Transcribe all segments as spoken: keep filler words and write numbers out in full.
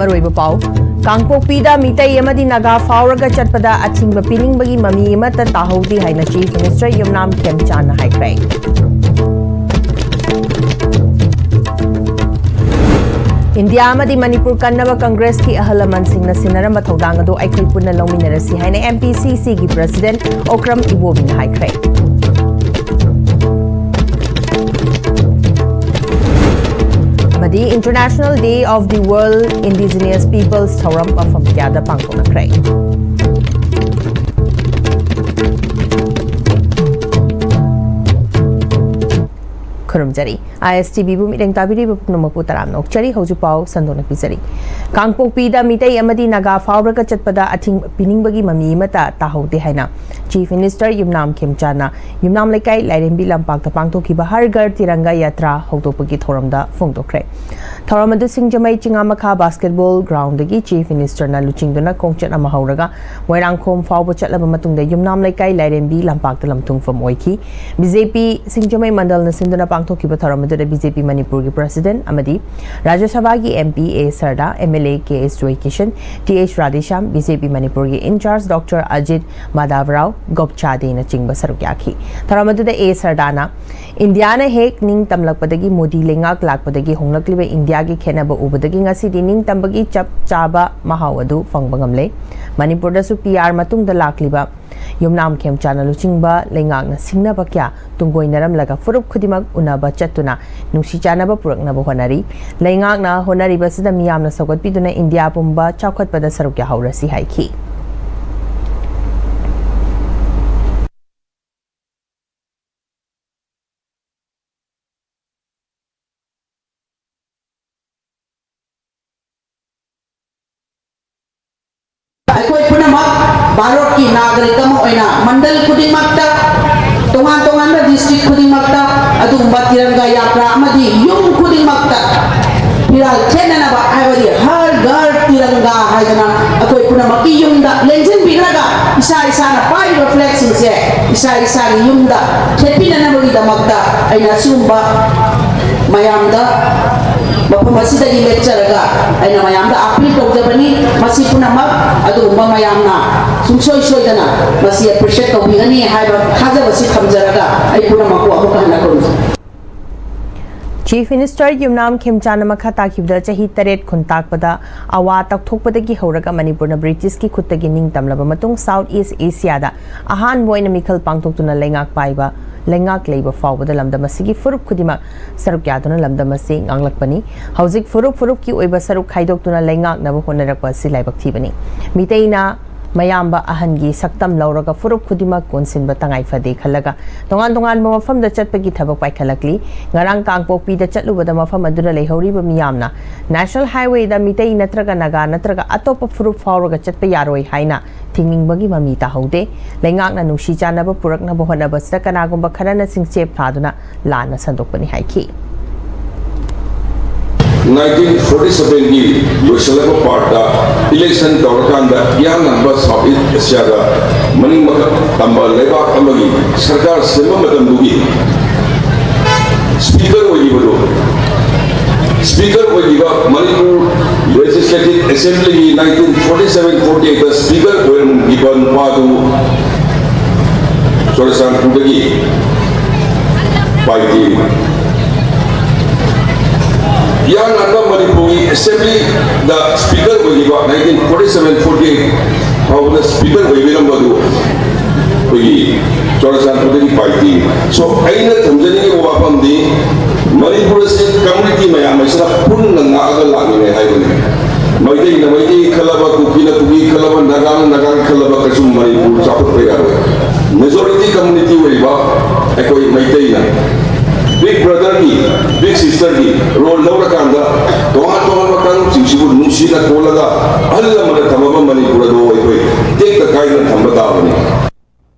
ꯃꯔꯨꯑꯣꯏꯕ ꯄꯥꯎ꯫ ꯀꯥꯡꯄꯣꯛꯄꯤꯗ ꯃꯤꯇꯩ ꯑꯃꯗꯤ ꯅꯥꯒꯥ ꯐꯥꯎꯔꯒ ꯆꯠꯄꯗ ꯑꯊꯤꯡꯕ ꯄꯤꯅꯤꯡꯕꯒꯤ ꯃꯃꯤ ꯑꯃꯠꯇ ꯇꯥꯍꯧꯗꯦ ꯍꯥꯏꯅ Chief Minister ꯌꯨꯝꯅꯥꯝ ꯈꯦꯝꯆꯥꯟꯅ ꯍꯥꯏꯈ꯭ꯔꯦ꯫ ꯏꯟꯗꯤꯌꯥ ꯑꯃꯗꯤ ꯃꯅꯤꯄꯨꯔ ꯀꯟꯅꯕ ꯀꯪꯒ꯭ꯔꯦꯁꯀꯤ ꯑꯍꯜ ꯂꯃꯟꯁꯤꯡꯅ ꯁꯤꯟꯅꯔꯝꯕ ꯊꯧꯗꯥꯡ ꯑꯗꯨ ꯑꯩꯈꯣꯏ ꯄꯨꯟꯅ ꯂꯧꯃꯤꯟꯅꯔꯁꯤ ꯍꯥꯏꯅ MPCCꯒꯤ President ꯑꯣꯀ꯭ꯔꯝ ꯏꯕꯣꯕꯤꯅ ꯍꯥꯏꯈ꯭ꯔꯦ꯫ ꯑꯃꯗꯤ International Day of the World Indigenous Peoples ꯊꯧꯔꯝ ꯃꯐꯝ ꯀꯌꯥꯗ ꯄꯥꯡꯊꯣꯛꯅꯈ꯭ꯔꯦ꯫ ꯈꯨꯔꯨꯝꯖꯔꯤ꯫ ISTVꯕꯨ ꯃꯤꯠꯌꯦꯡ ꯇꯥꯕꯤꯔꯤꯕ ꯄꯨꯝꯅꯃꯛꯄꯨ ꯇꯔꯥꯝꯅ ꯑꯣꯛꯆꯔꯤ꯫ ꯍꯧꯖꯤꯛ ꯄꯥꯎ ꯁꯟꯗꯣꯛꯅ ꯄꯤꯖꯔꯤ꯫ ꯀꯥꯡꯄꯣꯛꯄꯤꯗ ꯃꯤꯇꯩ ꯑꯃꯗꯤ ꯅꯥꯒꯥ ꯐꯥꯎꯔꯒ ꯆꯠꯄꯗ ꯑꯊꯤꯡꯕ ꯄꯤꯅꯤꯡꯕꯒꯤ ꯃꯃꯤ ꯑꯃꯠꯇ ꯇꯥꯍꯧꯗꯦ ꯍꯥꯏꯅ Chief Minister ꯌꯨꯝꯅꯥꯝ ꯈꯦꯝꯆꯥꯟꯅ ꯌꯨꯝꯅꯥꯝ ꯂꯩꯀꯥꯏ ꯂꯥꯏꯔꯦꯝꯕꯤ ꯂꯝꯄꯥꯛꯇ ꯄꯥꯡꯊꯣꯛꯈꯤꯕ ꯍꯔ ꯘꯔ ꯇꯤꯔꯪꯒꯥ ꯌꯥꯇ꯭ꯔꯥ ꯍꯧꯗꯣꯛꯄꯒꯤ ꯊꯧꯔꯝꯗ ꯐꯣꯡꯗꯣꯛꯈ꯭ꯔꯦ꯫ ꯊꯧꯔꯝ ꯑꯗꯨ ꯁꯤꯡꯖꯃꯩ ꯆꯤꯉꯥꯃꯈꯥ Basketball Groundꯗꯒꯤ Chief Ministerꯅ ꯂꯨꯆꯤꯡꯗꯨꯅ ꯈꯣꯡꯆꯠ ꯑꯃ ꯍꯧꯔꯒ ꯃꯣꯏꯔꯥꯡꯈꯣꯝ ꯐꯥꯎꯕ ꯆꯠꯂꯕ ꯃꯇꯨꯡꯗ ꯌꯨꯝꯅꯥꯝ ꯂꯩꯀꯥꯏ ꯂꯥꯏꯔꯦꯝꯕꯤ ꯂꯝꯄꯥꯛꯇ ꯂꯝꯊꯨꯡꯐꯝ ꯑꯣꯏꯈꯤ꯫ BJP ꯁꯤꯡꯖꯃꯩ ꯃꯟꯗꯜꯅ ꯁꯤꯟꯗꯨꯅ ꯄꯥꯡꯊꯣꯛꯈꯤꯕ ꯊꯧꯔꯝ ꯑꯗꯨꯗ BJP ꯃꯅꯤꯄꯨꯔꯒꯤ President ꯑꯃꯗꯤ ꯔꯥꯖ꯭ꯌ ꯁꯚꯥꯒꯤ MP A ꯁꯔꯗꯥ, MLA K S Joykishan, Th Radheshyam, BJP ꯃꯅꯤꯄꯨꯔꯒꯤ in-charge Doctor ꯑꯖꯤꯠ ꯃꯥꯙꯕꯔꯥꯎ ꯒꯣꯞꯆꯥꯗꯦꯅꯆꯤꯡꯕ ꯁꯔꯨꯛ ꯌꯥꯈꯤ꯫ ꯊꯧꯔꯝ ꯑꯗꯨꯗ A ꯁꯔꯗꯥꯅ ꯏꯟꯗꯤꯌꯥꯅ ꯍꯦꯛ ꯅꯤꯡ ꯇꯝꯂꯛꯄꯗꯒꯤ ꯃꯣꯗꯤ ꯂꯩꯉꯥꯛ ꯂꯥꯛꯄꯗꯒꯤ ꯍꯣꯡꯂꯛꯂꯤꯕ ꯏꯟꯗꯤꯌꯥꯒꯤ ꯈꯦꯠꯅꯕ ꯎꯕꯗꯒꯤ ꯉꯁꯤꯗꯤ ꯅꯤꯡꯇꯝꯕꯒꯤ ꯆꯞ ꯆꯥꯕ ꯃꯍꯥꯎ ꯑꯗꯨ ꯐꯪꯕ ꯉꯝꯂꯦ꯫ ꯃꯅꯤꯄꯨꯔꯗꯁꯨ PR ꯃꯇꯨꯡꯗ ꯂꯥꯛꯂꯤꯕ ꯌꯨꯝꯅꯥꯝ ꯈꯦꯝꯆꯥꯟꯅ ꯂꯨꯆꯤꯡꯕ ꯂꯩꯉꯥꯛꯅ ꯁꯤꯡꯅꯕ ꯀꯌꯥ ꯇꯨꯡꯒꯣꯏꯅꯔꯝꯂꯒ ꯐꯨꯔꯨꯞ ꯈꯨꯗꯤꯡꯃꯛ ꯎꯅꯕ ꯆꯠꯇꯨꯅ ꯅꯨꯡꯁꯤ ꯆꯥꯟꯅꯕ ꯄꯨꯔꯛꯅꯕ ꯍꯣꯠꯅꯔꯤ꯫ ꯂꯩꯉꯥꯛꯅ ꯍꯣꯠꯅꯔꯤꯕꯁꯤꯗ ꯃꯤꯌꯥꯝꯅ ꯁꯧꯒꯠꯄꯤꯗꯨꯅ ꯏꯟꯗꯤꯌꯥ ꯄꯨꯝꯕ ꯆꯥꯎꯈꯠꯄꯗ ꯁꯔꯨꯛ ꯌꯥꯍꯧꯔꯁꯤ ꯍꯥꯏꯈꯤ꯫ ꯑꯩꯈꯣꯏ ꯄꯨꯝꯅꯃꯛ ꯚꯥꯔꯠꯀꯤ ꯅꯥꯒꯔꯤꯛ ꯑꯃ ꯑꯣꯏꯅ ꯃꯟꯗꯜ ꯈꯨꯗꯤꯡꯃꯛꯇ, ꯇꯣꯉꯥꯟ ꯇꯣꯉꯥꯟꯕ district ꯈꯨꯗꯤꯡꯃꯛꯇ ꯑꯗꯨꯒꯨꯝꯕ ꯇꯤꯔꯪꯒꯥ ꯌꯥꯇ꯭ꯔꯥ ꯑꯃꯗꯤ ꯌꯨꯝ ꯈꯨꯗꯤꯡꯃꯛꯇ ꯐꯤꯔꯥꯜ ꯊꯦꯠꯅꯅꯕ, ꯍꯥꯏꯕꯗꯤ ꯍꯔ ꯘꯔ ꯇꯤꯔꯪꯒꯥ ꯍꯥꯏꯗꯅ ꯑꯩꯈꯣꯏ ꯄꯨꯝꯅꯃꯛꯀꯤ ꯌꯨꯝꯗ ꯂꯦꯡꯁꯤꯟꯕꯤꯈ꯭ꯔꯒ ꯏꯁꯥ ꯏꯁꯥꯅ ꯄꯥꯏꯔꯤꯕ flagꯁꯤꯡꯁꯦ ꯏꯁꯥ ꯏꯁꯥꯒꯤ ꯌꯨꯝꯗ ꯊꯦꯠꯄꯤꯅꯅꯕꯒꯤꯗꯃꯛꯇ ꯑꯩꯅ ꯑꯁꯤꯒꯨꯝꯕ ꯃꯌꯥꯝꯗ ꯃꯐꯝ ꯑꯁꯤꯗꯒꯤ ꯂꯦꯞꯆꯔꯒ ꯑꯩꯅ ꯃꯌꯥꯝꯗ ꯑꯥꯄꯤꯜ ꯇꯧꯖꯕꯅꯤ꯫ ꯃꯁꯤ ꯄꯨꯝꯅꯃꯛ ꯑꯗꯨꯒꯨꯝꯕ ꯃꯌꯥꯝꯅ ꯁꯨꯡꯁꯣꯏ ꯁꯣꯏꯗꯅ ꯃꯁꯤ ꯑꯦꯄ꯭ꯔꯤꯁꯤꯌꯦꯠ ꯇꯧꯕꯤꯒꯅꯤ ꯍꯥꯏꯕ ꯊꯥꯖꯕꯁꯤ ꯊꯝꯖꯔꯒ ꯑꯩ ꯄꯨꯝꯅꯃꯛꯄꯨ ꯑꯃꯨꯛꯀ ꯍꯟꯅ ꯈꯨꯔꯨꯝꯖꯔꯤ꯫ Chief Minister ꯌꯨꯝꯅꯥꯝ ꯈꯦꯝꯆꯥꯟꯅ ꯃꯈꯥ ꯇꯥꯈꯤꯕꯗ ꯆꯍꯤ ꯇꯔꯦꯠ ꯈꯨꯟꯇꯥꯛꯄꯗ ꯑꯋꯥ ꯇꯥꯛꯊꯣꯛꯄꯗꯒꯤ ꯍꯧꯔꯒ ꯃꯅꯤꯄꯨꯔꯅ ꯕ꯭ꯔꯤꯇꯤꯁꯀꯤ ꯈꯨꯠꯇꯒꯤ ꯅꯤꯡꯇꯝꯂꯕ ꯃꯇꯨꯡ South East Asiaꯗ ꯑꯍꯥꯟꯕ ꯑꯣꯏꯅ ꯃꯤꯈꯜ ꯄꯥꯡꯊꯣꯛꯇꯨꯅ ꯂꯩꯉꯥꯛ ꯄꯥꯏꯕ ꯂꯩꯉꯥꯛ ꯂꯩꯕ ꯐꯥꯎꯕꯗ ꯂꯝꯗꯝ ꯑꯁꯤꯒꯤ ꯐꯨꯔꯨꯞ ꯈꯨꯗꯤꯡꯃꯛ ꯁꯔꯨꯛ ꯌꯥꯗꯨꯅ ꯂꯝꯗꯝ ꯑꯁꯤ ꯉꯥꯡꯂꯛꯄꯅꯤ꯫ ꯍꯧꯖꯤꯛ ꯐꯨꯔꯨꯞ ꯐꯨꯔꯨꯞꯀꯤ ꯑꯣꯏꯕ ꯁꯔꯨꯛ ꯈꯥꯏꯗꯣꯛꯇꯨꯅ ꯂꯩꯉꯥꯛꯅꯕ ꯍꯣꯠꯅꯔꯛꯄ ꯑꯁꯤ ꯂꯥꯏꯕꯛ ꯊꯤꯕꯅꯤ꯫ ꯃꯤꯇꯩꯅ ꯃꯌꯥꯝꯕ ꯑꯍꯟꯒꯤ ꯁꯛꯇꯝ ꯂꯧꯔꯒ ꯐꯨꯔꯨꯞ ꯈꯨꯗꯤꯡꯃꯛ ꯀꯣꯟꯁꯤꯟꯕ ꯇꯉꯥꯏ ꯐꯗꯦ ꯈꯜꯂꯒ ꯇꯣꯉꯥꯟ ꯇꯣꯉꯥꯟꯕ ꯃꯐꯝꯗ ꯆꯠꯄꯒꯤ ꯊꯕꯛ ꯄꯥꯏꯈꯠꯂꯛꯂꯤ꯫ ꯉꯔꯥꯡ ꯀꯥꯡꯄꯣꯛꯄꯤꯗ ꯆꯠꯂꯨꯕꯗ ꯃꯐꯝ ꯑꯗꯨꯗ ꯂꯩꯍꯧꯔꯤꯕ ꯃꯤꯌꯥꯝꯅ National Highwayꯗ ꯃꯤꯇꯩ ꯅꯠꯇ꯭ꯔꯒ ꯅꯥꯒꯥ ꯅꯠꯇ꯭ꯔꯒ ꯑꯇꯣꯞꯄ ꯐꯨꯔꯨꯞ ꯐꯥꯎꯔꯒ ꯆꯠꯄ ꯌꯥꯔꯣꯏ ꯍꯥꯏꯅ ꯊꯤꯡꯅꯤꯡꯕꯒꯤ ꯃꯃꯤ ꯇꯥꯍꯧꯗꯦ꯫ ꯂꯩꯉꯥꯛꯅ ꯅꯨꯡꯁꯤ ꯆꯥꯟꯅꯕ ꯄꯨꯔꯛꯅꯕ ꯍꯣꯠꯅꯕꯁꯤꯗ ꯀꯅꯥꯒꯨꯝꯕ ꯈꯔꯅ ꯆꯤꯡꯆꯦꯞ ꯊꯥꯗꯨꯅ ꯂꯥꯟꯅ ꯁꯟꯗꯣꯛꯄꯅꯤ ꯍꯥꯏꯈꯤ꯫ ꯅꯥꯏꯟꯇꯤꯟ ꯐꯣꯔꯇꯤ ꯁꯚꯦꯟꯒꯤ ꯂꯣꯏꯁꯤꯜꯂꯛꯄ ꯄꯥꯔꯠꯇ ꯏꯂꯦꯛꯁꯟ ꯇꯧꯔꯀꯥꯟꯗ ꯏꯌꯥꯡ ꯌꯥꯡꯕ ꯁꯥꯎꯠ ꯏꯁ ꯑꯦꯁꯤꯌꯥꯗ ꯃꯅꯤꯡ ꯃꯊꯛ ꯇꯝꯕ ꯂꯩꯕꯥꯛ ꯑꯃꯒꯤ ꯁꯔꯀꯥꯔ ꯁꯦꯝꯕ ꯃꯇꯝꯗꯨꯒꯤ ꯁ꯭ꯄꯤꯀꯔ ꯑꯣꯏꯈꯤꯕꯗꯨ, ꯁ꯭ꯄꯤꯀꯔ ꯑꯣꯏꯈꯤꯕ ꯃꯅꯤꯄꯨꯔ ꯂꯦꯖꯤꯁꯂꯦꯇꯤꯚ ꯑꯦꯁꯦꯝꯕ꯭ꯂꯤꯒꯤ ꯅꯥꯏꯟꯇꯤꯟ ꯐꯣꯔꯇꯤ ꯁꯚꯦꯟ ꯐꯣꯔꯇꯤ ꯑꯩꯠꯇ ꯁ꯭ꯄꯤꯀꯔ ꯑꯣꯏꯔꯝꯈꯤꯕ ꯅꯨꯄꯥꯗꯨ ꯆꯨꯔꯆꯥꯟꯄꯨꯔꯗꯒꯤ ꯄꯥꯏꯗꯦ꯫ ꯏꯌꯥꯡ ꯌꯥꯡꯕ ꯃꯅꯤꯄꯨꯔꯒꯤ ꯑꯦꯁꯦꯝꯕ꯭ꯂꯤꯗ ꯁ꯭ꯄꯤꯀꯔ ꯑꯣꯏꯈꯤꯕ nineteen forty seven forty eight ꯐꯥꯎꯕꯗ ꯁ꯭ꯄꯤꯀꯔ ꯑꯣꯏꯕꯤꯔꯝꯕꯗꯨ ꯑꯩꯈꯣꯏꯒꯤ ꯆꯨꯔꯆꯥꯟꯄꯨꯔꯗꯒꯤ ꯄꯥꯏꯗꯦ꯫ So ꯑꯩꯅ ꯊꯝꯖꯅꯤꯡꯉꯤꯕ ꯋꯥꯐꯝꯗꯤ ꯃꯅꯤꯄꯨꯔ ꯑꯁꯤ ꯀꯝꯃ꯭ꯌꯨꯅꯤꯇꯤ ꯃꯌꯥꯝ ꯑꯁꯤꯅ ꯄꯨꯟꯅ ꯉꯥꯛꯑꯒ ꯂꯥꯛꯃꯤꯟꯅꯩ ꯍꯥꯏꯕꯅꯤ꯫ ꯃꯩꯇꯩꯅ ꯃꯩꯇꯩ ꯈꯜꯂꯕ, ꯀꯨꯀꯤꯅ ꯀꯨꯀꯤ ꯈꯜꯂꯕ, ꯅꯥꯒꯥꯅ ꯅꯥꯒꯥ ꯈꯜꯂꯕ ꯀꯩꯁꯨ ꯃꯅꯤꯄꯨꯔ ꯆꯥꯎꯈꯠꯄ ꯌꯥꯔꯣꯏ꯫ ꯃꯦꯖꯣꯔꯤꯇꯤ ꯀꯝꯃ꯭ꯌꯨꯅꯤꯇꯤ ꯑꯣꯏꯔꯤꯕ ꯑꯩꯈꯣꯏ ꯃꯩꯇꯩꯅ big brotherꯒꯤ, big sisterꯒꯤ role ꯂꯧꯔꯀꯥꯟꯗ ꯇꯣꯉꯥꯟ ꯇꯣꯉꯥꯟꯕ ꯀꯥꯡꯂꯨꯞꯁꯤꯡꯁꯤꯕꯨ ꯅꯨꯡꯁꯤꯅ ꯀꯣꯜꯂꯒ ꯑꯍꯜ ꯂꯃꯟꯅ ꯊꯝꯃꯕ ꯃꯅꯤꯄꯨꯔ ꯑꯗꯨ ꯑꯩꯈꯣꯏ ꯇꯦꯛꯇ ꯀꯥꯏꯗꯅ ꯊꯝꯕ ꯇꯥꯕꯅꯤ꯫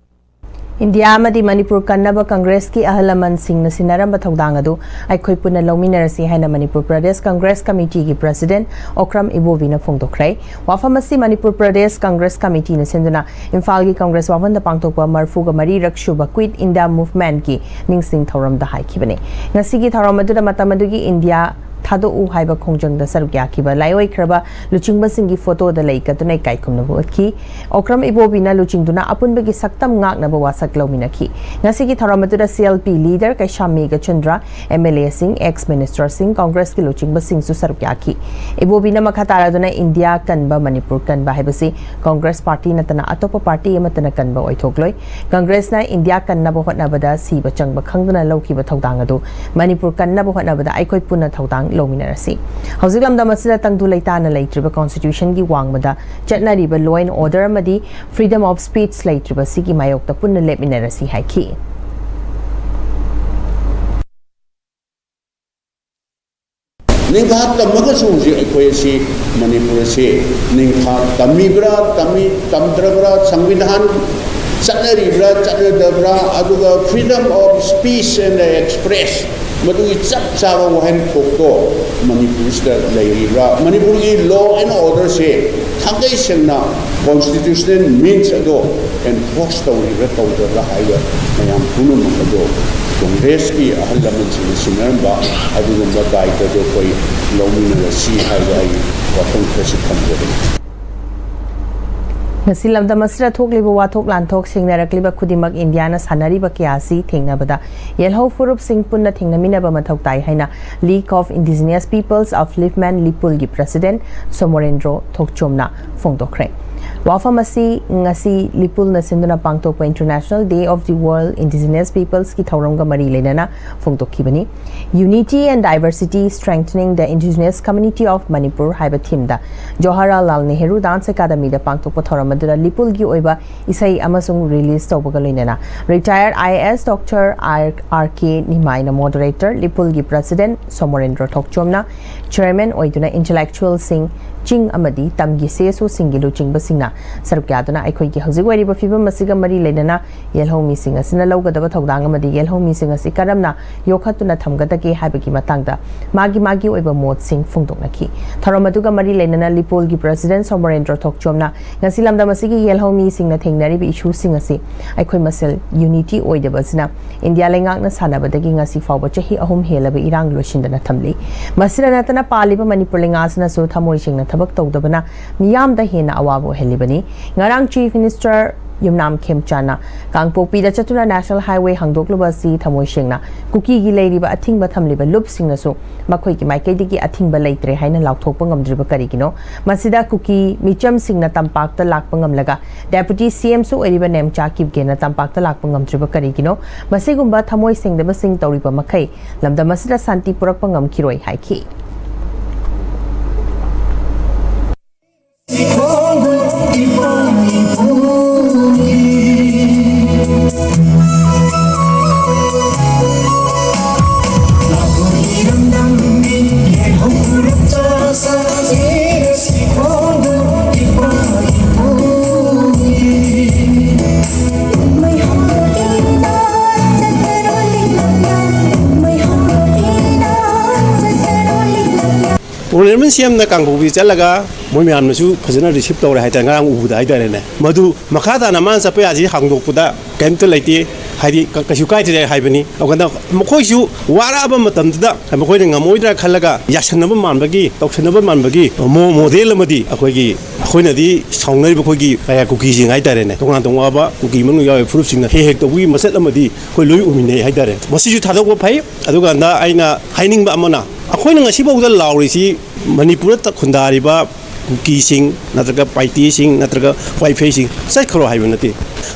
ꯏꯟꯗꯤꯌꯥ ꯑꯃꯗꯤ ꯃꯅꯤꯄꯨꯔ ꯀꯟꯅꯕ ꯀꯪꯒ꯭ꯔꯦꯁꯀꯤ ꯑꯍꯜ ꯂꯃꯟꯁꯤꯡꯅ ꯁꯤꯟꯅꯔꯝꯕ ꯊꯧꯗꯥꯡ ꯑꯗꯨ ꯑꯩꯈꯣꯏ ꯄꯨꯟꯅ ꯂꯧꯃꯤꯟꯅꯔꯁꯤ ꯍꯥꯏꯅ ꯃꯅꯤꯄꯨꯔ ꯄ꯭ꯔꯗꯦꯁ ꯀꯪꯒ꯭ꯔꯦꯁ ꯀꯃꯤꯇꯤꯒꯤ ꯄ꯭ꯔꯁꯤꯗꯦꯟꯠ ꯑꯣꯀ꯭ꯔꯝ ꯏꯕꯣꯕꯤꯅ ꯐꯣꯡꯗꯣꯛꯈ꯭ꯔꯦ꯫ ꯋꯥꯐꯝ ꯑꯁꯤ ꯃꯅꯤꯄꯨꯔ ꯄ꯭ꯔꯗꯦꯁ ꯀꯪꯒ꯭ꯔꯦꯁ ꯀꯃꯤꯇꯤꯅ ꯁꯤꯟꯗꯨꯅ ꯏꯝꯐꯥꯜꯒꯤ ꯀꯪꯒ꯭ꯔꯦꯁ ꯋꯥꯄꯟꯗ ꯄꯥꯡꯊꯣꯛꯄ ꯃꯔꯤꯐꯨꯒ ꯃꯔꯤꯔꯛ ꯁꯨꯕ Quit India Movementꯀꯤ ꯅꯤꯡꯁꯤꯡ ꯊꯧꯔꯝꯗ ꯍꯥꯏꯈꯤꯕꯅꯤ꯫ ꯉꯁꯤꯒꯤ ꯊꯧꯔꯝ ꯑꯗꯨꯗ ꯃꯇꯝ ꯑꯗꯨꯒꯤ ꯏꯟꯗꯤꯌꯥ ꯊꯥꯗꯣꯛꯎ ꯍꯥꯏꯕ ꯈꯣꯡꯖꯪꯗ ꯁꯔꯨꯛ ꯌꯥꯈꯤꯕ ꯂꯥꯏꯑꯣꯏꯈ꯭ꯔꯕ ꯂꯨꯆꯤꯡꯕꯁꯤꯡꯒꯤ ꯐꯣꯇꯣꯗ ꯂꯩ ꯀꯠꯇꯨꯅ ꯏꯀꯥꯏ ꯈꯨꯝꯅꯕ ꯎꯠꯈꯤ꯫ ꯑꯣꯀ꯭ꯔꯝ ꯏꯕꯣꯕꯤꯅ ꯂꯨꯆꯤꯡꯗꯨꯅ ꯑꯄꯨꯟꯕꯒꯤ ꯁꯛꯇꯝ ꯉꯥꯛꯅꯕ ꯋꯥꯁꯛ ꯂꯧꯃꯤꯟꯅꯈꯤ꯫ ꯉꯁꯤꯒꯤ ꯊꯧꯔꯝ ꯑꯗꯨꯗ CLP leader ꯀꯩꯁꯥꯝ ꯃꯦꯘꯆꯟꯗ꯭ꯔ, MLAꯁꯤꯡ, ex ministerꯁꯤꯡ, ꯀꯪꯒ꯭ꯔꯦꯁꯀꯤ ꯂꯨꯆꯤꯡꯕꯁꯤꯡꯁꯨ ꯁꯔꯨꯛ ꯌꯥꯈꯤ꯫ ꯏꯕꯣꯕꯤꯅ ꯃꯈꯥ ꯇꯥꯔꯗꯨꯅ ꯏꯟꯗꯤꯌꯥ ꯀꯟꯕ, ꯃꯅꯤꯄꯨꯔ ꯀꯟꯕ ꯍꯥꯏꯕꯁꯤ ꯀꯪꯒ꯭ꯔꯦꯁ ꯄꯥꯔꯇꯤ ꯅꯠꯇꯅ ꯑꯇꯣꯞꯄ ꯄꯥꯔꯇꯤ ꯑꯃꯠꯇꯅ ꯀꯟꯕ ꯑꯣꯏꯊꯣꯛꯂꯣꯏ꯫ ꯀꯪꯒ꯭ꯔꯦꯁꯅ ꯏꯟꯗꯤꯌꯥ ꯀꯟꯅꯕ ꯍꯣꯠꯅꯕꯗ ꯁꯤꯕ ꯆꯪꯕ ꯈꯪꯗꯅ ꯂꯧꯈꯤꯕ ꯊꯧꯗꯥꯡ ꯑꯗꯨ ꯃꯅꯤꯄꯨꯔ ꯀꯟꯅꯕ ꯍꯣꯠꯅꯕꯗ ꯑꯩꯈꯣꯏ ꯄꯨꯟꯅ ꯊꯧꯗꯥꯡ ꯂꯧꯃꯤꯟꯅꯔꯁꯤ꯫ ꯍꯧꯖꯤꯛ ꯂꯝꯗꯝ ꯑꯁꯤꯗ ꯇꯪꯗꯨ ꯂꯩꯇꯥꯅ ꯂꯩꯇ꯭ꯔꯤꯕ constitutionꯒꯤ ꯋꯥꯡꯃꯗ ꯆꯠꯅꯔꯤꯕ law and order ꯑꯃꯗꯤ freedom of speech ꯂꯩꯇ꯭ꯔꯤꯕꯁꯤꯒꯤ ꯃꯥꯌꯣꯛꯇ ꯄꯨꯟꯅ ꯂꯦꯞꯃꯤꯟꯅꯔꯁꯤ ꯍꯥꯏꯈꯤ꯫ ꯅꯤꯡꯊꯥ ꯇꯝꯃꯒꯁꯨ ꯍꯧꯖꯤꯛ ꯑꯩꯈꯣꯏ ꯑꯁꯤ ꯃꯅꯤꯄꯨꯔ ꯑꯁꯤ ꯅꯤꯡꯊꯥ ꯇꯝꯃꯤꯕ꯭ꯔꯥ, ꯇꯝꯃꯤ, ꯇꯝꯗ꯭ꯔꯕ꯭ꯔꯥ, ꯁꯪꯕꯤꯙꯥꯟ ꯆꯠꯅꯔꯤꯕ꯭ꯔꯥ, ꯆꯠꯅꯗꯕ꯭ꯔꯥ, ꯑꯗꯨꯒ freedom of speech and express ꯃꯗꯨꯒꯤ ꯆꯞ ꯆꯥꯕ ꯋꯥꯍꯟꯊꯣꯛꯇꯣ ꯃꯅꯤꯄꯨꯔꯁꯤꯗ ꯂꯩꯔꯤꯕ꯭ꯔꯥ, ꯃꯅꯤꯄꯨꯔꯒꯤ law and orderꯁꯦ ꯊꯥꯡꯒꯩ ꯁꯦꯡꯅ constitutional means ꯑꯗꯣ enforce ꯇꯧꯔꯤꯕ꯭ꯔꯥ ꯇꯧꯗꯕ꯭ꯔꯥ ꯍꯥꯏꯕ ꯃꯌꯥꯝ ꯄꯨꯝꯅꯃꯛ ꯑꯗꯣ ꯀꯪꯒ꯭ꯔꯦꯁꯀꯤ ꯑꯍꯜ ꯂꯃꯟꯁꯤꯡꯅ ꯁꯤꯟꯅꯔꯝꯕ ꯑꯗꯨꯒꯨꯝꯕ ꯗꯥꯏꯇꯗꯣ ꯑꯩꯈꯣꯏ ꯂꯧꯃꯤꯟꯅꯔꯁꯤ ꯍꯥꯏꯕ ꯑꯩ ꯋꯥꯐꯝ ꯈꯔꯁꯨ ꯊꯝꯖꯕꯅꯤ꯫ ꯉꯁꯤ ꯂꯝꯗꯝ ꯑꯁꯤꯗ ꯊꯣꯛꯂꯤꯕ ꯋꯥꯊꯣꯛ ꯂꯥꯟꯊꯣꯛ ꯁꯤꯡꯅꯔꯛꯂꯤꯕ ꯈꯨꯗꯤꯡꯃꯛ ꯏꯟꯗꯤꯌꯥꯅ ꯁꯥꯟꯅꯔꯤꯕ ꯀꯌꯥ ꯑꯁꯤ ꯊꯦꯡꯅꯕꯗ ꯌꯦꯜꯍꯧ ꯐꯨꯔꯨꯞꯁꯤꯡ ꯄꯨꯟꯅ ꯊꯦꯡꯅꯃꯤꯟꯅꯕ ꯃꯊꯧ ꯇꯥꯏ ꯍꯥꯏꯅ League of Indigenous Peoples of Lipman ꯂꯤꯄꯨꯜꯒꯤ president Somorendro ꯊꯣꯛꯆꯣꯝꯅ ꯐꯣꯡꯗꯣꯛꯈ꯭ꯔꯦ꯫ ꯋꯥꯐꯝ ꯑꯁꯤ ꯉꯁꯤ ꯂꯤꯄꯨꯜꯅ ꯁꯤꯟꯗꯨꯅ ꯄꯥꯡꯊꯣꯛꯄ International Day of the World Indigenous Peoplesꯀꯤ ꯊꯧꯔꯝꯒ ꯃꯔꯤ ꯂꯩꯅꯅ ꯐꯣꯡꯗꯣꯛꯈꯤꯕꯅꯤ꯫ Unity and Diversity, Strengthening the Indigenous Community of Manipur ꯍꯥꯏꯕ themeꯗ ꯖꯋꯥꯍꯔꯂꯥꯜ ꯅꯦꯍꯔꯨ Dance Academyꯗ ꯄꯥꯡꯊꯣꯛꯄ ꯊꯧꯔꯝ ꯑꯗꯨꯗ ꯂꯤꯄꯨꯜꯒꯤ ꯑꯣꯏꯕ ꯏꯁꯩ ꯑꯃꯁꯨꯡ release ꯇꯧꯕꯒ ꯂꯣꯏꯅꯅ retired IAS Doctor R K ꯅꯤꯃꯥꯏꯅ moderator, ꯂꯤꯄꯨꯜꯒꯤ president Somorendro ꯊꯣꯛꯆꯣꯝꯅ chairman ꯑꯣꯏꯗꯨꯅ intellectualꯁꯤꯡ, ꯆꯤꯡ ꯑꯃꯗꯤ ꯇꯝꯒꯤ ꯁꯤ ꯑꯦꯁ ꯑꯣꯁꯤꯡꯒꯤ ꯂꯨꯆꯤꯡꯕꯁꯤꯡꯅ ꯁꯔꯨꯛ ꯌꯥꯗꯨꯅ ꯑꯩꯈꯣꯏꯒꯤ ꯍꯧꯖꯤꯛ ꯑꯣꯏꯔꯤꯕ ꯐꯤꯕꯝ ꯑꯁꯤꯒ ꯃꯔꯤ ꯂꯩꯅꯅ ꯌꯦꯜꯍꯧꯃꯤꯁꯤꯡ ꯑꯁꯤꯅ ꯂꯧꯒꯗꯕ ꯊꯧꯗꯥꯡ ꯑꯃꯗꯤ ꯌꯦꯜꯍꯧꯃꯤꯁꯤꯡ ꯑꯁꯤ ꯀꯔꯝꯅ ꯌꯣꯛꯈꯠꯇꯨꯅ ꯊꯝꯒꯗꯒꯦ ꯍꯥꯏꯕꯒꯤ ꯃꯇꯥꯡꯗ ꯃꯥꯒꯤ ꯃꯥꯒꯤ ꯑꯣꯏꯕ ꯃꯣꯠꯁꯤꯡ ꯐꯣꯡꯗꯣꯛꯅꯈꯤ꯫ ꯊꯧꯔꯝ ꯑꯗꯨꯒ ꯃꯔꯤ ꯂꯩꯅꯅ ꯂꯤꯄꯣꯜꯒꯤ ꯄ꯭ꯔꯁꯤꯗꯦꯟ ꯁꯣꯃꯣꯔꯦꯟꯗ꯭ꯔ ꯊꯣꯛꯆꯣꯝꯅ ꯉꯁꯤ ꯂꯝꯗꯝ ꯑꯁꯤꯒꯤ ꯌꯦꯜꯍꯧꯃꯤꯁꯤꯡꯅ ꯊꯦꯡꯅꯔꯤꯕ ꯏꯁꯨꯁꯤꯡ ꯑꯁꯤ ꯑꯩꯈꯣꯏ ꯃꯁꯦꯜ ꯌꯨꯅꯤꯇꯤ ꯑꯣꯏꯗꯕ ꯑꯁꯤꯅ ꯏꯟꯗꯤꯌꯥ ꯂꯩꯉꯥꯛꯅ ꯁꯥꯟꯅꯕꯗꯒꯤ ꯉꯁꯤ ꯐꯥꯎꯕ ꯆꯍꯤ ꯑꯍꯨꯝ ꯍꯦꯜꯂꯕ ꯏꯔꯥꯡ ꯂꯣꯏꯁꯤꯟꯗꯅ ꯊꯝꯂꯤ꯫ ꯃꯁꯤꯗ ꯅꯠꯇꯅ ꯄꯥꯜꯂꯤꯕ ꯃꯅꯤꯄꯨꯔ ꯂꯩꯉꯥꯛ ꯑꯁꯤꯅꯁꯨ ꯊꯃꯣꯏ ꯁꯦꯡꯅ ꯊꯕꯛ ꯇꯧꯗꯕꯅ ꯃꯤꯌꯥꯝꯗ ꯍꯦꯟꯅ ꯑꯋꯥꯕ ꯑꯣꯏꯍꯜꯂꯤꯕꯅꯤ꯫ ꯉꯔꯥꯡ ꯆꯤꯐ ꯃꯤꯅꯤꯁꯇꯔ ꯌꯨꯝꯅꯥꯝ ꯈꯦꯝꯆꯥꯟꯅ ꯀꯥꯡꯄꯣꯛꯄꯤꯗ ꯆꯠꯇꯨꯅ ꯅꯦꯁꯅꯦꯜ ꯍꯥꯏꯋꯦ ꯍꯥꯡꯗꯣꯛꯂꯨꯕ ꯑꯁꯤ ꯊꯃꯣꯏ ꯁꯦꯡꯅ ꯀꯨꯀꯤꯒꯤ ꯂꯩꯔꯤꯕ ꯑꯊꯤꯡꯕ ꯊꯝꯂꯤꯕ ꯂꯨꯞꯁꯤꯡꯅꯁꯨ ꯃꯈꯣꯏꯒꯤ ꯃꯥꯏꯀꯩꯗꯒꯤ ꯑꯊꯤꯡꯕ ꯂꯩꯇ꯭ꯔꯦ ꯍꯥꯏꯅ ꯂꯥꯎꯊꯣꯛꯄ ꯉꯝꯗ꯭ꯔꯤꯕ ꯀꯔꯤꯒꯤꯅꯣ? ꯃꯁꯤꯗ ꯀꯨꯀꯤ ꯃꯤꯆꯝꯁꯤꯡꯅ ꯇꯝꯄꯥꯛꯇ ꯂꯥꯛꯄ ꯉꯝꯂꯒ ꯗꯦꯄꯨꯇꯤ ꯁꯤ ꯑꯦꯝꯁꯨ ꯑꯣꯏꯔꯤꯕ ꯅꯦꯝꯆꯥ ꯀꯤꯞꯒꯦꯅ ꯇꯝꯄꯥꯛꯇ ꯂꯥꯛꯄ ꯉꯝꯗ꯭ꯔꯤꯕ ꯀꯔꯤꯒꯤꯅꯣ? ꯃꯁꯤꯒꯨꯝꯕ ꯊꯃꯣꯏ ꯁꯦꯡꯗꯕꯁꯤꯡ ꯇꯧꯔꯤꯕ ꯃꯈꯩ ꯂꯝꯗꯝ ꯑꯁꯤꯗ ꯁꯥꯟꯇꯤ ꯄꯨꯔꯛꯄ ꯉꯝꯈꯤꯔꯣꯏ ꯍꯥꯏꯈꯤ꯫ ꯑꯣꯅꯔꯦꯕꯜ ꯁꯤ ꯑꯦꯝꯅ ꯀꯥꯡꯄꯣꯛꯄꯤ ꯆꯠꯂꯒ ꯃꯣꯏ ꯃꯌꯥꯝꯅꯁꯨ ꯐꯖꯅ ꯔꯤꯁꯤꯞ ꯇꯧꯔꯦ ꯍꯥꯏꯇꯥꯔꯦ, ꯉꯔꯥꯡ ꯎꯕꯗ ꯍꯥꯏꯇꯥꯔꯦꯅꯦ꯫ ꯃꯗꯨ ꯃꯈꯥ ꯇꯥꯅ ꯃꯥꯅ ꯆꯠꯄ ꯌꯥꯁꯤ ꯍꯥꯡꯗꯣꯛꯄꯗ ꯀꯩꯝꯇ ꯂꯩꯇꯦ, ꯍꯥꯏꯗꯤ ꯀ- ꯀꯩꯁꯨ ꯀꯥꯏꯗ꯭ꯔꯦ ꯍꯥꯏꯕꯅꯤ꯫ ꯑꯗꯨꯀꯥꯟꯗ ꯃꯈꯣꯏꯁꯨ ꯋꯥꯔꯛꯑꯕ ꯃꯇꯝꯗꯨꯗ ꯃꯈꯣꯏꯅ ꯉꯝꯃꯣꯏꯗ꯭ꯔꯥ ꯈꯜꯂꯒ ꯌꯥꯁꯟꯅꯕ ꯃꯥꯟꯕꯒꯤ, ꯇꯧꯁꯟꯅꯕ ꯃꯥꯟꯕꯒꯤ ꯃꯣ- ꯃꯣꯗꯦꯜ ꯑꯃꯗꯤ ꯑꯩꯈꯣꯏꯒꯤ, ꯑꯩꯈꯣꯏꯅꯗꯤ ꯁꯥꯎꯅꯔꯤꯕ ꯑꯩꯈꯣꯏꯒꯤ ꯀꯌꯥ ꯀꯨꯀꯤꯁꯤꯡ ꯍꯥꯏꯇꯥꯔꯦꯅꯦ, ꯇꯣꯉꯥꯟ ꯇꯣꯉꯥꯟꯕ ꯀꯨꯀꯤ ꯃꯅꯨꯡ ꯌꯥꯎꯔꯤꯕ ꯐꯨꯔꯨꯞꯁꯤꯡꯅ ꯍꯦꯛ ꯍꯦꯛ ꯇꯧꯕꯒꯤ ꯃꯁꯛ ꯑꯃꯗꯤ ꯑꯩꯈꯣꯏ ꯂꯣꯏ ꯎꯃꯤꯟꯅꯩ ꯍꯥꯏꯇꯥꯔꯦ꯫ ꯃꯁꯤꯁꯨ ꯊꯥꯗꯣꯛꯄ ꯐꯩ꯫ ꯑꯗꯨꯀꯥꯟꯗ ꯑꯩꯅ ꯍꯥꯏꯅꯤꯡꯕ ꯑꯃꯅ, ꯑꯩꯈꯣꯏꯅ ꯉꯁꯤꯐꯥꯎꯗ ꯂꯥꯎꯔꯤꯁꯤ ꯃꯅꯤꯄꯨꯔꯗ ꯈꯨꯟꯗꯥꯔꯤꯕ ꯀꯨꯀꯤꯁꯤꯡ ꯅꯠꯇ꯭ꯔꯒ ꯄꯥꯏꯇꯦꯁꯤꯡ ꯅꯠꯇ꯭ꯔꯒ ꯋꯥꯏꯐꯩꯁꯤꯡ ꯆꯠꯈ꯭ꯔꯣ ꯍꯥꯏꯕ ꯅꯠꯇꯦ꯫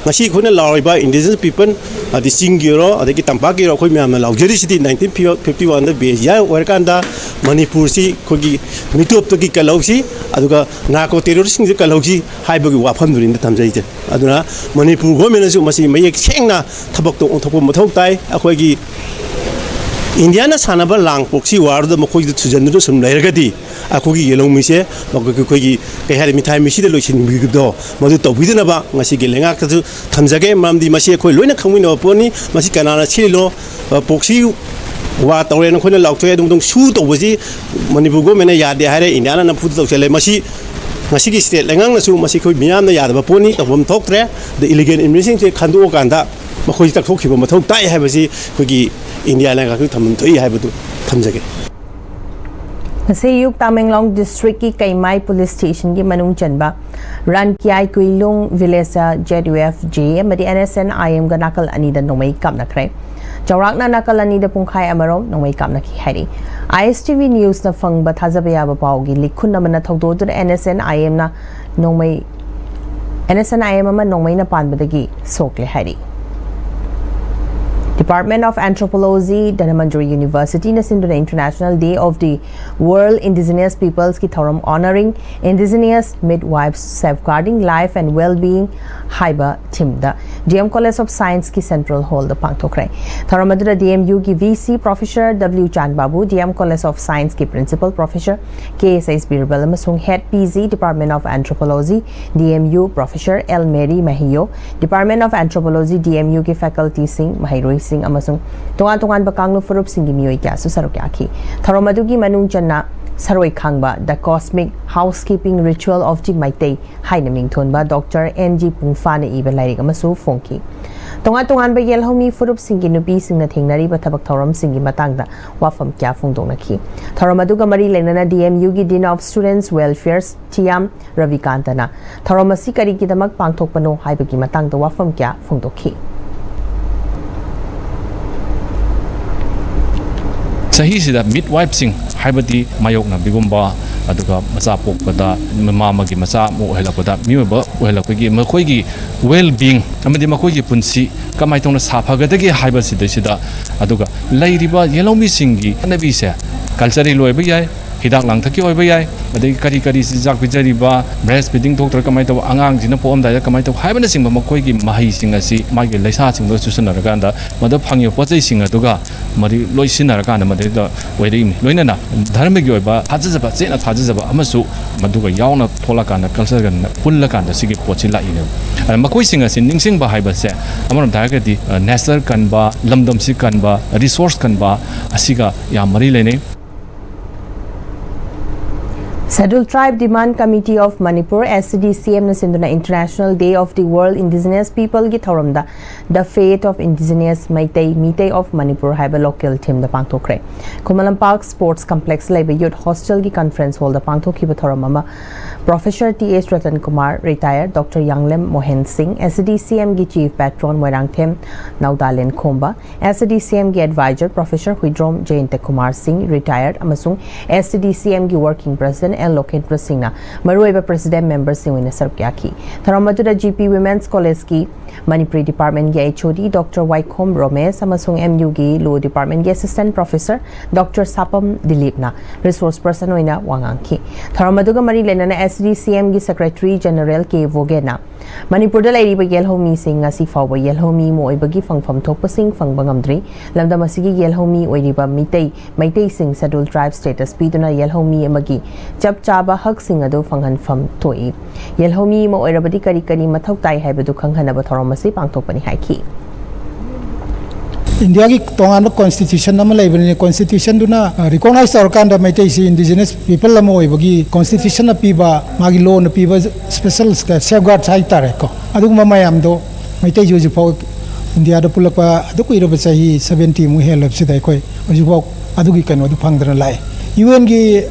ꯉꯁꯤ ꯑꯩꯈꯣꯏꯅ ꯂꯥꯎꯔꯤꯕ indigenous people, ꯑꯗꯩ ꯆꯤꯡꯒꯤ ꯑꯣꯏꯔꯣ ꯑꯗꯒꯤ ꯇꯝꯄꯥꯛꯀꯤ ꯑꯣꯏꯔꯣ, ꯑꯩꯈꯣꯏ ꯃꯌꯥꯝꯅ ꯂꯥꯎꯖꯔꯤꯁꯤꯗꯤ nineteen fifty oneꯗ ꯕꯦꯁ ꯑꯣꯏꯔꯀꯥꯟꯗ ꯃꯅꯤꯄꯨꯔꯁꯤ ꯑꯩꯈꯣꯏꯒꯤ ꯃꯤꯇꯣꯞꯇꯒꯤ ꯀꯜꯍꯧꯁꯤ, ꯑꯗꯨꯒ ꯅꯥꯔꯀꯣ ꯇꯦꯔꯣꯔꯤꯁꯁꯤꯡꯁꯦ ꯀꯜꯍꯧꯁꯤ ꯍꯥꯏꯕꯒꯤ ꯋꯥꯐꯝꯗꯨꯅꯤꯅ ꯊꯝꯖꯔꯤꯁꯦ꯫ ꯑꯗꯨꯅ ꯃꯅꯤꯄꯨꯔ ꯒꯣꯔꯃꯦꯟꯅꯁꯨ ꯃꯁꯤ ꯃꯌꯦꯛ ꯁꯦꯡꯅ ꯊꯕꯛꯇ ꯑꯣꯟꯊꯣꯛꯄ ꯃꯊꯧ ꯇꯥꯏ꯫ ꯑꯩꯈꯣꯏꯒꯤ ꯏꯟꯗꯤꯌꯥꯅ ꯁꯥꯟꯅꯕ ꯂꯥꯡ ꯄ꯭ꯔꯣꯛꯁꯤ ꯋꯥꯔꯗ ꯃꯈꯣꯏꯗ ꯊꯨꯖꯟꯗꯨꯅ ꯁꯨꯝ ꯂꯩꯔꯒꯗꯤ ꯑꯩꯈꯣꯏꯒꯤ ꯌꯦꯜꯍꯧꯃꯤꯁꯦ ꯑꯩꯈꯣꯏꯒꯤ ꯀꯩ ꯍꯥꯏꯔꯦ, ꯃꯤꯊꯥꯏ ꯃꯤꯁꯤꯗ ꯂꯣꯏꯁꯤꯟꯕꯤꯕꯗꯣ ꯃꯗꯨ ꯇꯧꯕꯤꯗꯅꯕ ꯉꯁꯤꯒꯤ ꯂꯩꯉꯥꯛꯇꯁꯨ ꯊꯝꯖꯒꯦ꯫ ꯃꯔꯝꯗꯤ ꯃꯁꯤ ꯑꯩꯈꯣꯏ ꯂꯣꯏꯅ ꯈꯪꯃꯤꯟꯅꯕ ꯄꯣꯠꯅꯤ꯫ ꯃꯁꯤ ꯀꯅꯥꯅ ꯁꯤꯜꯂꯤꯅꯣ? ꯄ꯭ꯔꯣꯛꯁꯤ ꯋꯥꯔ ꯇꯧꯔꯦꯅ ꯑꯩꯈꯣꯏꯅ ꯂꯥꯎꯊꯣꯛꯑꯦ, ꯑꯗꯨ ꯃꯇꯨꯡ ꯁꯨ ꯇꯧꯕꯁꯤ ꯃꯅꯤꯄꯨꯔ ꯒꯣꯔꯃꯦꯟꯅ ꯌꯥꯗꯦ ꯍꯥꯏꯔꯦ, ꯏꯟꯗꯤꯌꯥꯅ ꯅꯝꯐꯨꯗ ꯇꯧꯁꯜꯂꯦ꯫ ꯃꯁꯤ ꯉꯁꯤꯒꯤ ꯁ꯭ꯇꯦꯠ ꯂꯩꯉꯥꯛꯅꯁꯨ ꯃꯁꯤ ꯑꯩꯈꯣꯏ ꯃꯤꯌꯥꯝꯅ ꯌꯥꯗꯕ ꯄꯣꯠꯅꯤ, ꯇꯧꯐꯝ ꯊꯣꯛꯇ꯭ꯔꯦ꯫ ꯑꯗ ꯏꯂꯤꯒꯦꯜ ꯏꯃꯤꯒ꯭ꯔꯦꯟꯁꯤꯡꯁꯦ ꯈꯟꯗꯣꯛꯑꯀꯥꯟꯗ ꯃꯈꯣꯏꯁꯤ ꯇꯛꯊꯣꯛꯈꯤꯕ ꯃꯊꯧ ꯇꯥꯏ ꯍꯥꯏꯕꯁꯤ ꯑꯩꯈꯣꯏꯒꯤ ꯏꯟꯗꯤꯌꯥ ꯂꯩꯉꯥꯛꯀꯤ ꯊꯝꯐꯝ ꯊꯣꯛꯏ ꯍꯥꯏꯕꯗꯨ ꯊꯝꯖꯒꯦ꯫ ꯉꯁꯤ ꯑꯌꯨꯛ ꯇꯥꯃꯦꯡꯂꯣꯡ ꯗꯤꯁꯇ꯭ꯔꯤꯛꯀꯤ ꯀꯩꯃꯥꯏ ꯄꯨꯂꯤꯁ ꯁ꯭ꯇꯦꯁꯟꯒꯤ ꯃꯅꯨꯡ ꯆꯟꯕ ꯔꯥꯟꯀꯤꯌꯥꯏ ꯀꯨꯏꯂꯨꯡ ꯚꯤꯂꯦꯖꯇ ZUF JA ꯑꯃꯗꯤ NSCN IM ꯒ ꯅꯥꯀꯜ ꯑꯅꯤꯗ ꯅꯣꯡꯃꯩ ꯀꯥꯞꯅꯈ꯭ꯔꯦ꯫ ꯆꯥꯎꯔꯥꯛꯅ ꯅꯥꯀꯜ ꯑꯅꯤꯗ ꯄꯨꯡꯈꯥꯏ ꯑꯃꯔꯣꯝ ꯅꯣꯡꯃꯩ ꯀꯥꯞꯅꯈꯤ ꯍꯥꯏꯔꯤ꯫ ISTV News ꯅ ꯐꯪꯕ ꯊꯥꯖꯕ ꯌꯥꯕ ꯄꯥꯎꯒꯤ ꯂꯤꯈꯨꯟ ꯑꯃꯅ ꯊꯧꯗꯣꯛ ꯑꯗꯨꯗ NSCN IM ꯅ ꯅꯣꯡꯃꯩ NSCN IM ꯑꯃ ꯅꯣꯡꯃꯩꯅ ꯄꯥꯟꯕꯗꯒꯤ ꯁꯣꯛꯂꯦ ꯍꯥꯏꯔꯤ꯫ Department of Anthropology, Dhanamantri University ꯅ ꯁꯤꯟꯗꯨꯅ International Day of the World Indigenous Peoples ꯀꯤ ꯊꯧꯔꯝ Honoring Indigenous Midwives, Safeguarding Life and Well-being ꯍꯥꯏꯕ theme the DM College of Science ꯀꯤ Central Hall ꯗ ꯄꯥꯡꯊꯣꯛꯈ꯭ꯔꯦ꯫ ꯊꯧꯔꯝ ꯑꯗꯨꯗ DMU ꯒꯤ VC Professor W ꯆꯥꯟꯕꯥꯕꯨ, DM College of Science ꯀꯤ Principal Professor KSH ꯕꯤꯔꯕꯜ ꯑꯃꯁꯨꯡ Head PG, Department of Anthropology, DMU Professor L Mary ꯃꯍꯤꯌꯣ, Department of Anthropology, DMU ꯒꯤ faculty ꯁꯤꯡ, ꯃꯍꯩꯔꯣꯏꯁꯤꯡ ꯑꯃꯁꯨꯡ ꯇꯣꯉꯥꯟ ꯇꯣꯉꯥꯟꯕ ꯀꯥꯡꯂꯨꯞ ꯐꯨꯔꯨꯞꯁꯤꯡꯒꯤ ꯃꯤꯑꯣꯏ ꯀꯌꯥꯁꯨ ꯁꯔꯨꯛ ꯌꯥꯈꯤ꯫ ꯊꯧꯔꯝ ꯑꯗꯨꯒꯤ ꯃꯅꯨꯡ ꯆꯟꯅ ꯁꯔꯣꯏ ꯈꯥꯡꯕ The Cosmic Housekeeping Ritual of the Meitei ꯍꯥꯏꯅ ꯃꯤꯡꯊꯣꯟꯕ ꯗꯣꯛꯇꯔ ꯑꯦꯟ ꯖꯤ ꯄꯨꯡꯐꯥꯅ ꯏꯕ ꯂꯥꯏꯔꯤꯛ ꯑꯃꯁꯨ ꯐꯣꯡꯈꯤ꯫ ꯇꯣꯉꯥꯟ ꯇꯣꯉꯥꯟꯕ ꯌꯦꯜꯍꯧꯃꯤ ꯐꯨꯔꯨꯞꯁꯤꯡꯒꯤ ꯅꯨꯄꯤꯁꯤꯡꯅ ꯊꯦꯡꯅꯔꯤꯕ ꯊꯕꯛ ꯊꯧꯔꯝꯁꯤꯡꯒꯤ ꯃꯇꯥꯡꯗ ꯋꯥꯐꯝ ꯀꯌꯥ ꯐꯣꯡꯗꯣꯛꯅꯈꯤ꯫ ꯊꯧꯔꯝ ꯑꯗꯨꯒ ꯃꯔꯤ ꯂꯩꯅꯅ DMU ꯒꯤ Dean of Students Welfare ꯊꯤꯌꯥꯝ ꯔꯕꯤꯀꯥꯟꯇꯅ ꯊꯧꯔꯝ ꯑꯁꯤ ꯀꯔꯤꯒꯤꯗꯃꯛ ꯄꯥꯡꯊꯣꯛꯄꯅꯣ ꯍꯥꯏꯕꯒꯤ ꯃꯇꯥꯡꯗ ꯋꯥꯐꯝ ꯀꯌꯥ ꯐꯣꯡꯗꯣꯛꯈꯤ꯫ ꯆꯍꯤꯁꯤꯗ ꯃꯤꯗꯋꯥꯏꯐꯁꯤꯡ ꯍꯥꯏꯕꯗꯤ ꯃꯥꯌꯣꯛꯅꯕꯤꯒꯨꯝꯕ, ꯑꯗꯨꯒ ꯃꯆꯥ ꯄꯣꯛꯄꯗ ꯃꯃꯥ ꯑꯃꯒꯤ ꯃꯆꯥ ꯑꯃ ꯑꯣꯏꯍꯜꯂꯛꯄꯗ ꯃꯤꯑꯣꯏꯕ ꯑꯣꯏꯍꯜꯂꯛꯄꯒꯤ ꯃꯈꯣꯏꯒꯤ well being ꯑꯃꯗꯤ ꯃꯈꯣꯏꯒꯤ ꯄꯨꯟꯁꯤ ꯀꯃꯥꯏꯅ ꯇꯧꯅ ꯁꯥꯐꯒꯗꯒꯦ ꯍꯥꯏꯕꯁꯤꯗꯩꯁꯤꯗ, ꯑꯗꯨꯒ ꯂꯩꯔꯤꯕ ꯌꯦꯜꯍꯧꯃꯤꯁꯤꯡꯒꯤ ꯆꯠꯅꯕꯤꯁꯦ cultural ꯑꯣꯏꯕ ꯌꯥꯏ, ꯍꯤꯗꯥꯛ ꯂꯥꯡꯊꯛꯀꯤ ꯑꯣꯏꯕ ꯌꯥꯏ, ꯑꯗꯒꯤ ꯀꯔꯤ ꯀꯔꯤ ꯆꯤꯟꯖꯥꯛ ꯄꯤꯖꯔꯤꯕ, ꯕ꯭ꯔꯦꯁ ꯐꯤꯗꯤꯡ ꯊꯣꯛꯇ꯭ꯔꯒ ꯀꯃꯥꯏꯅ ꯇꯧꯕ, ꯑꯉꯥꯡꯁꯤꯅ ꯄꯣꯛꯑꯝꯗꯥꯏꯗ ꯀꯃꯥꯏꯅ ꯇꯧꯕ ꯍꯥꯏꯕꯅꯆꯤꯡꯕ ꯃꯈꯣꯏꯒꯤ ꯃꯍꯩꯁꯤꯡ ꯑꯁꯤ ꯃꯥꯒꯤ ꯂꯩꯁꯥꯁꯤꯡꯗ ꯆꯨꯁꯟꯅꯔꯀꯥꯟꯗ ꯃꯗꯨ ꯐꯪꯉꯤꯕ ꯄꯣꯠ ꯆꯩꯁꯤꯡ ꯑꯗꯨꯒ ꯃꯔꯤ ꯂꯣꯏꯁꯤꯟꯅꯔꯀꯥꯟꯗ ꯃꯗꯩꯗ ꯑꯣꯏꯔꯛꯏꯕꯅꯤ꯫ ꯂꯣꯏꯅꯅ ꯙꯔꯃꯒꯤ ꯑꯣꯏꯕ ꯊꯥꯖꯖꯕ, ꯆꯦꯠꯅ ꯊꯥꯖꯖꯕ ꯑꯃꯁꯨ ꯃꯗꯨꯒ ꯌꯥꯎꯅ ꯊꯣꯛꯂꯀꯥꯟꯗ, ꯀꯜꯆꯔꯒ ꯄꯨꯜꯂꯀꯥꯟꯗ ꯁꯤꯒꯤ ꯄꯣꯠꯁꯤ ꯂꯥꯛꯏꯅꯦꯕ꯫ ꯑꯗ ꯃꯈꯣꯏꯁꯤꯡ ꯑꯁꯤ ꯅꯤꯡꯁꯤꯡꯕ ꯍꯥꯏꯕꯁꯦ ꯑꯃꯔꯣꯝꯗ ꯍꯥꯏꯔꯒꯗꯤ, ꯑ, ꯅꯦꯆꯔ ꯀꯟꯕ, ꯂꯝꯗꯝꯁꯤ ꯀꯟꯕ, ꯔꯤꯁꯣꯔꯁ ꯀꯟꯕ ꯑꯁꯤꯒ ꯌꯥꯝ ꯃꯔꯤ ꯂꯩꯅꯩ꯫ Scheduled Tribe Demand Committee of Manipur, S C D C M ꯅ ꯁꯤꯟꯗꯨꯅ International Day of the World Indigenous People ꯒꯤ ꯊꯧꯔꯝꯗ The Fate of Indigenous Meitei, Meitei of Manipur ꯍꯥꯏꯕ local theme ꯗ ꯄꯥꯡꯊꯣꯛꯈ꯭ꯔꯦ꯫ ꯈꯨꯃꯟ ꯂꯝꯄꯥꯛ Sports Complex ꯂꯩꯕ Youth Hostel ꯒꯤ conference hall ꯗ ꯄꯥꯡꯊꯣꯛꯈꯤꯕ ꯊꯧꯔꯝ ꯑꯃ Professor T H Ratan Kumar, retired, Doctor ꯌꯥꯡꯂꯦꯝ ꯃꯣꯍꯦꯟ ꯁꯤꯡ, S C D C M ꯒꯤ Chief Patron ꯃꯣꯏꯔꯥꯡꯊꯦꯝ ꯅꯥꯎꯗꯥꯂꯦꯟ ꯈꯣꯝꯕ, S C D C M ꯒꯤ Advisor Professor ꯍꯨꯏꯗ꯭ꯔꯣꯝ ꯖꯌꯟꯇ ꯀꯨꯃꯥꯔ ꯁꯤꯡ, retired, ꯑꯃꯁꯨꯡ S C D C M ꯒꯤ Working President L ꯂꯣꯀꯦꯟꯗ꯭ꯔ ꯁꯤꯡꯅ ꯃꯔꯨꯑꯣꯏꯕ President member ꯁꯤꯡ ꯑꯣꯏꯅ ꯁꯔꯨꯛ ꯌꯥꯈꯤ꯫ ꯊꯧꯔꯝ ꯑꯗꯨꯗ G P Women's College ꯀꯤ Manipuri Department ꯒꯤ H O D Doctor ꯋꯥꯏꯈꯣꯝ ꯔꯣꯃꯦꯁ ꯑꯃꯁꯨꯡ M U ꯒꯤ Law Department ꯒꯤ Assistant Professor Doctor ꯁꯥꯄꯝ ꯗꯤꯂꯤꯞꯅ resource person ꯑꯣꯏꯅ ꯋꯥ ꯉꯥꯡꯈꯤ꯫ ꯊꯧꯔꯝ ꯑꯗꯨꯒ ꯃꯔꯤ ꯂꯩꯅꯅ S C D C M ꯒꯤ Secretary General K ꯚꯣꯒꯦꯅ ꯃꯅꯤꯄꯨꯔꯗ ꯂꯩꯔꯤꯕ ꯌꯦꯜꯍꯧꯃꯤꯁꯤꯡ ꯉꯁꯤ ꯐꯥꯎꯕ ꯌꯦꯜꯍꯧꯃꯤ ꯑꯃ ꯑꯣꯏꯕꯒꯤ ꯐꯪꯐꯝ ꯊꯣꯛꯄꯁꯤꯡ ꯐꯪꯕ ꯉꯝꯗ꯭ꯔꯤ꯫ ꯂꯝꯗꯝ ꯑꯁꯤꯒꯤ ꯌꯦꯜꯍꯧꯃꯤ ꯑꯣꯏꯔꯤꯕ ꯃꯤꯇꯩ, ꯃꯩꯇꯩꯁꯤꯡ Scheduled Tribe status ꯄꯤꯗꯨꯅ ꯌꯦꯜꯍꯧꯃꯤ ꯑꯃꯒꯤ ꯆꯞ ꯆꯥꯕ ꯍꯛꯁꯤꯡ ꯑꯗꯨ ꯐꯪꯍꯟꯐꯝ ꯊꯣꯛꯏ꯫ ꯌꯦꯜꯍꯧꯃꯤ ꯑꯃ ꯑꯣꯏꯔꯕꯗꯤ ꯀꯔꯤ ꯀꯔꯤ ꯃꯊꯧ ꯇꯥꯏ ꯍꯥꯏꯕꯗꯨ ꯈꯪꯍꯟꯅꯕ ꯊꯧꯔꯝ ꯑꯁꯤ ꯄꯥꯡꯊꯣꯛꯄꯅꯤ ꯍꯥꯏꯈꯤ꯫ ꯏꯟꯗꯤꯌꯥꯒꯤ ꯇꯣꯉꯥꯟꯕ constitution ꯑꯃ ꯂꯩꯕꯅꯤꯅ, constitution ꯗꯨꯅ, ꯑ, recognize ꯇꯧꯔꯀꯥꯟꯗ ꯃꯩꯇꯩꯁꯤ indigenous people ꯑꯃ ꯑꯣꯏꯕꯒꯤ constitution ꯅ ꯄꯤꯕ, ꯃꯥꯒꯤ law ꯅ ꯄꯤꯕ special safeguards ꯍꯥꯏꯇꯥꯔꯦꯀꯣ꯫ ꯑꯗꯨꯒꯨꯝꯕ ꯃꯌꯥꯝꯗꯣ ꯃꯩꯇꯩꯁꯤ ꯍꯧꯖꯤꯛꯐꯥꯎ ꯏꯟꯗꯤꯌꯥꯗ ꯄꯨꯜꯂꯛꯄ ꯑꯗꯨ ꯀꯨꯏꯔꯕ ꯆꯍꯤ seventy ꯃꯨꯛ ꯍꯦꯜꯂꯕꯁꯤꯗ ꯑꯩꯈꯣꯏ ꯍꯧꯖꯤꯛꯐꯥꯎ ꯑꯗꯨꯒꯤ ꯀꯩꯅꯣꯗꯨ ꯐꯪꯗꯅ ꯂꯥꯛꯑꯦ꯫ UN ꯒꯤ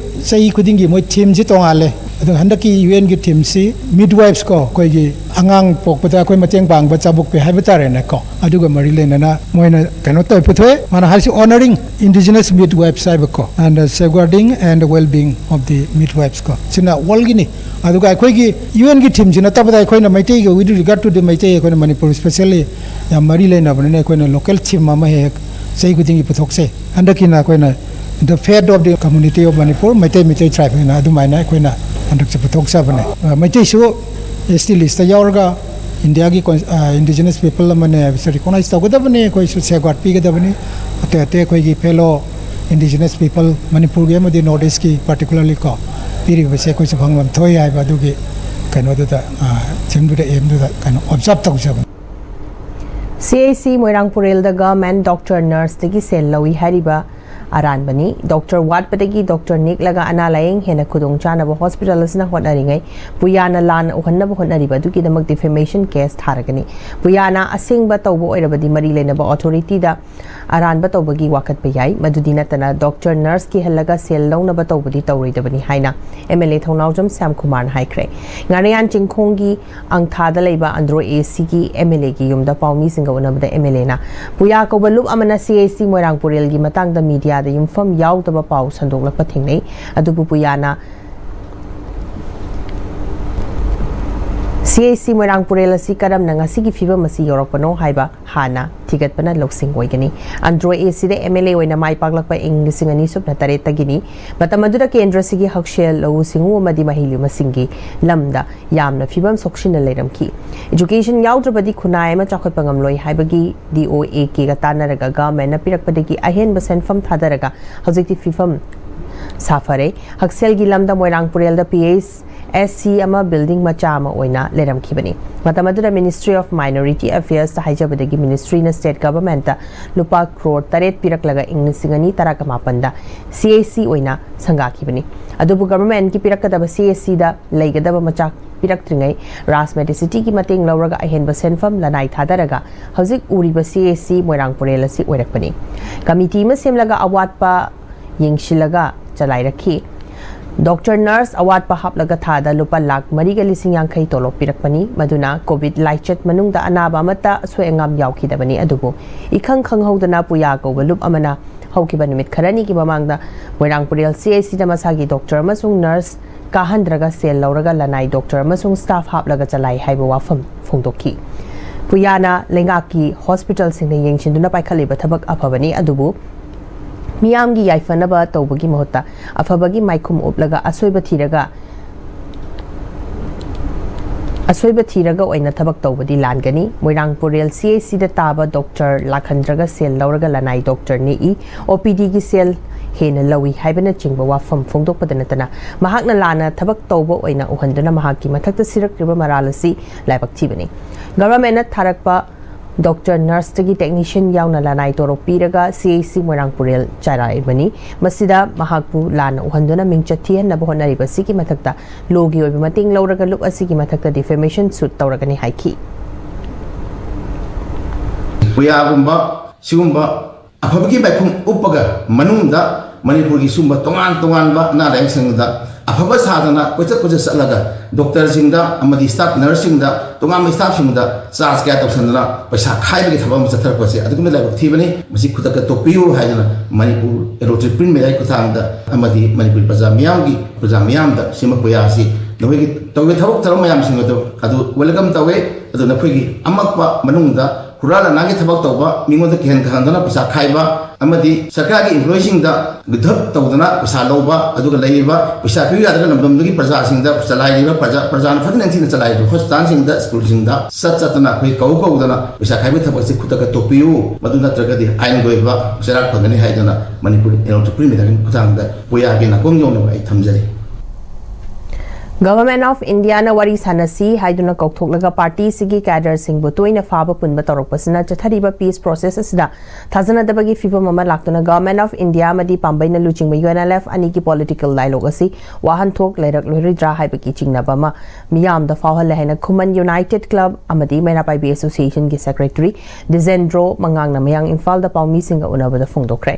ꯆꯍꯤ ꯈꯨꯗꯤꯡꯒꯤ ꯃꯣꯏ theme ꯁꯤ ꯇꯣꯉꯥꯜꯂꯦ꯫ ꯑꯗꯣ ꯍꯟꯗꯛꯀꯤ UN ꯒꯤ theme ꯁꯤ midwives ꯀꯣ, ꯑꯩꯈꯣꯏꯒꯤ ꯑꯉꯥꯡ ꯄꯣꯛꯄꯗ ꯑꯩꯈꯣꯏ ꯃꯇꯦꯡ ꯄꯥꯡꯕ ꯆꯥꯕꯣꯛꯄꯤ ꯍꯥꯏꯕ ꯇꯥꯔꯦꯅꯦꯀꯣ꯫ ꯑꯗꯨꯒ ꯃꯔꯤ ꯂꯩꯅꯅ ꯃꯣꯏꯅ ꯀꯩꯅꯣ ꯇꯧ ꯄꯨꯊꯣꯛꯑꯦ꯫ ꯃꯥꯅ ꯍꯥꯏꯁꯤ honoring indigenous midwives ꯍꯥꯏꯕꯀꯣ, and safeguarding and well-being of the midwives ꯀꯣ꯫ ꯁꯤꯅ world ꯒꯤꯅꯤ꯫ ꯑꯗꯨꯒ ꯑꯩꯈꯣꯏꯒꯤ UN ꯒꯤ theme ꯁꯤ ꯅꯠꯇꯕꯗ ꯑꯩꯈꯣꯏꯅ ꯃꯩꯇꯩꯒ, with regard to the Meitei, ꯑꯩꯈꯣꯏꯅ ꯃꯅꯤꯄꯨꯔ specially ꯌꯥꯝ ꯃꯔꯤ ꯂꯩꯅꯕꯅꯤꯅ ꯑꯩꯈꯣꯏꯅ local theme ꯑꯃ ꯍꯦꯛ ꯍꯦꯛ ꯆꯍꯤ ꯈꯨꯗꯤꯡꯒꯤ ꯄꯨꯊꯣꯛꯆꯩ꯫ ꯍꯟꯗꯛꯀꯤꯅ ꯑꯩꯈꯣꯏꯅ The Fate of the Community of Manipur, Meitei Meitei tribe ꯍꯥꯏꯅ ꯑꯗꯨꯃꯥꯏꯅ ꯑꯩꯈꯣꯏꯅ ꯍꯟꯗꯛꯁꯦ ꯄꯨꯊꯣꯛꯆꯕꯅꯦ꯫ ꯑ, ꯃꯩꯇꯩꯁꯨ S T list ꯇ ꯌꯥꯎꯔꯒ ꯏꯟꯗꯤꯌꯥꯒꯤ con-, ꯑ, indigenous people ꯑꯃꯅꯦ ꯍꯥꯏꯕꯁꯦ recognize ꯇꯧꯒꯗꯕꯅꯤ, ꯑꯩꯈꯣꯏꯁꯨ safeguard ꯄꯤꯒꯗꯕꯅꯤ꯫ ꯑꯇꯩ ꯑꯇꯩ ꯑꯩꯈꯣꯏꯒꯤ fellow indigenous people ꯃꯅꯤꯄꯨꯔꯒꯤ ꯑꯃꯗꯤ North East ꯀꯤ particularly ꯀꯣ ꯄꯤꯔꯤꯕꯁꯦ ꯑꯩꯈꯣꯏꯁꯨ ꯐꯪꯐꯝ ꯊꯣꯛꯏ ꯍꯥꯏꯕ ꯑꯗꯨꯒꯤ ꯀꯩꯅꯣꯗꯨꯗ, ꯑ, theme ꯗꯨꯗ, aim ꯗꯨꯗ ꯀꯩꯅꯣ observe ꯇꯧꯖꯕꯅꯤ꯫ C H C ꯃꯣꯏꯔꯥꯡ ꯄꯨꯔꯦꯜꯗ government doctor nurse ꯇꯒꯤ ꯁꯦꯜ ꯂꯧꯏ ꯍꯥꯏꯔꯤꯕ ꯑꯔꯥꯟꯕꯅꯤ꯫ Doctor ꯋꯥꯠꯄꯗꯒꯤ doctor ꯅꯦꯛꯂꯒ ꯑꯅꯥ ꯂꯥꯌꯦꯡ ꯍꯦꯟꯅ ꯈꯨꯗꯣꯡ ꯆꯥꯅꯕ hospital ꯑꯁꯤꯅ ꯍꯣꯠꯅꯔꯤꯉꯩ ꯄꯨꯌꯥꯅ ꯂꯥꯟꯅ ꯎꯍꯟꯅꯕ ꯍꯣꯠꯅꯔꯤꯕ ꯑꯗꯨꯒꯤꯗꯃꯛ defamation case ꯊꯥꯔꯒꯅꯤ꯫ ꯄꯨꯌꯥꯅ ꯑꯁꯦꯡꯕ ꯇꯧꯕ ꯑꯣꯏꯔꯕꯗꯤ ꯃꯔꯤ ꯂꯩꯅꯕ authority ꯗ ꯑꯔꯥꯟꯕ ꯇꯧꯕꯒꯤ ꯋꯥꯀꯠꯄ ꯌꯥꯏ꯫ ꯃꯗꯨꯗꯤ ꯅꯠꯇꯅ doctor nurse ꯀꯤꯍꯜꯂꯒ ꯁꯦꯜ ꯂꯧꯅꯕ ꯇꯧꯕꯗꯤ ꯇꯧꯔꯣꯏꯗꯕꯅꯤ ꯍꯥꯏꯅ M L A ꯊꯧꯅꯥꯎꯖꯝ ꯁ꯭ꯌꯥꯝꯀꯨꯃꯥꯔꯅ ꯍꯥꯏꯈ꯭ꯔꯦ꯫ ꯉꯥꯔꯤꯌꯥꯟ ꯆꯤꯡꯈꯣꯡꯒꯤ ꯑꯪꯊꯥꯗ ꯂꯩꯕ ꯑꯟꯗ꯭ꯔꯣ A C ꯒꯤ M L A ꯒꯤ ꯌꯨꯝꯗ ꯄꯥꯎꯃꯤꯁꯤꯡꯒ ꯎꯅꯕꯗ M L A ꯅ ꯄꯨꯌꯥ ꯀꯧꯕ ꯂꯨꯞ ꯑꯃꯅ C H C ꯃꯣꯏꯔꯥꯡ ꯄꯨꯔꯦꯜꯒꯤ ꯃꯇꯥꯡꯗ media ꯗ ꯌꯨꯝꯐꯝ ꯌꯥꯎꯗꯕ ꯄꯥꯎ ꯁꯟꯗꯣꯛꯂꯛꯄ ꯊꯦꯡꯅꯩ꯫ ꯑꯗꯨꯕꯨ ꯄꯨꯌꯥꯅ C H C ꯃꯣꯏꯔꯥꯡ ꯄꯨꯔꯦꯜ ꯑꯁꯤ ꯀꯔꯝꯅ ꯉꯁꯤꯒꯤ ꯐꯤꯕꯝ ꯑꯁꯤ ꯌꯧꯔꯛꯄꯅꯣ ꯍꯥꯏꯕ ꯍꯥꯟꯅ ꯊꯤꯒꯠꯄꯅ ꯂꯧꯁꯤꯡ ꯑꯣꯏꯒꯅꯤ꯫ Andro A C the M L A ꯑꯣꯏꯅ ꯃꯥꯏ ꯄꯥꯛꯂꯛꯄ ꯏꯪ ꯂꯤꯁꯤꯡ ꯑꯅꯤ ꯁꯨꯞꯅ ꯇꯔꯦꯠꯇꯒꯤꯅꯤ꯫ ꯃꯇꯝ ꯑꯗꯨꯗ ꯀꯦꯟꯗ꯭ꯔꯁꯤꯒꯤ ꯍꯛꯁꯦꯜ, ꯂꯧꯎ ꯁꯤꯡꯎ ꯑꯃꯗꯤ ꯃꯍꯩ ꯃꯁꯤꯡꯒꯤ ꯂꯝꯗ ꯌꯥꯝꯅ ꯐꯤꯕꯝ ꯁꯣꯛꯆꯤꯟꯅ ꯂꯩꯔꯝꯈꯤ꯫ Education ꯌꯥꯎꯗ꯭ꯔꯕꯗꯤ ꯈꯨꯟꯅꯥꯏ ꯑꯃ ꯆꯥꯎꯈꯠꯄ ꯉꯝꯂꯣꯏ ꯍꯥꯏꯕꯒꯤ D O A K ꯒ ꯇꯥꯟꯅꯔꯒ government ꯅ ꯄꯤꯔꯛꯄꯗꯒꯤ ꯑꯍꯦꯟꯕ ꯁꯦꯟꯐꯝ ꯊꯥꯗꯔꯒ ꯍꯧꯖꯤꯛꯇꯤ ꯐꯤꯕꯝ ꯁꯥꯐꯔꯦ꯫ ꯍꯛꯁꯦꯜꯒꯤ ꯂꯝꯗ ꯃꯣꯏꯔꯥꯡ ꯄꯨꯔꯦꯜꯗ P H S C ꯑꯃ building ꯃꯆꯥ ꯑꯃ ꯑꯣꯏꯅ ꯂꯩꯔꯝꯈꯤꯕꯅꯤ꯫ ꯃꯇꯝ ꯑꯗꯨꯗ Ministry of Minority Affairs ꯇ ꯍꯥꯏꯖꯕꯗꯒꯤ ministry ꯅ state government ꯇ ꯂꯨꯄꯥ ꯀ꯭ꯔꯣꯔ ꯇꯔꯦꯠ ꯄꯤꯔꯛꯂꯒ ꯏꯪ ꯂꯤꯁꯤꯡ ꯑꯅꯤ ꯇꯔꯥꯃꯥꯄꯟꯗ C H C ꯑꯣꯏꯅ ꯁꯪꯒꯥꯈꯤꯕꯅꯤ꯫ ꯑꯗꯨꯕꯨ government ꯀꯤ ꯄꯤꯔꯛꯀꯗꯕ C H C ꯗ ꯂꯩꯒꯗꯕ ꯃꯆꯥꯛ ꯄꯤꯔꯛꯇ꯭ꯔꯤꯉꯩ ꯔꯥꯖ ꯃꯦꯗꯤꯁꯤꯇꯤꯒꯤ ꯃꯇꯦꯡ ꯂꯧꯔꯒ ꯑꯍꯦꯟꯕ ꯁꯦꯟꯐꯝ ꯂꯅꯥꯏ ꯊꯥꯗꯔꯒ ꯍꯧꯖꯤꯛ ꯎꯔꯤꯕ C H C ꯃꯣꯏꯔꯥꯡ ꯄꯨꯔꯦꯜ ꯑꯁꯤ ꯑꯣꯏꯔꯛꯄꯅꯤ꯫ Committee ꯑꯃ ꯁꯦꯝꯂꯒ ꯑꯋꯥꯠꯄ ꯌꯦꯡꯁꯤꯜꯂꯒ ꯆꯂꯥꯏꯔꯛꯈꯤ꯫ Doctor nurse ꯑꯋꯥꯠꯄ ꯍꯥꯞꯂꯒ ꯊꯥꯗ ꯂꯨꯄꯥ ꯂꯥꯈ ꯃꯔꯤꯒ ꯂꯤꯁꯤꯡ ꯌꯥꯡꯈꯩ ꯇꯣꯂꯣꯞ ꯄꯤꯔꯛꯄꯅꯤ꯫ ꯃꯗꯨꯅ COVID ꯂꯥꯏꯆꯠ ꯃꯅꯨꯡꯗ ꯑꯅꯥꯕ ꯑꯃꯠꯇ ꯑꯁꯣꯏ ꯑꯉꯥꯝ ꯌꯥꯎꯈꯤꯗꯕꯅꯤ꯫ ꯑꯗꯨꯕꯨ ꯏꯈꯪ ꯈꯪꯍꯧꯗꯅ ꯄꯨꯌꯥ ꯀꯧꯕ ꯂꯨꯞ ꯑꯃꯅ ꯍꯧꯈꯤꯕ ꯅꯨꯃꯤꯠ ꯈꯔꯅꯤꯒꯤ ꯃꯃꯥꯡꯗ ꯃꯣꯏꯔꯥꯡ ꯄꯨꯔꯦꯜ C H C ꯗ ꯃꯁꯥꯒꯤ doctor ꯑꯃꯁꯨꯡ nurse ꯀꯥꯍꯟꯗ꯭ꯔꯒ ꯁꯦꯜ ꯂꯧꯔꯒ ꯂꯅꯥꯏ doctor ꯑꯃꯁꯨꯡ staff ꯍꯥꯞꯂꯒ ꯆꯂꯥꯏ ꯍꯥꯏꯕ ꯋꯥꯐꯝ ꯐꯣꯡꯗꯣꯛꯈꯤ꯫ ꯄꯨꯌꯥꯅ ꯂꯩꯉꯥꯛꯀꯤ hospital ꯁꯤꯡꯅ ꯌꯦꯡꯁꯤꯟꯗꯨꯅ ꯄꯥꯏꯈꯠꯂꯤꯕ ꯊꯕꯛ ꯑꯐꯕꯅꯤ, ꯑꯗꯨꯕꯨ ꯃꯤꯌꯥꯝꯒꯤ ꯌꯥꯏꯐꯅꯕ ꯇꯧꯕꯒꯤ ꯃꯍꯨꯠꯇ ꯑꯐꯕꯒꯤ ꯃꯥꯏꯈꯨꯝ ꯎꯞꯂꯒ ꯑꯁꯣꯏꯕ ꯊꯤꯔꯒ ꯑꯁꯣꯏꯕ ꯊꯤꯔꯒ ꯑꯣꯏꯅ ꯊꯕꯛ ꯇꯧꯕꯗꯤ ꯂꯥꯟꯒꯅꯤ꯫ ꯃꯣꯏꯔꯥꯡ ꯄꯨꯔꯦꯜ ꯁꯤ ꯑꯩꯆ ꯁꯤꯗ ꯇꯥꯕ ꯗꯣꯛꯇꯔ ꯂꯥꯛꯍꯟꯗ꯭ꯔꯒ ꯁꯦꯜ ꯂꯧꯔꯒ ꯂꯅꯥꯏ ꯗꯣꯛꯇꯔ ꯅꯦꯛꯏ, ꯑꯣ ꯄꯤ ꯗꯤꯒꯤ ꯁꯦꯜ ꯍꯦꯟꯅ ꯂꯧꯏ ꯍꯥꯏꯕꯅꯆꯤꯡꯕ ꯋꯥꯐꯝ ꯐꯣꯡꯗꯣꯛꯄꯗ ꯅꯠꯇꯅ ꯃꯍꯥꯛꯅ ꯂꯥꯟꯅ ꯊꯕꯛ ꯇꯧꯕ ꯑꯣꯏꯅ ꯎꯍꯟꯗꯨꯅ ꯃꯍꯥꯛꯀꯤ ꯃꯊꯛꯇ ꯁꯤꯔꯛꯂꯤꯕ ꯃꯔꯥꯜ ꯑꯁꯤ ꯂꯥꯏꯕꯛ ꯊꯤꯕꯅꯤ꯫ ꯒꯚꯔꯟꯃꯦꯟꯠꯅ ꯊꯥꯔꯛꯄ ꯗꯣꯛꯇꯔ, ꯅꯔꯁꯇꯒꯤ ꯇꯦꯛꯅꯤꯁꯤꯌꯟ ꯌꯥꯎꯅ ꯂꯅꯥꯏ ꯇꯣꯂꯣꯞ ꯄꯤꯔꯒ ꯁꯤ ꯑꯩꯆ ꯁꯤ ꯃꯣꯏꯔꯥꯡ ꯄꯨꯔꯦꯜ ꯆꯥꯏꯔꯛꯏꯕꯅꯤ꯫ ꯃꯁꯤꯗ ꯃꯍꯥꯛꯄꯨ ꯂꯥꯟꯅ ꯎꯍꯟꯗꯨꯅ ꯃꯤꯡꯆꯠ ꯊꯤꯍꯟꯅꯕ ꯍꯣꯠꯅꯔꯤꯕ ꯑꯁꯤꯒꯤ ꯃꯊꯛꯇ ꯂꯣꯒꯤ ꯑꯣꯏꯕ ꯃꯇꯦꯡ ꯂꯧꯔꯒ ꯂꯨꯞ ꯑꯁꯤꯒꯤ ꯃꯊꯛꯇ ꯗꯤꯐꯦꯃꯦꯁꯟ ꯁꯨꯠ ꯇꯧꯔꯒꯅꯤ ꯍꯥꯏꯈꯤ꯫ ꯄꯨꯌꯥꯒꯨꯝꯕ ꯁꯤꯒꯨꯝꯕ ꯑꯐꯕꯒꯤ ꯃꯥꯏꯈꯨꯝ ꯎꯞꯄꯒ ꯃꯅꯨꯡꯗ ꯃꯅꯤꯄꯨꯔꯒꯤ ꯁꯨꯝꯕ ꯇꯣꯉꯥꯟ ꯇꯣꯉꯥꯟꯕ ꯑꯅꯥ ꯂꯥꯏꯌꯦꯡ ꯁꯪꯗ ꯑꯐꯕ ꯁꯥꯗꯅ ꯀꯣꯏꯆꯠ ꯀꯣꯏꯆꯠ ꯆꯠꯂꯒ ꯗꯣꯛꯇꯔꯁꯤꯡꯗ ꯑꯃꯗꯤ ꯁ꯭ꯇꯥꯐ ꯅꯔꯁꯁꯤꯡꯗ, ꯇꯣꯉꯥꯟꯕ ꯁ꯭ꯇꯥꯐꯁꯤꯡꯗ ꯆꯥꯔꯖ ꯀꯌꯥ ꯇꯧꯁꯟꯗꯅ ꯄꯩꯁꯥ ꯈꯥꯏꯕꯒꯤ ꯊꯕꯛ ꯑꯃ ꯆꯠꯊꯔꯛꯄꯁꯦ ꯑꯗꯨꯛꯀꯤ ꯃꯇꯤꯛ ꯂꯥꯏꯕꯛ ꯊꯤꯕꯅꯤ꯫ ꯃꯁꯤ ꯈꯨꯗꯛꯇ ꯇꯣꯛꯄꯤꯌꯨ ꯍꯥꯏꯗꯅ ꯃꯅꯤꯄꯨꯔ ꯑꯦꯂꯣꯇꯤꯛ ꯄ꯭ꯔꯤꯟ ꯃꯦꯗꯤꯌꯥꯒꯤ ꯈꯨꯠꯊꯥꯡꯗ ꯑꯃꯗꯤ ꯃꯅꯤꯄꯨꯔꯤ ꯄ꯭ꯔꯖꯥ ꯃꯤꯌꯥꯝꯒꯤ, ꯄ꯭ꯔꯖꯥ ꯃꯤꯌꯥꯝꯗ ꯁꯤꯃ ꯄꯨꯌꯥ ꯑꯁꯤ ꯅꯈꯣꯏꯒꯤ ꯇꯧꯒꯦ ꯊꯕꯛ ꯊꯧꯔꯝ ꯃꯌꯥꯝꯁꯤꯡ ꯑꯗꯨ, ꯑꯗꯨ ꯋꯦꯜꯀꯝ ꯇꯧꯋꯦ꯫ ꯑꯗꯨ ꯅꯈꯣꯏꯒꯤ ꯑꯃꯛꯄ ꯃꯅꯨꯡꯗ ꯍꯨꯔꯥꯟ ꯂꯥꯟꯅꯥꯒꯤ ꯊꯕꯛ ꯇꯧꯕ, ꯃꯤꯉꯣꯟꯗ ꯀꯤꯍꯟ ꯈꯪꯍꯟꯗꯅ ꯄꯩꯁꯥ ꯈꯥꯏꯕ, ꯑꯃꯗꯤ ꯁꯔꯀꯥꯔꯒꯤ ꯏꯝꯄ꯭ꯂꯣꯌꯤꯁꯤꯡꯗ ꯒꯨꯊꯞ ꯇꯧꯗꯅ ꯄꯩꯁꯥ ꯂꯧꯕ, ꯑꯗꯨꯒ ꯂꯩꯔꯤꯕ ꯄꯩꯁꯥ ꯄꯤꯌꯨ ꯌꯥꯗꯅ ꯂꯝꯗꯝꯗꯨꯒꯤ ꯄ꯭ꯔꯖꯥꯁꯤꯡꯗ ꯆꯂꯥꯏꯔꯤꯕ ꯄ꯭ꯔꯖꯥ, ꯄ꯭ꯔꯖꯥꯅ ꯐꯖꯅ ꯅꯤꯡꯊꯤꯅ ꯆꯂꯥꯏꯔꯤꯕ ꯍꯣꯁꯄꯤꯇꯥꯜꯁꯤꯡꯗ, ꯁ꯭ꯀꯨꯜꯁꯤꯡꯗ ꯆꯠ ꯆꯠꯇꯅ ꯑꯩꯈꯣꯏ ꯀꯧ ꯀꯧꯗꯅ ꯄꯩꯁꯥ ꯈꯥꯏꯕꯒꯤ ꯊꯕꯛꯁꯤ ꯈꯨꯗꯛꯇ ꯇꯣꯛꯄꯤꯌꯨ, ꯃꯗꯨ ꯅꯠꯇ꯭ꯔꯒꯗꯤ ꯑꯥꯏꯟꯒꯤ ꯑꯣꯏꯕ ꯆꯩꯔꯥꯛ ꯐꯪꯒꯅꯤ ꯍꯥꯏꯗꯨꯅ ꯃꯅꯤꯄꯨꯔ ꯑꯦꯂꯣꯇꯤꯛ ꯄ꯭ꯔꯤꯟ ꯃꯦꯗꯤꯌꯥꯒꯤ ꯈꯨꯠꯊꯥꯡꯗ ꯄꯨꯌꯥꯒꯤ ꯅꯥꯀꯣꯡ ꯌꯧꯅꯕ ꯑꯩ ꯊꯝꯖꯔꯤ꯫ ꯒꯚꯔꯟꯃꯦꯟꯠ ꯑꯣꯐ ꯏꯟꯗꯤꯌꯥꯅ ꯋꯥꯔꯤ ꯁꯥꯟꯅꯁꯤ ꯍꯥꯏꯗꯨꯅ ꯀꯧꯊꯣꯛꯂꯒ ꯄꯥꯔꯇꯤꯁꯤꯒꯤ ꯀꯦꯗꯔꯁꯤꯡꯕꯨ ꯇꯣꯏꯅ ꯐꯥꯕ ꯄꯨꯟꯕ ꯇꯧꯔꯛꯄꯁꯤꯅ ꯆꯠꯊꯔꯤꯕ ꯄꯤꯁ ꯄ꯭ꯔꯣꯁꯦꯁ ꯑꯁꯤꯗ ꯊꯥꯖꯅꯗꯕꯒꯤ ꯐꯤꯚꯝ ꯑꯃ ꯂꯥꯛꯇꯨꯅ ꯒꯚꯔꯟꯃꯦꯟꯠ ꯑꯣꯐ ꯏꯟꯗꯤꯌꯥ ꯑꯃꯗꯤ ꯄꯥꯝꯕꯩꯅ ꯂꯨꯆꯤꯡꯕ ꯌꯨ ꯑꯦꯟ ꯑꯦꯜ ꯑꯦꯐ ꯑꯅꯤꯒꯤ ꯄꯣꯂꯤꯇꯤꯀꯦꯜ ꯗꯥꯏꯂꯣꯒ ꯑꯁꯤ ꯋꯥꯍꯟꯊꯣꯛ ꯂꯩꯔꯛꯂꯣꯏꯔꯣꯏꯗ꯭ꯔꯥ ꯍꯥꯏꯕꯒꯤ ꯆꯤꯡꯅꯕ ꯑꯃ ꯃꯤꯌꯥꯝꯗ ꯐꯥꯎꯍꯜꯂꯦ ꯍꯥꯏꯅ ꯈꯨꯃꯟ ꯌꯨꯅꯥꯏꯇꯦꯗ ꯀ꯭ꯂꯕ ꯑꯃꯗꯤ ꯃꯩꯔꯥ ꯄꯥꯏꯕꯤ ꯑꯦꯁꯣꯁꯤꯌꯦꯁꯟꯒꯤ ꯁꯦꯀ꯭ꯔꯦꯇꯔꯤ ꯗꯤꯖꯦꯟꯗ꯭ꯔꯣ ꯃꯉꯥꯡꯅ ꯃꯌꯥꯡ ꯏꯝꯐꯥꯜꯗ ꯄꯥꯎꯃꯤꯁꯤꯡꯒ ꯎꯅꯕꯗ ꯐꯣꯡꯗꯣꯛꯈ꯭ꯔꯦ꯫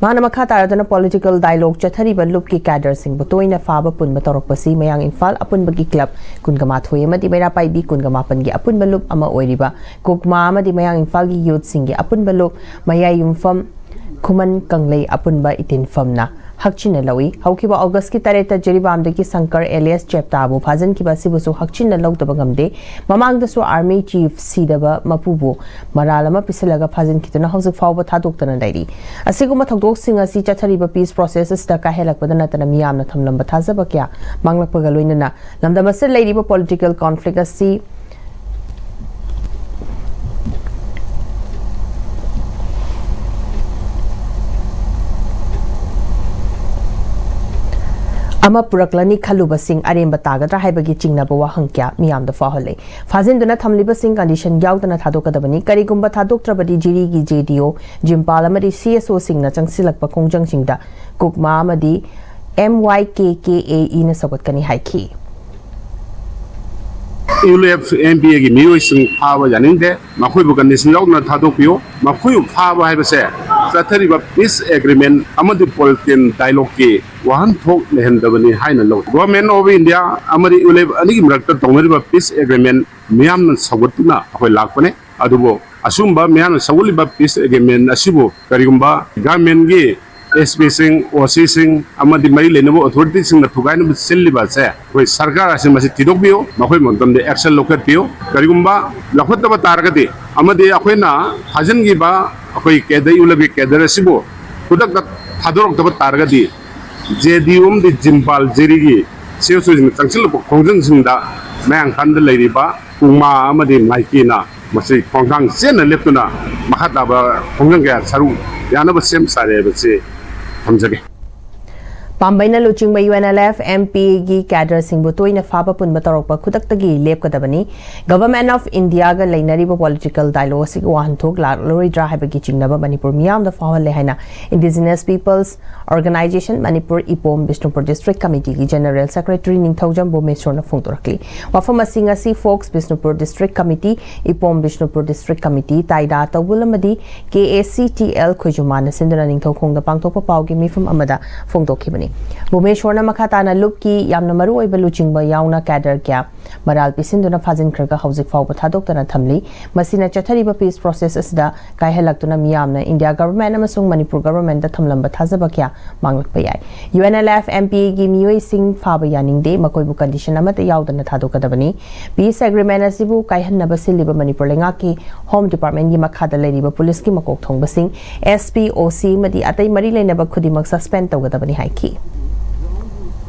ꯃꯥꯅ ꯃꯈꯥ ꯇꯥꯔꯗꯨꯅ ꯄꯣꯂꯤꯇꯤꯀꯦꯜ ꯗꯥꯏꯂꯣꯒ ꯆꯠꯊꯔꯤꯕ ꯂꯨꯞꯀꯤ ꯀꯦꯗꯔꯁꯤꯡꯕꯨ ꯇꯣꯏꯅ ꯐꯥꯕ ꯄꯨꯟꯕ ꯇꯧꯔꯛꯄꯁꯤ ꯃꯌꯥꯡ ꯏꯝꯐꯥꯜ ꯑꯄꯨꯟꯕꯒꯤ ꯀ꯭ꯂꯕ ꯀꯨꯟꯒ ꯃꯥꯊꯣꯏ ꯑꯃꯗꯤ ꯃꯩꯔꯥ ꯄꯥꯏꯕꯤ ꯀꯨꯟꯒ ꯃꯥꯄꯟꯒꯤ ꯑꯄꯨꯟꯕ ꯂꯨꯞ ꯑꯃ ꯑꯣꯏꯔꯤꯕ ꯀꯨꯛꯃꯥ ꯑꯃꯗꯤ ꯃꯌꯥꯡ ꯏꯝꯐꯥꯜꯒꯤ ꯌꯨꯠꯁꯤꯡꯒꯤ ꯑꯄꯨꯟꯕ ꯂꯨꯞ ꯃꯌꯥꯏ ꯌꯨꯝꯐꯝ ꯈꯨꯃꯟ ꯀꯪꯂꯩ ꯑꯄꯨꯟꯕ ꯏꯇꯤꯟꯐꯝꯅ ꯍꯛꯆꯤꯟꯅ ꯂꯧꯏ꯫ ꯍꯧꯈꯤꯕ ꯑꯣꯒꯁꯀꯤ ꯇꯔꯦꯠꯇ ꯖꯤꯔꯤꯕꯥꯝꯗꯒꯤ ꯁꯪꯀꯔ ꯑꯦꯂꯤꯌꯥꯁ ꯆꯦꯞꯇꯥꯕꯨ ꯐꯥꯖꯤꯟꯈꯤꯕ ꯑꯁꯤꯕꯨꯁꯨ ꯍꯛꯆꯤꯟꯅ ꯂꯧꯗꯕ ꯉꯝꯗꯦ꯫ ꯃꯃꯥꯡꯗꯁꯨ ꯑꯥꯔꯃꯤ ꯆꯤꯐ ꯁꯤꯗꯕ ꯃꯄꯨꯕꯨ ꯃꯔꯥꯜ ꯑꯃ ꯄꯤꯁꯤꯜꯂꯒ ꯐꯥꯖꯤꯟꯈꯤꯗꯨꯅ ꯍꯧꯖꯤꯛ ꯐꯥꯎꯕ ꯊꯥꯗꯣꯛꯇꯅ ꯂꯩꯔꯤ꯫ ꯑꯁꯤꯒꯨꯝꯕ ꯊꯧꯗꯣꯛꯁꯤꯡ ꯑꯁꯤ ꯆꯠꯊꯔꯤꯕ ꯄꯤꯁ ꯄ꯭ꯔꯣꯁꯦꯁ ꯑꯁꯤꯗ ꯀꯥꯏꯍꯜꯂꯛꯄꯗ ꯅꯠꯇꯅ ꯃꯤꯌꯥꯝꯅ ꯊꯝꯂꯝꯕ ꯊꯥꯖꯕ ꯀꯌꯥ ꯃꯥꯡꯂꯛꯄꯒ ꯂꯣꯏꯅꯅ ꯂꯝꯗꯝ ꯑꯁꯤꯗ ꯂꯩꯔꯤꯕ ꯄꯣꯂꯤꯇꯤꯀꯦꯜ ꯀꯣꯟꯐ꯭ꯂꯤꯛ ꯑꯁꯤ ꯑꯃ ꯄꯨꯔꯛꯂꯅꯤ ꯈꯜꯂꯨꯕꯁꯤꯡ ꯑꯔꯦꯝꯕ ꯇꯥꯒꯗ꯭ꯔꯥ ꯍꯥꯏꯕꯒꯤ ꯆꯤꯡꯅꯕ ꯋꯥꯍꯪ ꯀꯌꯥ ꯃꯤꯌꯥꯝꯗ ꯐꯥꯎꯍꯜꯂꯦ꯫ ꯐꯥꯖꯤꯟꯗꯨꯅ ꯊꯝꯂꯤꯕꯁꯤꯡ ꯀꯟꯗꯤꯁꯟ ꯌꯥꯎꯗꯅ ꯊꯥꯗꯣꯛꯀꯗꯕꯅꯤ꯫ ꯀꯔꯤꯒꯨꯝꯕ ꯊꯥꯗꯣꯛꯇ꯭ꯔꯕꯗꯤ ꯖꯤꯔꯤꯒꯤ ꯖꯦ ꯗꯤ ꯑꯣ, ꯖꯤꯝꯄꯥꯜ ꯑꯃꯗꯤ ꯁꯤ ꯑꯦꯁ ꯑꯣꯁꯤꯡꯅ ꯆꯪꯁꯤꯜꯂꯛꯄ ꯈꯣꯡꯖꯪꯁꯤꯡꯗ ꯀꯨꯛꯃꯥ ꯑꯃꯗꯤ M Y K K A ꯏꯅ ꯁꯧꯒꯠꯀꯅꯤ ꯍꯥꯏꯈꯤ꯫ ꯌꯨ ꯑꯦꯐ ꯑꯦꯝ ꯄꯤ ꯑꯦꯒꯤ ꯃꯤꯑꯣꯏꯁꯤꯡ ꯐꯥꯕ ꯌꯥꯅꯤꯡꯗꯦ꯫ ꯃꯈꯣꯏꯕꯨ ꯀꯟꯗꯤꯁꯟ ꯌꯥꯎꯗꯅ ꯊꯥꯗꯣꯛꯄꯤꯌꯨ꯫ ꯃꯈꯣꯏꯕꯨ ꯐꯥꯕ ꯍꯥꯏꯕꯁꯦ ꯆꯠꯊꯔꯤꯕ ꯄꯤꯁ ꯑꯦꯒ꯭ꯔꯤꯃꯦꯟ ꯑꯃꯗꯤ ꯄꯣꯂꯤꯇꯤꯀꯦꯜ ꯗꯥꯏꯂꯣꯒꯀꯤ ꯋꯥꯍꯟꯊꯣꯛ ꯂꯩꯍꯟꯗꯕꯅꯤ ꯍꯥꯏꯅ ꯂꯧꯏ꯫ ꯒꯣꯔꯃꯦꯟ ꯑꯣꯐ ꯏꯟꯗꯤꯌꯥ ꯑꯃꯗꯤ ꯌꯨ ꯑꯦꯐ ꯑꯦꯝ ꯑꯅꯤꯒꯤ ꯃꯔꯛꯇ ꯇꯧꯅꯔꯤꯕ ꯄꯤꯁ ꯑꯦꯒ꯭ꯔꯤꯃꯦꯟ ꯃꯤꯌꯥꯝꯅ ꯁꯧꯒꯠꯇꯨꯅ ꯑꯩꯈꯣꯏ ꯂꯥꯛꯄꯅꯦ꯫ ꯑꯗꯨꯕꯨ ꯑꯁꯤꯒꯨꯝꯕ ꯃꯤꯌꯥꯝꯅ ꯁꯧꯒꯠꯂꯤꯕ ꯄꯤꯁ ꯑꯦꯒ꯭ꯔꯤꯃꯦꯟ ꯑꯁꯤꯕꯨ ꯀꯔꯤꯒꯨꯝꯕ ꯒꯚꯔꯟꯃꯦꯟꯒꯤ ꯑꯦꯁ ꯄꯤꯁꯤꯡ, ꯑꯣ ꯁꯤꯁꯤꯡ ꯑꯃꯗꯤ ꯃꯔꯤ ꯂꯩꯅꯕ ꯑꯣꯊꯣꯔꯤꯇꯤꯁꯤꯡꯅ ꯊꯨꯒꯥꯏꯅꯕ ꯁꯤꯜꯂꯤꯕ ꯑꯁꯦ ꯑꯩꯈꯣꯏ ꯁꯔꯀꯥꯔ ꯑꯁꯤ ꯃꯁꯤ ꯊꯤꯗꯣꯛꯄꯤꯌꯨ, ꯃꯈꯣꯏ ꯃꯇꯝꯗ ꯑꯦꯛꯁꯟ ꯂꯧꯈꯠꯄꯤꯌꯨ꯫ ꯀꯔꯤꯒꯨꯝꯕ ꯂꯧꯈꯠꯇꯕ ꯇꯥꯔꯒꯗꯤ ꯑꯃꯗꯤ ꯑꯩꯈꯣꯏꯅ ꯊꯥꯖꯤꯟꯈꯤꯕ ꯑꯩꯈꯣꯏ ꯀꯦꯗꯔ, ꯌꯨ ꯑꯦꯐ ꯑꯦꯝꯒꯤ ꯀꯦꯗꯔ ꯑꯁꯤꯕꯨ ꯈꯨꯗꯛꯇ ꯊꯥꯗꯣꯔꯛꯇꯕ ꯇꯥꯔꯒꯗꯤ ꯖꯦ ꯗꯤ ꯑꯣ ꯑꯃꯗꯤ ꯖꯤꯝꯄꯥꯜ ꯖꯤꯔꯤꯒꯤ ꯁꯤ ꯑꯦꯁ ꯑꯣꯁꯤꯡꯅ ꯆꯪꯁꯤꯜꯂꯛꯄ ꯈꯣꯡꯖꯪꯁꯤꯡꯗ ꯃꯌꯥꯡ ꯏꯝꯐꯥꯜꯗ ꯂꯩꯔꯤꯕ ꯀꯨꯛꯃꯥ ꯑꯃꯗꯤ ꯃꯥꯏꯀꯦꯅ ꯃꯁꯤ ꯈꯣꯡꯊꯥꯡ ꯆꯦꯠꯅ ꯂꯦꯞꯇꯨꯅ ꯃꯈꯥ ꯇꯥꯕ ꯈꯣꯡꯖꯪ ꯀꯌꯥ ꯁꯔꯨꯛ ꯌꯥꯅꯕ ꯁꯦꯝ ꯁꯥꯔꯦ ꯍꯥꯏꯕꯁꯤ ꯊꯝꯖꯒꯦ꯫ ꯄꯥꯝꯕꯩꯅ ꯂꯨꯆꯤꯡꯕ ꯌꯨ ꯑꯦꯟ ꯑꯦꯜ ꯑꯦꯐ ꯑꯦꯝ ꯄꯤꯒꯤ ꯀꯦꯗꯔꯁꯤꯡꯕꯨ ꯇꯣꯏꯅ ꯐꯥꯕ ꯄꯨꯟꯕ ꯇꯧꯔꯛꯄ ꯈꯨꯗꯛꯇꯒꯤ ꯂꯦꯞꯀꯗꯕꯅꯤ꯫ ꯒꯚꯔꯟꯃꯦꯟ ꯑꯣꯐ ꯏꯟꯗꯤꯌꯥꯒ ꯂꯩꯅꯔꯤꯕ ꯄꯣꯂꯤꯇꯤꯀꯦꯜ ꯗꯥꯏꯂꯣꯒ ꯑꯁꯤꯒꯤ ꯋꯥꯍꯟꯊꯣꯛ ꯂꯥꯛꯂꯔꯣꯏꯗ꯭ꯔꯥ ꯍꯥꯏꯕꯒꯤ ꯆꯤꯡꯅꯕ ꯃꯅꯤꯄꯨꯔ ꯃꯤꯌꯥꯝꯗ ꯐꯥꯎꯍꯜꯂꯦ ꯍꯥꯏꯅ ꯏꯟꯗꯤꯖꯤꯅꯁ ꯄꯤꯄꯜꯁ ꯑꯣꯔꯒꯅꯥꯏꯖꯦꯁꯟ ꯃꯅꯤꯄꯨꯔ ꯏꯄꯣꯝ ꯕꯤꯁꯅꯨꯄꯨꯔ ꯗꯤꯁꯇ꯭ꯔꯤꯛ ꯀꯃꯤꯇꯤꯒꯤ ꯖꯦꯅꯔꯦꯜ ꯁꯦꯀ꯭ꯔꯦꯇꯔꯤ ꯅꯤꯡꯊꯧꯖꯝ ꯚꯨꯃꯦꯁꯣꯔꯅ ꯐꯣꯡꯗꯣꯔꯛꯂꯤ꯫ ꯋꯥꯐꯝ ꯑꯁꯤ ꯉꯁꯤ ꯐꯣꯛꯁ ꯕꯤꯁꯅꯨꯄꯨꯔ ꯗꯤꯁꯇ꯭ꯔꯤꯛ ꯀꯃꯤꯇꯤ, ꯏꯄꯣꯝ ꯕꯤꯁꯅꯨꯄꯨꯔ ꯗꯤꯁꯇ꯭ꯔꯤꯛ ꯀꯃꯤꯇꯤ, ꯇꯥꯏꯗꯥ ꯇꯧꯕꯨꯜ ꯑꯃꯗꯤ ꯀꯦ ꯑꯦ ꯁꯤ ꯇꯤ ꯑꯦꯜ ꯈꯣꯏꯖꯨꯃꯥꯟꯅ ꯁꯤꯟꯗꯨꯅ ꯅꯤꯡꯊꯧꯈꯣꯡꯗ ꯄꯥꯡꯊꯣꯛꯄ ꯄꯥꯎꯒꯤ ꯃꯤꯐꯝ ꯑꯃꯗ ꯐꯣꯡꯗꯣꯛꯈꯤꯕꯅꯤ꯫ ꯚꯨꯃꯦꯁꯣꯔꯅ ꯃꯈꯥ ꯇꯥꯅ ꯂꯨꯞꯀꯤ ꯌꯥꯝꯅ ꯃꯔꯨꯑꯣꯏꯕ ꯂꯨꯆꯤꯡꯕ ꯌꯥꯎꯅ ꯀꯦꯗꯔ ꯀꯌꯥ ꯃꯔꯥꯜ ꯄꯤꯁꯤꯟꯗꯨꯅ ꯐꯥꯖꯤꯟꯈ꯭ꯔꯒ ꯍꯧꯖꯤꯛ ꯐꯥꯎꯕ ꯊꯥꯗꯣꯛꯇꯅ ꯊꯝꯂꯤ꯫ ꯃꯁꯤꯅ ꯆꯠꯊꯔꯤꯕ peace process ꯑꯁꯤꯗ ꯀꯥꯏꯍꯜꯂꯛꯇꯨꯅ ꯃꯤꯌꯥꯝꯅ India government ꯑꯃꯁꯨꯡ ꯃꯅꯤꯄꯨꯔ governmentꯇ ꯊꯝꯂꯝꯕ ꯊꯥꯖꯕ ꯀꯌꯥ ꯃꯥꯡꯂꯛꯄ ꯌꯥꯏ꯫ UNLF MPAꯒꯤ ꯃꯤꯑꯣꯏꯁꯤꯡ ꯐꯥꯕ ꯌꯥꯅꯤꯡꯗꯦ, ꯃꯈꯣꯏꯕꯨ condition ꯑꯃꯠꯇ ꯌꯥꯎꯗꯅ ꯊꯥꯗꯣꯛꯀꯗꯕꯅꯤ꯫ Peace agreement ꯑꯁꯤꯕꯨ ꯀꯥꯏꯍꯟꯅꯕ ꯁꯤꯜꯂꯤꯕ ꯃꯅꯤꯄꯨꯔ ꯂꯩꯉꯥꯛꯀꯤ Home Departmentꯀꯤ ꯃꯈꯥꯗ ꯂꯩꯔꯤꯕ ꯄꯨꯂꯤꯁꯀꯤ ꯃꯀꯣꯛ ꯊꯣꯡꯕꯁꯤꯡ, SP, OC ꯑꯃꯗꯤ ꯑꯇꯩ ꯃꯔꯤ ꯂꯩꯅꯕ ꯈꯨꯗꯤꯡꯃꯛ suspend ꯇꯧꯒꯗꯕꯅꯤ ꯍꯥꯏꯈꯤ꯫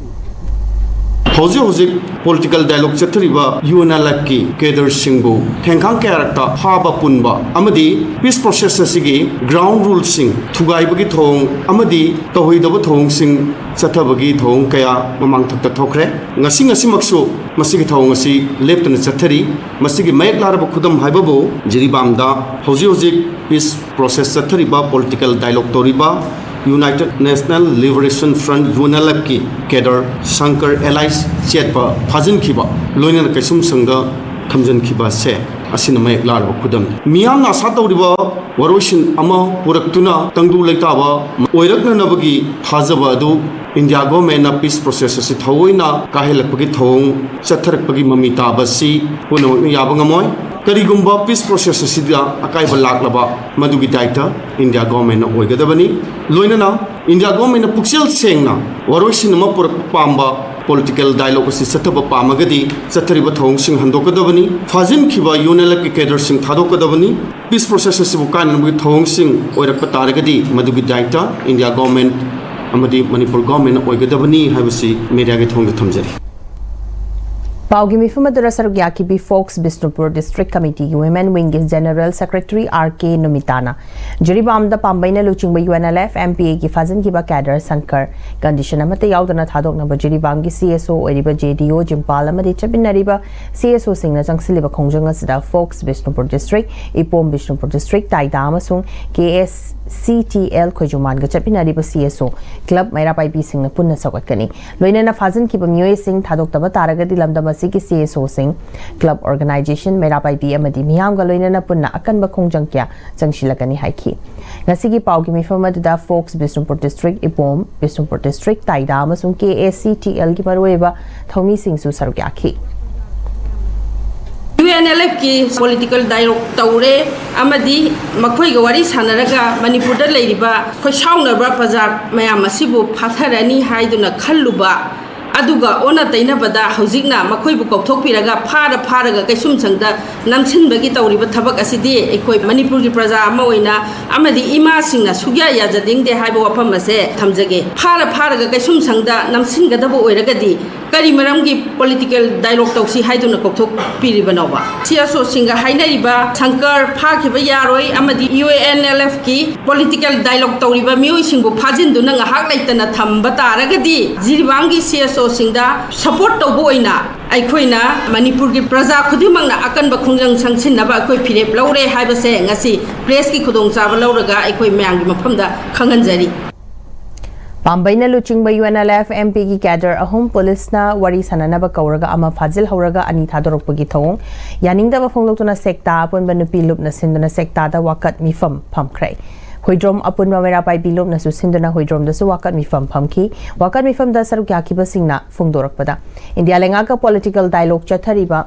ꯍꯧꯖꯤꯛ ꯍꯧꯖꯤꯛ political dialogue ꯆꯠꯊꯔꯤꯕ UNLFꯀꯤ cadreꯁꯤꯡꯕꯨ ꯊꯦꯡꯈꯥꯡ ꯀꯌꯥꯔꯛꯇ ꯐꯥꯕ ꯄꯨꯟꯕ ꯑꯃꯗꯤ peace process ꯑꯁꯤꯒꯤ ground ruleꯁꯤꯡ ꯊꯨꯒꯥꯏꯕꯒꯤ ꯊꯧꯑꯣꯡ ꯑꯃꯗꯤ ꯇꯧꯍꯩꯗꯕ ꯊꯧꯑꯣꯡꯁꯤꯡ ꯆꯠꯊꯕꯒꯤ ꯊꯧꯑꯣꯡ ꯀꯌꯥ ꯃꯃꯥꯡ ꯊꯛꯇ ꯊꯣꯛꯈ꯭ꯔꯦ꯫ ꯉꯁꯤ ꯉꯁꯤꯃꯛꯁꯨ ꯃꯁꯤꯒꯤ ꯊꯧꯑꯣꯡ ꯑꯁꯤ ꯂꯦꯞꯇꯅ ꯆꯠꯊꯔꯤ꯫ ꯃꯁꯤꯒꯤ ꯃꯌꯦꯛ ꯂꯥꯔꯕ ꯈꯨꯗꯝ ꯍꯥꯏꯕꯕꯨ ꯖꯤꯔꯤꯕꯥꯝꯗ ꯍꯧꯖꯤꯛ ꯍꯧꯖꯤꯛ peace process ꯆꯠꯊꯔꯤꯕ political dialogue ꯇꯧꯔꯤꯕ United National Liberation Front, UNLFꯀꯤ cadre ꯁꯪꯀꯔ ꯑꯦꯂꯥꯏꯁ ꯆꯦꯠꯄ ꯐꯥꯖꯤꯟꯈꯤꯕ ꯂꯣꯏꯅꯅ ꯀꯩꯁꯨꯝꯁꯪꯗ ꯊꯝꯖꯤꯟꯈꯤꯕ ꯑꯁꯦ ꯑꯁꯤꯅ ꯃꯌꯦꯛ ꯂꯥꯔꯕ ꯈꯨꯗꯝꯅꯤ꯫ ꯃꯤꯌꯥꯝꯅ ꯑꯁꯥ ꯇꯧꯔꯤꯕ ꯋꯥꯔꯣꯏꯁꯤꯟ ꯑꯃ ꯄꯨꯔꯛꯇꯨꯅ ꯇꯪꯗꯨ ꯂꯩꯇꯥꯕ ꯑꯣꯏꯔꯛꯅꯅꯕꯒꯤ ꯊꯥꯖꯕ ꯑꯗꯨ India governmentꯅ peace process ꯑꯁꯤ ꯊꯑꯣꯏꯅ ꯀꯥꯏꯍꯜꯂꯛꯄꯒꯤ ꯊꯧꯑꯣꯡ ꯆꯠꯊꯔꯛꯄꯒꯤ ꯃꯃꯤ ꯇꯥꯕ ꯑꯁꯤ ꯄꯨꯝꯅꯃꯛꯅ ꯌꯥꯕ ꯉꯝꯃꯣꯏ꯫ ꯀꯔꯤꯒꯨꯝꯕ peace process ꯑꯁꯤꯗ ꯑꯀꯥꯏꯕ ꯂꯥꯛꯂꯕ ꯃꯗꯨꯒꯤ ꯗꯥꯏꯇ India governmentꯅ ꯑꯣꯏꯒꯗꯕꯅꯤ꯫ ꯂꯣꯏꯅꯅ India governmentꯅ ꯄꯨꯛꯆꯦꯜ ꯁꯦꯡꯅ ꯋꯥꯔꯣꯏꯁꯤꯟ ꯑꯃ ꯄꯨꯔꯛꯄ ꯄꯥꯝꯕ political dialogue ꯑꯁꯤ ꯆꯠꯊꯕ ꯄꯥꯝꯃꯒꯗꯤ ꯆꯠꯊꯔꯤꯕ ꯊꯧꯑꯣꯡꯁꯤꯡ ꯍꯟꯗꯣꯛꯀꯗꯕꯅꯤ꯫ ꯐꯥꯖꯤꯟꯈꯤꯕ UNLFꯀꯤ cadreꯁꯤꯡ ꯊꯥꯗꯣꯛꯀꯗꯕꯅꯤ꯫ Peace process ꯑꯁꯤꯕꯨ ꯀꯥꯏꯅꯅꯕꯒꯤ ꯊꯧꯑꯣꯡꯁꯤꯡ ꯑꯣꯏꯔꯛꯄ ꯇꯥꯔꯒꯗꯤ ꯃꯗꯨꯒꯤ ꯗꯥꯏꯇ India government ꯑꯃꯗꯤ ꯃꯅꯤꯄꯨꯔ governmentꯅ ꯑꯣꯏꯒꯗꯕꯅꯤ ꯍꯥꯏꯕꯁꯤ mediaꯒꯤ ꯊꯣꯡꯗ ꯊꯝꯖꯔꯤ꯫ ꯄꯥꯎꯒꯤ ꯃꯤꯐꯝ ꯑꯗꯨꯗ ꯁꯔꯨꯛ ꯌꯥꯈꯤꯕꯤ Fox Bishnupur District Committeeꯒꯤ Women Wingꯒꯤ General Secretary R K ꯅꯨꯃꯤꯇꯥꯅ ꯖꯤꯔꯤꯕꯥꯝꯗ ꯄꯥꯝꯕꯩꯅ ꯂꯨꯆꯤꯡꯕ UNLF MPAꯒꯤ ꯐꯥꯖꯤꯟꯈꯤꯕ cadre ꯁꯪꯀꯔ condition ꯑꯃꯠꯇ ꯌꯥꯎꯗꯅ ꯊꯥꯗꯣꯛꯅꯕ ꯖꯤꯔꯤꯕꯥꯝꯒꯤ CSO ꯑꯣꯏꯔꯤꯕ JDO ꯖꯤꯝꯄꯥꯜ ꯑꯃꯗꯤ ꯆꯠꯃꯤꯟꯅꯔꯤꯕ CSOꯁꯤꯡꯅ ꯆꯪꯁꯤꯜꯂꯤꯕ ꯈꯣꯡꯖꯪ ꯑꯁꯤꯗ Fox Bishnupur District, ꯏꯄꯣꯝ Bishnupur District, ꯇꯥꯏꯗꯥ ꯑꯃꯁꯨꯡ KSCTL ꯈꯣꯏꯖꯨꯃꯥꯟꯒ ꯆꯠꯃꯤꯟꯅꯔꯤꯕ CSO, club ꯃꯩꯔꯥ ꯄꯥꯏꯕꯤꯁꯤꯡꯅ ꯄꯨꯟꯅ ꯁꯧꯒꯠꯀꯅꯤ꯫ ꯂꯣꯏꯅꯅ ꯐꯥꯖꯤꯟꯈꯤꯕ ꯃꯤꯑꯣꯏꯁꯤꯡ ꯊꯥꯗꯣꯛꯇꯕ ꯇꯥꯔꯒꯗꯤ ꯂꯝꯗꯝ ꯑꯁꯤꯒꯤ CSOꯁꯤꯡ, club organization, ꯃꯩꯔꯥ ꯄꯥꯏꯕꯤ ꯑꯃꯗꯤ ꯃꯤꯌꯥꯝꯒ ꯂꯣꯏꯅꯅ ꯄꯨꯟꯅ ꯑꯀꯟꯕ ꯈꯣꯡꯖꯪ ꯀꯌꯥ ꯆꯪꯁꯤꯜꯂꯛꯀꯅꯤ ꯍꯥꯏꯈꯤ꯫ ꯉꯁꯤꯒꯤ ꯄꯥꯎꯒꯤ ꯃꯤꯐꯝ ꯑꯗꯨꯗ Fox Bishnupur District, ꯏꯄꯣꯝ Bishnupur District, ꯇꯥꯏꯗꯥ ꯑꯃꯁꯨꯡ KSCTLꯒꯤ ꯃꯔꯨꯑꯣꯏꯕ ꯊꯧꯃꯤꯁꯤꯡꯁꯨ ꯁꯔꯨꯛ ꯌꯥꯈꯤ꯫ ꯑꯦꯟ ꯑꯦꯜ ꯑꯦꯐꯀꯤ ꯄꯣꯂꯤꯇꯤꯀꯦꯜ ꯗꯥꯏꯂꯣꯒ ꯇꯧꯔꯦ ꯑꯃꯗꯤ ꯃꯈꯣꯏꯒ ꯋꯥꯔꯤ ꯁꯥꯟꯅꯔꯒ ꯃꯅꯤꯄꯨꯔꯗ ꯂꯩꯔꯤꯕ ꯈꯣꯏꯁꯥꯎꯅꯕ ꯄ꯭ꯔꯖꯥ ꯃꯌꯥꯝ ꯑꯁꯤꯕꯨ ꯐꯥꯊꯔꯅꯤ ꯍꯥꯏꯗꯨꯅ ꯈꯜꯂꯨꯕ, ꯑꯗꯨꯒ ꯑꯣꯟꯅ ꯇꯩꯅꯕꯗ ꯍꯧꯖꯤꯛꯅ ꯃꯈꯣꯏꯕꯨ ꯀꯧꯊꯣꯛꯄꯤꯔꯒ ꯐꯥꯔ ꯐꯥꯔꯒ ꯀꯩꯁꯨꯝꯁꯪꯗ ꯅꯝꯁꯤꯟꯕꯒꯤ ꯇꯧꯔꯤꯕ ꯊꯕꯛ ꯑꯁꯤꯗꯤ ꯑꯩꯈꯣꯏ ꯃꯅꯤꯄꯨꯔꯒꯤ ꯄ꯭ꯔꯖꯥ ꯑꯃ ꯑꯣꯏꯅ ꯑꯃꯗꯤ ꯏꯃꯥꯁꯤꯡꯅ ꯁꯨꯛꯌꯥ ꯌꯥꯖꯅꯤꯡꯗꯦ ꯍꯥꯏꯕ ꯋꯥꯐꯝ ꯑꯁꯦ ꯊꯝꯖꯒꯦ꯫ ꯐꯥꯔ ꯐꯥꯔꯒ ꯀꯩꯁꯨꯝꯁꯪꯗ ꯅꯝꯁꯤꯟꯒꯗꯕ ꯑꯣꯏꯔꯒꯗꯤ ꯀꯔꯤ ꯃꯔꯝꯒꯤ ꯄꯣꯂꯤꯇꯤꯀꯦꯜ ꯗꯥꯏꯂꯣꯒ ꯇꯧꯁꯤ ꯍꯥꯏꯗꯨꯅ ꯀꯧꯊꯣꯛꯄꯤꯔꯤꯕꯅꯣꯕ? ꯁꯤ ꯑꯦꯁ ꯑꯣꯁꯤꯡꯒ ꯍꯥꯏꯅꯔꯤꯕ ꯁꯪꯀꯔ ꯐꯥꯈꯤꯕ ꯌꯥꯔꯣꯏ ꯑꯃꯗꯤ ꯌꯨ ꯑꯦꯟ ꯑꯦꯜ ꯑꯦꯐꯀꯤ ꯄꯣꯂꯤꯇꯤꯀꯦꯜ ꯗꯥꯏꯂꯣꯒ ꯇꯧꯔꯤꯕ ꯃꯤꯑꯣꯏꯁꯤꯡꯕꯨ ꯐꯥꯖꯤꯟꯗꯨꯅ ꯉꯥꯏꯍꯥꯛ ꯂꯩꯇꯅ ꯊꯝꯕ ꯇꯥꯔꯒꯗꯤ ꯖꯤꯔꯤꯕꯥꯝꯒꯤ ꯁꯤ ꯑꯦꯁ ꯑꯣꯁꯤꯡꯗ ꯁꯄꯣꯔꯠ ꯇꯧꯕ ꯑꯣꯏꯅ ꯑꯩꯈꯣꯏꯅ ꯃꯅꯤꯄꯨꯔꯒꯤ ꯄ꯭ꯔꯖꯥ ꯈꯨꯗꯤꯡꯃꯛꯅ ꯑꯀꯟꯕ ꯈꯣꯡꯖꯪ ꯆꯪꯁꯤꯟꯅꯕ ꯑꯩꯈꯣꯏ ꯐꯤꯔꯦꯞ ꯂꯧꯔꯦ ꯍꯥꯏꯕꯁꯦ ꯉꯁꯤ ꯄ꯭ꯔꯦꯁꯀꯤ ꯈꯨꯗꯣꯡꯆꯥꯕ ꯂꯧꯔꯒ ꯑꯩꯈꯣꯏ ꯃꯌꯥꯝꯒꯤ ꯃꯐꯝꯗ ꯈꯪꯍꯟꯖꯔꯤ꯫ ꯄꯥꯝꯕꯩꯅ ꯂꯨꯆꯤꯡꯕ ꯌꯨ ꯑꯦꯟ ꯑꯦꯜ ꯑꯦꯐ ꯑꯦꯝ ꯄꯤꯒꯤ ꯀꯦꯗꯔ ꯑꯍꯨꯝ ꯄꯨꯂꯤꯁꯅ ꯋꯥꯔꯤ ꯁꯥꯟꯅꯅꯕ ꯀꯧꯔꯒ ꯑꯃ ꯐꯥꯖꯤꯜꯍꯧꯔꯒ ꯑꯅꯤ ꯊꯥꯗꯣꯔꯛꯄꯒꯤ ꯊꯧꯑꯣꯡ ꯌꯥꯅꯤꯡꯗꯕ ꯐꯣꯡꯗꯣꯛꯇꯨꯅ ꯁꯦꯛꯇꯥ ꯑꯄꯨꯟꯕ ꯅꯨꯄꯤ ꯂꯨꯞꯅ ꯁꯤꯟꯗꯨꯅ ꯁꯦꯛꯇꯥꯗ ꯋꯥꯀꯠ ꯃꯤꯐꯝ ꯐꯝꯈ꯭ꯔꯦ꯫ ꯍꯨꯏꯗ꯭ꯔꯣꯝ ꯑꯄꯨꯟꯕ ꯃꯩꯔꯥ ꯄꯥꯏꯕꯤ ꯂꯨꯞꯅꯁꯨ ꯁꯤꯟꯗꯨꯅ ꯍꯨꯏꯗ꯭ꯔꯣꯝꯗꯁꯨ ꯋꯥꯀꯠ ꯃꯤꯐꯝ ꯐꯝꯈꯤ꯫ ꯋꯥꯀꯠ ꯃꯤꯐꯝꯗ ꯁꯔꯨꯛ ꯌꯥꯈꯤꯕꯁꯤꯡꯅ ꯐꯣꯡꯗꯣꯔꯛꯄꯗ, ꯏꯟꯗꯤꯌꯥ ꯂꯩꯉꯥꯛꯀ ꯄꯣꯂꯤꯇꯤꯀꯦꯜ ꯗꯥꯏꯂꯣꯒ ꯆꯠꯊꯔꯤꯕ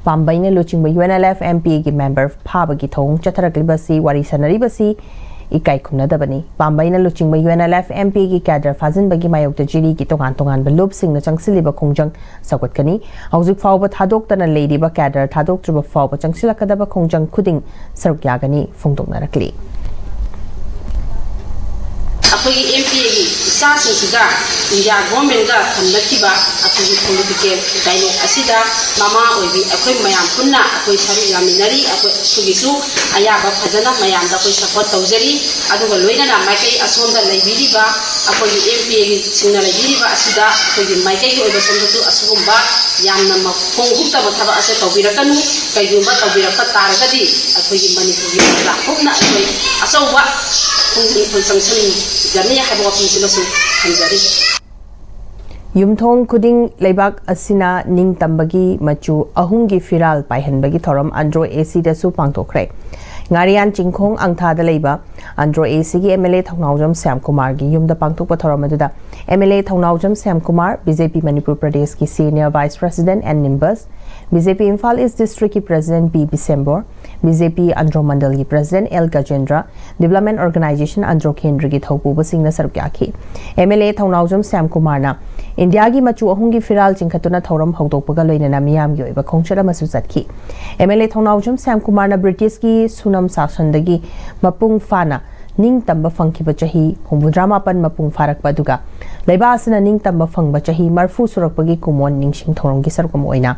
ꯄꯥꯝꯕꯩꯅ ꯂꯨꯆꯤꯡꯕ ꯌꯨ ꯑꯦꯟ ꯑꯦꯜ ꯑꯦꯐ ꯑꯦꯝ ꯄꯤꯒꯤ ꯃꯦꯝꯕꯔ ꯐꯥꯕꯒꯤ ꯊꯧꯑꯣꯡ ꯆꯠꯊꯔꯛꯂꯤꯕꯁꯤ, ꯋꯥꯔꯤ ꯁꯥꯟꯅꯔꯤꯕꯁꯤ ꯏꯀꯥꯏ ꯈꯨꯝꯅꯗꯕꯅꯤ꯫ ꯄꯥꯝꯕꯩꯅ ꯂꯨꯆꯤꯡꯕ ꯌꯨ ꯑꯦꯟ ꯑꯦꯜ ꯑꯦꯐ ꯑꯦꯝ ꯄꯤꯒꯤ ꯀꯦꯗꯔ ꯐꯥꯖꯤꯟꯕꯒꯤ ꯃꯥꯌꯣꯛꯇ ꯖꯤꯔꯤꯒꯤ ꯇꯣꯉꯥꯟ ꯇꯣꯉꯥꯟꯕ ꯂꯨꯞꯁꯤꯡꯅ ꯆꯪꯁꯤꯜꯂꯤꯕ ꯈꯣꯡꯖꯪ ꯁꯧꯒꯠꯀꯅꯤ꯫ ꯍꯧꯖꯤꯛ ꯐꯥꯎꯕ ꯊꯥꯗꯣꯛꯇꯅ ꯂꯩꯔꯤꯕ ꯀꯦꯗꯔ ꯊꯥꯗꯣꯛꯇ꯭ꯔꯤꯕ ꯐꯥꯎꯕ ꯆꯪꯁꯤꯜꯂꯛꯀꯗꯕ ꯈꯣꯡꯖꯪ ꯈꯨꯗꯤꯡ ꯁꯔꯨꯛ ꯌꯥꯒꯅꯤ ꯐꯣꯡꯗꯣꯛꯅꯔꯛꯂꯤ꯫ ꯑꯩꯈꯣꯏꯒꯤ ꯑꯦꯝ ꯄꯤ ꯑꯦꯒꯤ ꯏꯆꯥꯁꯤꯡꯁꯤꯒ ꯏꯟꯗꯤꯌꯥ ꯒꯣꯔꯃꯦꯟꯒ ꯊꯝꯅꯈꯤꯕ ꯑꯩꯈꯣꯏꯒꯤ ꯄꯣꯂꯤꯇꯤꯀꯦꯜ ꯗꯥꯏꯂꯣꯒ ꯑꯁꯤꯗ ꯃꯃꯥ ꯑꯣꯏꯕꯤ ꯑꯩꯈꯣꯏ ꯃꯌꯥꯝ ꯄꯨꯟꯅ ꯑꯩꯈꯣꯏ ꯁꯔꯨꯛ ꯌꯥꯃꯤꯟꯅꯔꯤ꯫ ꯑꯩꯈꯣꯏ ꯑꯩꯈꯣꯏꯒꯤꯁꯨ ꯑꯌꯥꯕ ꯐꯖꯅ ꯃꯌꯥꯝꯗ ꯑꯩꯈꯣꯏ ꯁꯄꯣꯔꯠ ꯇꯧꯖꯔꯤ꯫ ꯑꯗꯨꯒ ꯂꯣꯏꯅꯅ ꯃꯥꯏꯀꯩ ꯑꯁꯣꯝꯗ ꯂꯩꯕꯤꯔꯤꯕ ꯑꯩꯈꯣꯏꯒꯤ ꯑꯦꯝ ꯄꯤ ꯑꯦꯒꯤ ꯁꯤꯡꯅ ꯂꯩꯕꯤꯔꯤꯕ ꯑꯁꯤꯗ ꯑꯩꯈꯣꯏꯒꯤ ꯃꯥꯏꯀꯩꯒꯤ ꯑꯣꯏꯕ ꯁꯣꯝꯗꯁꯨ ꯑꯁꯤꯒꯨꯝꯕ ꯌꯥꯝꯅ ꯃꯈꯣꯡ ꯍꯨꯛꯇꯕ ꯊꯕꯛ ꯑꯁꯦ ꯇꯧꯕꯤꯔꯛꯀꯅꯨ꯫ ꯀꯩꯒꯨꯝꯕ ꯇꯧꯕꯤꯔꯛꯄ ꯇꯥꯔꯒꯗꯤ ꯑꯩꯈꯣꯏꯒꯤ ꯃꯅꯤꯄꯨꯔꯒꯤ ꯄ꯭ꯔꯖꯥ ꯄꯨꯝꯅ ꯑꯩꯈꯣꯏ ꯑꯆꯧꯕ ꯈꯣꯡꯖꯪ ꯑꯩꯈꯣꯏ ꯆꯪꯁꯤꯟꯒꯅꯤ ꯍꯥꯏꯕ ꯋꯥꯐꯝꯁꯤꯃꯁꯨ ꯊꯝꯖꯔꯤ꯫ ꯌꯨꯝꯊꯣꯡ ꯈꯨꯗꯤꯡ ꯂꯩꯕꯥꯛ ꯑꯁꯤꯅ ꯅꯤꯡꯇꯝꯕꯒꯤ ꯃꯆꯨ ꯑꯍꯨꯝꯒꯤ ꯐꯤꯔꯥꯜ ꯄꯥꯏꯍꯟꯕꯒꯤ ꯊꯧꯔꯝ ꯑꯟꯗ꯭ꯔꯣ ꯑꯦ ꯁꯤꯗꯁꯨ ꯄꯥꯡꯊꯣꯛꯈ꯭ꯔꯦ꯫ ꯉꯥꯔꯤꯌꯥꯟ ꯆꯤꯡꯈꯣꯡ ꯑꯪꯊꯥꯗ ꯂꯩꯕ ꯑꯟꯗ꯭ꯔꯣ ꯑꯦ ꯁꯤꯒꯤ ꯑꯦꯝ ꯑꯦꯜ ꯑꯦ ꯊꯧꯅꯥꯎꯖꯝ ꯁ꯭ꯌꯥꯝꯀꯨꯃꯥꯔꯒꯤ ꯌꯨꯝꯗ ꯄꯥꯡꯊꯣꯛꯄ ꯊꯧꯔꯝ ꯑꯗꯨꯗ M L A Thounaojam Shyamkumar, B J P Manipur ꯄ꯭ꯔꯗꯦꯁꯀꯤ senior vice president N Nimbus, B J P Imphal east ꯗꯤꯁꯇ꯭ꯔꯤꯛꯀꯤ president B Bisembor, B J P Andro ꯃꯟꯗꯜꯒꯤ president L Gajendra, development organisation Andro ꯀꯦꯟꯗ꯭ꯔꯒꯤ ꯊꯧꯄꯨꯕꯁꯤꯡꯅ ꯁꯔꯨꯛ ꯌꯥꯈꯤ꯫ ꯑꯦꯝ ꯑꯦꯜ ꯑꯦ ꯊꯧꯅꯥꯎꯖꯝ ꯁ꯭ꯌꯥꯝꯀꯨꯃꯥꯔꯅ ꯏꯟꯗꯤꯌꯥꯒꯤ ꯃꯆꯨ ꯑꯍꯨꯝꯒꯤ ꯐꯤꯔꯥꯜ ꯆꯤꯡꯈꯠꯇꯨꯅ ꯊꯧꯔꯝ ꯍꯧꯗꯣꯛꯄꯒ ꯂꯣꯏꯅꯅ ꯃꯤꯌꯥꯝꯒꯤ ꯑꯣꯏꯕ ꯈꯣꯡꯆꯠ ꯑꯃꯁꯨ ꯆꯠꯈꯤ꯫ ꯑꯦꯝ ꯑꯦꯜ ꯑꯦ ꯊꯧꯅꯥꯎꯖꯝ ꯁ꯭ꯌꯥꯝꯀꯨꯃꯥꯔꯅ ꯕ꯭ꯔꯤꯇꯤꯁꯀꯤ ꯁꯨꯅꯝ ꯁꯥꯁꯟꯗꯒꯤ ꯃꯄꯨꯡ ꯐꯥꯅ ꯅꯤꯡꯇꯝꯕ ꯐꯪꯈꯤꯕ ꯆꯍꯤ ꯍꯨꯝꯐꯨꯇꯔꯥ ꯃꯥꯄꯟ ꯃꯄꯨꯡ ꯐꯥꯔꯛꯄ, ꯑꯗꯨꯒ ꯂꯩꯕꯥꯛ ꯑꯁꯤꯅ ꯅꯤꯡꯇꯝꯕ ꯐꯪꯕ ꯆꯍꯤ ꯃꯔꯤꯐꯨ ꯁꯨꯔꯛꯄꯒꯤ ꯀꯨꯝꯑꯣꯟ ꯅꯤꯡꯁꯤꯡ ꯊꯧꯔꯝꯒꯤ ꯁꯔꯨꯛ ꯑꯃ ꯑꯣꯏꯅ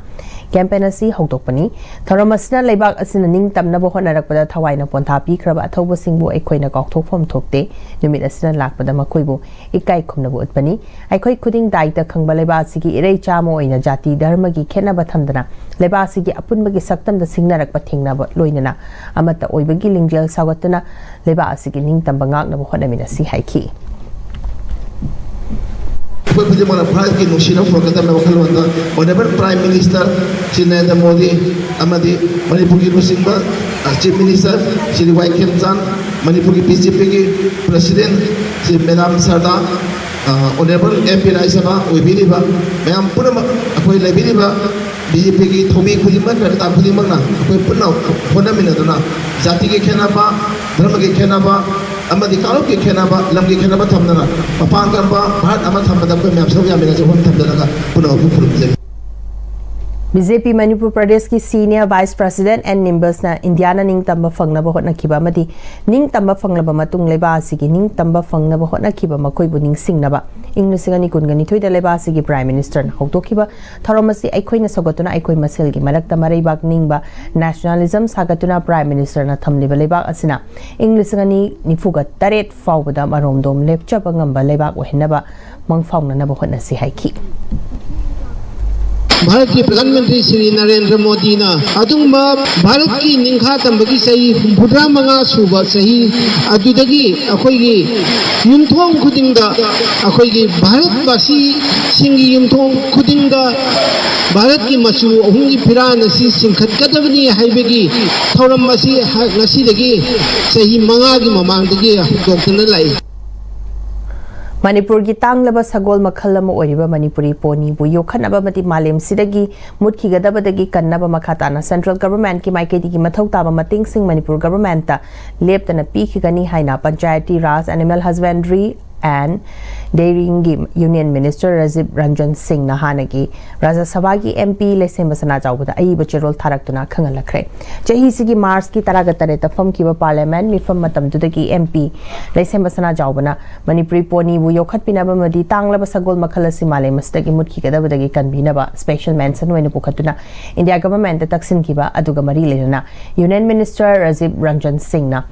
ꯀꯦꯝꯄꯦꯟ ꯑꯁꯤ ꯍꯧꯗꯣꯛꯄꯅꯤ꯫ ꯊꯧꯔꯝ ꯑꯁꯤꯅ ꯂꯩꯕꯥꯛ ꯑꯁꯤꯅ ꯅꯤꯡꯇꯝꯅꯕ ꯍꯣꯠꯅꯔꯛꯄꯗ ꯊꯋꯥꯏꯅ ꯄꯣꯟꯊꯥ ꯄꯤꯈ꯭ꯔꯕ ꯑꯊꯧꯕꯁꯤꯡꯕꯨ ꯑꯩꯈꯣꯏꯅ ꯀꯥꯎꯊꯣꯛꯐꯝ ꯊꯣꯛꯇꯦ꯫ ꯅꯨꯃꯤꯠ ꯑꯁꯤꯅ ꯂꯥꯛꯄꯗ ꯃꯈꯣꯏꯕꯨ ꯏꯀꯥꯏ ꯈꯨꯝꯅꯕ ꯎꯠꯄꯅꯤ꯫ ꯑꯩꯈꯣꯏ ꯈꯨꯗꯤꯡ ꯗꯥꯏꯇ ꯈꯪꯕ ꯂꯩꯕꯥꯛ ꯑꯁꯤꯒꯤ ꯏꯔꯩꯆꯥ ꯑꯃ ꯑꯣꯏꯅ ꯖꯥꯇꯤ ꯙꯔꯃꯒꯤ ꯈꯦꯠꯅꯕ ꯊꯝꯗꯅ ꯂꯩꯕꯥꯛ ꯑꯁꯤꯒꯤ ꯑꯄꯨꯟꯕꯒꯤ ꯁꯛꯇꯝꯗ ꯁꯤꯡꯅꯔꯛꯄ ꯊꯦꯡꯅꯕ ꯂꯣꯏꯅꯅ ꯑꯃꯠꯇ ꯑꯣꯏꯕꯒꯤ ꯂꯤꯡꯖꯦꯜ ꯁꯧꯒꯠꯇꯨꯅ ꯂꯩꯕꯥꯛ ꯑꯁꯤꯒꯤ ꯅꯤꯡꯇꯝꯕ ꯉꯥꯛꯅꯕ ꯍꯣꯠꯅꯃꯤꯟꯅꯁꯤ ꯍꯥꯏꯈꯤ꯫ ꯑꯩꯈꯣꯏ ꯈꯨꯗꯤꯡꯃꯛꯅ ꯚꯥꯔꯠꯀꯤ ꯅꯨꯡꯁꯤꯅꯕ ꯄꯨꯔꯛꯀꯗꯕꯅꯤ ꯋꯥꯈꯜꯂꯣꯟꯗ honourable prime minister Shri Narendra Modi ꯑꯃꯗꯤ ꯃꯅꯤꯄꯨꯔꯒꯤ ꯂꯨꯆꯤꯡꯕ chief minister Shri Y Khemchand, ꯃꯅꯤꯄꯨꯔꯒꯤ ꯕꯤ ꯖꯦ ꯄꯤꯒꯤ ꯄ꯭ꯔꯁꯤꯗꯦꯟꯠ ꯁ꯭ꯔꯤ ꯃꯦꯗꯥꯝ ꯁꯔꯗꯥ, ꯑ, ꯑꯣꯅꯔꯦꯕꯜ ꯑꯦꯝ ꯄꯤ ꯔꯥꯖ꯭ꯌ ꯁꯚꯥ ꯑꯣꯏꯕꯤꯔꯤꯕ ꯃꯌꯥꯝ ꯄꯨꯝꯅꯃꯛ, ꯑꯩꯈꯣꯏ ꯂꯩꯕꯤꯔꯤꯕ ꯕꯤ ꯖꯦ ꯄꯤꯒꯤ ꯊꯧꯃꯤ ꯈꯨꯗꯤꯡꯃꯛ, ꯀꯔꯦꯇꯥ ꯈꯨꯗꯤꯡꯃꯛꯅ ꯑꯩꯈꯣꯏ ꯄꯨꯟꯅ ꯍꯣꯠꯅꯃꯤꯟꯅꯗꯨꯅ ꯖꯥꯇꯤꯒꯤ ꯈꯦꯠꯅꯕ, ꯙꯔꯃꯒꯤ ꯈꯦꯠꯅꯕ ꯑꯃꯗꯤ ꯀꯥꯡꯂꯨꯞꯀꯤ ꯈꯦꯠꯅꯕ, ꯂꯝꯒꯤ ꯈꯦꯠꯅꯕ ꯊꯝꯗꯅ ꯃꯄꯥꯡ ꯀꯟꯕ ꯚꯥꯔꯠ ꯑꯃ ꯊꯝꯕꯗ ꯑꯩꯈꯣꯏ ꯃꯌꯥꯝ ꯁꯔꯨꯛ ꯌꯥꯃꯤꯟꯅꯁꯤ ꯋꯥꯐꯝ ꯊꯝꯖꯔꯒ ꯄꯨꯝꯅꯃꯛꯄꯨ ꯈꯨꯔꯨꯝꯖꯔꯤ꯫ ꯕꯤ ꯖꯦ ꯄꯤ ꯃꯅꯤꯄꯨꯔ ꯄ꯭ꯔꯗꯦꯁꯀꯤ ꯁꯤꯅꯤꯌꯔ ꯚꯥꯏꯁ ꯄ꯭ꯔꯁꯤꯗꯦꯟꯠ ꯑꯦꯟ ꯅꯤꯝꯕꯁꯅ ꯏꯟꯗꯤꯌꯥꯅ ꯅꯤꯡꯇꯝꯕ ꯐꯪꯅꯕ ꯍꯣꯠꯅꯈꯤꯕ ꯑꯃꯗꯤ ꯅꯤꯡꯇꯝꯕ ꯐꯪꯂꯕ ꯃꯇꯨꯡ ꯂꯩꯕꯥꯛ ꯑꯁꯤꯒꯤ ꯅꯤꯡꯇꯝꯕ ꯐꯪꯅꯕ ꯍꯣꯠꯅꯈꯤꯕ ꯃꯈꯣꯏꯕꯨ ꯅꯤꯡꯁꯤꯡꯅꯕ ꯏꯪ ꯂꯤꯁꯤꯡ ꯑꯅꯤ ꯀꯨꯟꯒ ꯅꯤꯊꯣꯏꯗ ꯂꯩꯕꯥꯛ ꯑꯁꯤꯒꯤ ꯄ꯭ꯔꯥꯏꯝ ꯃꯤꯅꯤꯁꯇꯔꯅ ꯍꯧꯗꯣꯛꯈꯤꯕ ꯊꯧꯔꯝ ꯑꯁꯤ ꯑꯩꯈꯣꯏꯅ ꯁꯧꯒꯠꯇꯨꯅ ꯑꯩꯈꯣꯏ ꯃꯁꯦꯜꯒꯤ ꯃꯔꯛꯇ ꯃꯔꯩꯕꯥꯛ ꯅꯤꯡꯕ, ꯅꯦꯁꯅꯦꯂꯤꯖꯝ ꯁꯥꯒꯠꯇꯨꯅ ꯄ꯭ꯔꯥꯏꯝ ꯃꯤꯅꯤꯁꯇꯔꯅ ꯊꯝꯂꯤꯕ ꯂꯩꯕꯥꯛ ꯑꯁꯤꯅ ꯏꯪ ꯂꯤꯁꯤꯡ ꯑꯅꯤ ꯅꯤꯐꯨꯒ ꯇꯔꯦꯠ ꯐꯥꯎꯕꯗ ꯃꯔꯣꯝꯗꯣꯝ ꯂꯦꯞꯆꯕ ꯉꯝꯕ ꯂꯩꯕꯥꯛ ꯑꯣꯏꯍꯟꯅꯕ ꯃꯪꯐꯥꯎꯅꯅꯕ ꯍꯣꯠꯅꯁꯤ ꯍꯥꯏꯈꯤ꯫ ꯚꯥꯔꯠꯀꯤ ꯄ꯭ꯔꯙꯥꯟ ꯃꯟꯇ꯭ꯔꯤ ꯁ꯭ꯔꯤ ꯅꯔꯦꯟꯗ꯭ꯔ ꯃꯣꯗꯤꯅ ꯑꯗꯨꯒꯨꯝꯕ ꯚꯥꯔꯠꯀꯤ ꯅꯤꯡꯈꯥ ꯇꯝꯕꯒꯤ ꯆꯍꯤ ꯍꯨꯝꯐꯨꯇꯔꯥ ꯃꯉꯥ ꯁꯨꯕ ꯆꯍꯤ ꯑꯗꯨꯗꯒꯤ ꯑꯩꯈꯣꯏꯒꯤ ꯌꯨꯝꯊꯣꯡ ꯈꯨꯗꯤꯡꯗ ꯑꯩꯈꯣꯏꯒꯤ ꯚꯥꯔꯠ ꯚꯥꯔꯠꯕꯥꯁꯤꯁꯤꯡꯒꯤ ꯌꯨꯝꯊꯣꯡ ꯈꯨꯗꯤꯡꯗ ꯚꯥꯔꯠꯀꯤ ꯃꯆꯨ ꯑꯍꯨꯝꯒꯤ ꯐꯤꯔꯥꯜ ꯑꯁꯤ ꯆꯤꯡꯈꯠꯀꯗꯕꯅꯤ ꯍꯥꯏꯕꯒꯤ ꯊꯧꯔꯝ ꯑꯁꯤ ꯉꯁꯤꯗꯒꯤ ꯆꯍꯤ ꯃꯉꯥꯒꯤ ꯃꯃꯥꯡꯗꯒꯤ ꯍꯧꯗꯣꯛꯇꯨꯅ ꯂꯥꯛꯏ꯫ ꯃꯅꯤꯄꯨꯔꯒꯤ ꯇꯥꯡꯂꯕ ꯁꯒꯣꯜ ꯃꯈꯜ ꯑꯃ ꯑꯣꯏꯔꯤꯕ ꯃꯅꯤꯄꯨꯔꯤ ꯄꯣꯅꯤꯕꯨ ꯌꯣꯛꯈꯠꯅꯕ ꯑꯃꯗꯤ ꯃꯥꯂꯦꯝꯁꯤꯗꯒꯤ ꯃꯨꯠꯈꯤꯒꯗꯕꯗꯒꯤ ꯀꯟꯅꯕ ꯃꯈꯥ ꯇꯥꯅ central governmentꯀꯤ ꯃꯥꯏꯀꯩꯗꯒꯤ ꯃꯊꯧ ꯇꯥꯕ ꯃꯇꯦꯡꯁꯤꯡ ꯃꯅꯤꯄꯨꯔ governmentꯇ ꯂꯦꯞꯇꯅ ꯄꯤꯈꯤꯒꯅꯤ ꯍꯥꯏꯅ Panchayati Raj, Animal Husbandry and Dairyingꯒꯤ Union Minister Rajiv Ranjan Singhꯅ ꯍꯥꯟꯅꯒꯤ ꯔꯥꯖ꯭ꯌ ꯁꯚꯥꯒꯤ MP ꯂꯩꯁꯦꯝꯕ ꯁꯅꯥꯖꯥꯎꯕꯗ ꯑꯏꯕ ꯆꯦꯔꯣꯜ ꯊꯥꯔꯛꯇꯨꯅ ꯈꯪꯍꯜꯂꯛꯈ꯭ꯔꯦ꯫ ꯆꯍꯤꯁꯤꯒꯤ Marchꯀꯤ ꯇꯔꯥꯒ ꯇꯔꯦꯠꯇ ꯐꯝꯈꯤꯕ Parliament ꯃꯤꯐꯝ ꯃꯇꯝꯗꯨꯗꯒꯤ MP ꯂꯩꯁꯦꯝꯕ ꯁꯅꯥꯖꯥꯎꯕꯅ ꯃꯅꯤꯄꯨꯔꯤ ꯄꯣꯅꯤꯕꯨ ꯌꯣꯛꯈꯠꯄꯤꯅꯕ ꯑꯃꯗꯤ ꯇꯥꯡꯂꯕ ꯁꯒꯣꯜ ꯃꯈꯜ ꯑꯁꯤ ꯃꯥꯂꯦꯝ ꯑꯁꯤꯗꯒꯤ ꯃꯨꯠꯈꯤꯒꯗꯕꯗꯒꯤ ꯀꯟꯕꯤꯅꯕ special mention ꯑꯣꯏꯅ ꯄꯨꯈꯠꯇꯨꯅ India governmentꯇ ꯇꯛꯁꯤꯟꯈꯤꯕ ꯑꯗꯨꯒ ꯃꯔꯤ ꯂꯩꯅꯅ Union Minister Rajiv Ranjan Singhꯅ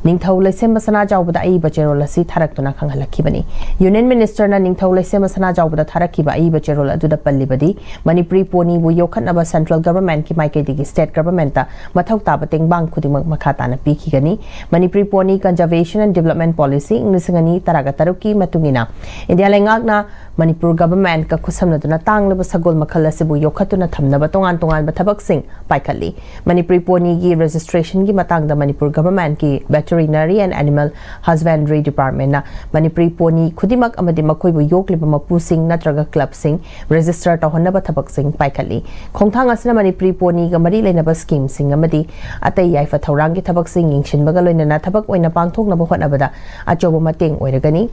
ꯅꯤꯡꯊꯧ ꯂꯩꯁꯦꯝꯕ ꯁꯅꯥꯖꯥꯎꯕꯗ ꯑꯏꯕ ꯆꯦꯔꯣꯜ ꯑꯁꯤ ꯊꯥꯔꯛꯇꯨꯅ ꯈꯪꯍꯜꯂꯛꯈꯤꯕꯅꯤ꯫ Union Ministerꯅ ꯅꯤꯡꯊꯧ ꯂꯩꯁꯦꯝꯕ ꯁꯅꯥꯖꯥꯎꯕꯗ ꯊꯥꯔꯛꯈꯤꯕ ꯑꯏꯕ ꯆꯦꯔꯣꯜ ꯑꯗꯨꯗ ꯄꯜꯂꯤꯕꯗꯤ, ꯃꯅꯤꯄꯨꯔꯤ ꯄꯣꯅꯤꯕꯨ ꯌꯣꯛꯈꯠꯅꯕ central governmentꯀꯤ ꯃꯥꯏꯀꯩꯗꯒꯤ state governmentꯇ ꯃꯊꯧ ꯇꯥꯕ ꯇꯦꯡꯕꯥꯡ ꯈꯨꯗꯤꯡꯃꯛ ꯃꯈꯥ ꯇꯥꯅ ꯄꯤꯈꯤꯒꯅꯤ꯫ Manipuri pony Conservation and Development Policy ꯏꯪ ꯂꯤꯁꯤꯡ ꯑꯅꯤ ꯇꯔꯥꯇꯔꯨꯛꯀꯤ ꯃꯇꯨꯡ ꯏꯟꯅ, ꯏꯟꯗꯤꯌꯥ ꯂꯩꯉꯥꯛꯅ ꯃꯅꯤꯄꯨꯔ governmentꯀ ꯈꯨꯠꯁꯝꯅꯗꯨꯅ ꯇꯥꯡꯂꯕ ꯁꯒꯣꯜ ꯃꯈꯜ ꯑꯁꯤꯕꯨ ꯌꯣꯛꯈꯠꯇꯨꯅ ꯊꯝꯅꯕ ꯇꯣꯉꯥꯟ ꯇꯣꯉꯥꯟꯕ ꯊꯕꯛꯁꯤꯡ ꯄꯥꯏꯈꯠꯂꯤ꯫ ꯃꯅꯤꯄꯨꯔꯤ ꯄꯣꯅꯤꯒꯤ registrationꯒꯤ ꯃꯇꯥꯡꯗ ꯃꯅꯤꯄꯨꯔ governmentꯀꯤ Veterinary and Animal Husbandry Departmentꯅ ꯃꯅꯤꯄꯨꯔꯤ ꯄꯣꯅꯤ ꯈꯨꯗꯤꯡꯃꯛ ꯑꯃꯗꯤ ꯃꯈꯣꯏꯕꯨ ꯌꯣꯛꯂꯤꯕ ꯃꯄꯨꯁꯤꯡ ꯅꯠꯇ꯭ꯔꯒ clubꯁꯤꯡ register ꯇꯧꯍꯟꯅꯕ ꯊꯕꯛꯁꯤꯡ ꯄꯥꯏꯈꯠꯂꯤ꯫ ꯈꯣꯡꯊꯥꯡ ꯑꯁꯤꯅ ꯃꯅꯤꯄꯨꯔꯤ ꯄꯣꯅꯤꯒ ꯃꯔꯤ ꯂꯩꯅꯕ schemeꯁꯤꯡ ꯑꯃꯗꯤ ꯑꯇꯩ ꯌꯥꯏꯐ ꯊꯧꯔꯥꯡꯒꯤ ꯊꯕꯛꯁꯤꯡ ꯌꯦꯡꯁꯤꯟꯕꯒ ꯂꯣꯏꯅꯅ ꯊꯕꯛ ꯑꯣꯏꯅ ꯄꯥꯡꯊꯣꯛꯅꯕ ꯍꯣꯠꯅꯕꯗ ꯑꯆꯧꯕ ꯃꯇꯦꯡ ꯑꯣꯏꯔꯒꯅꯤ꯫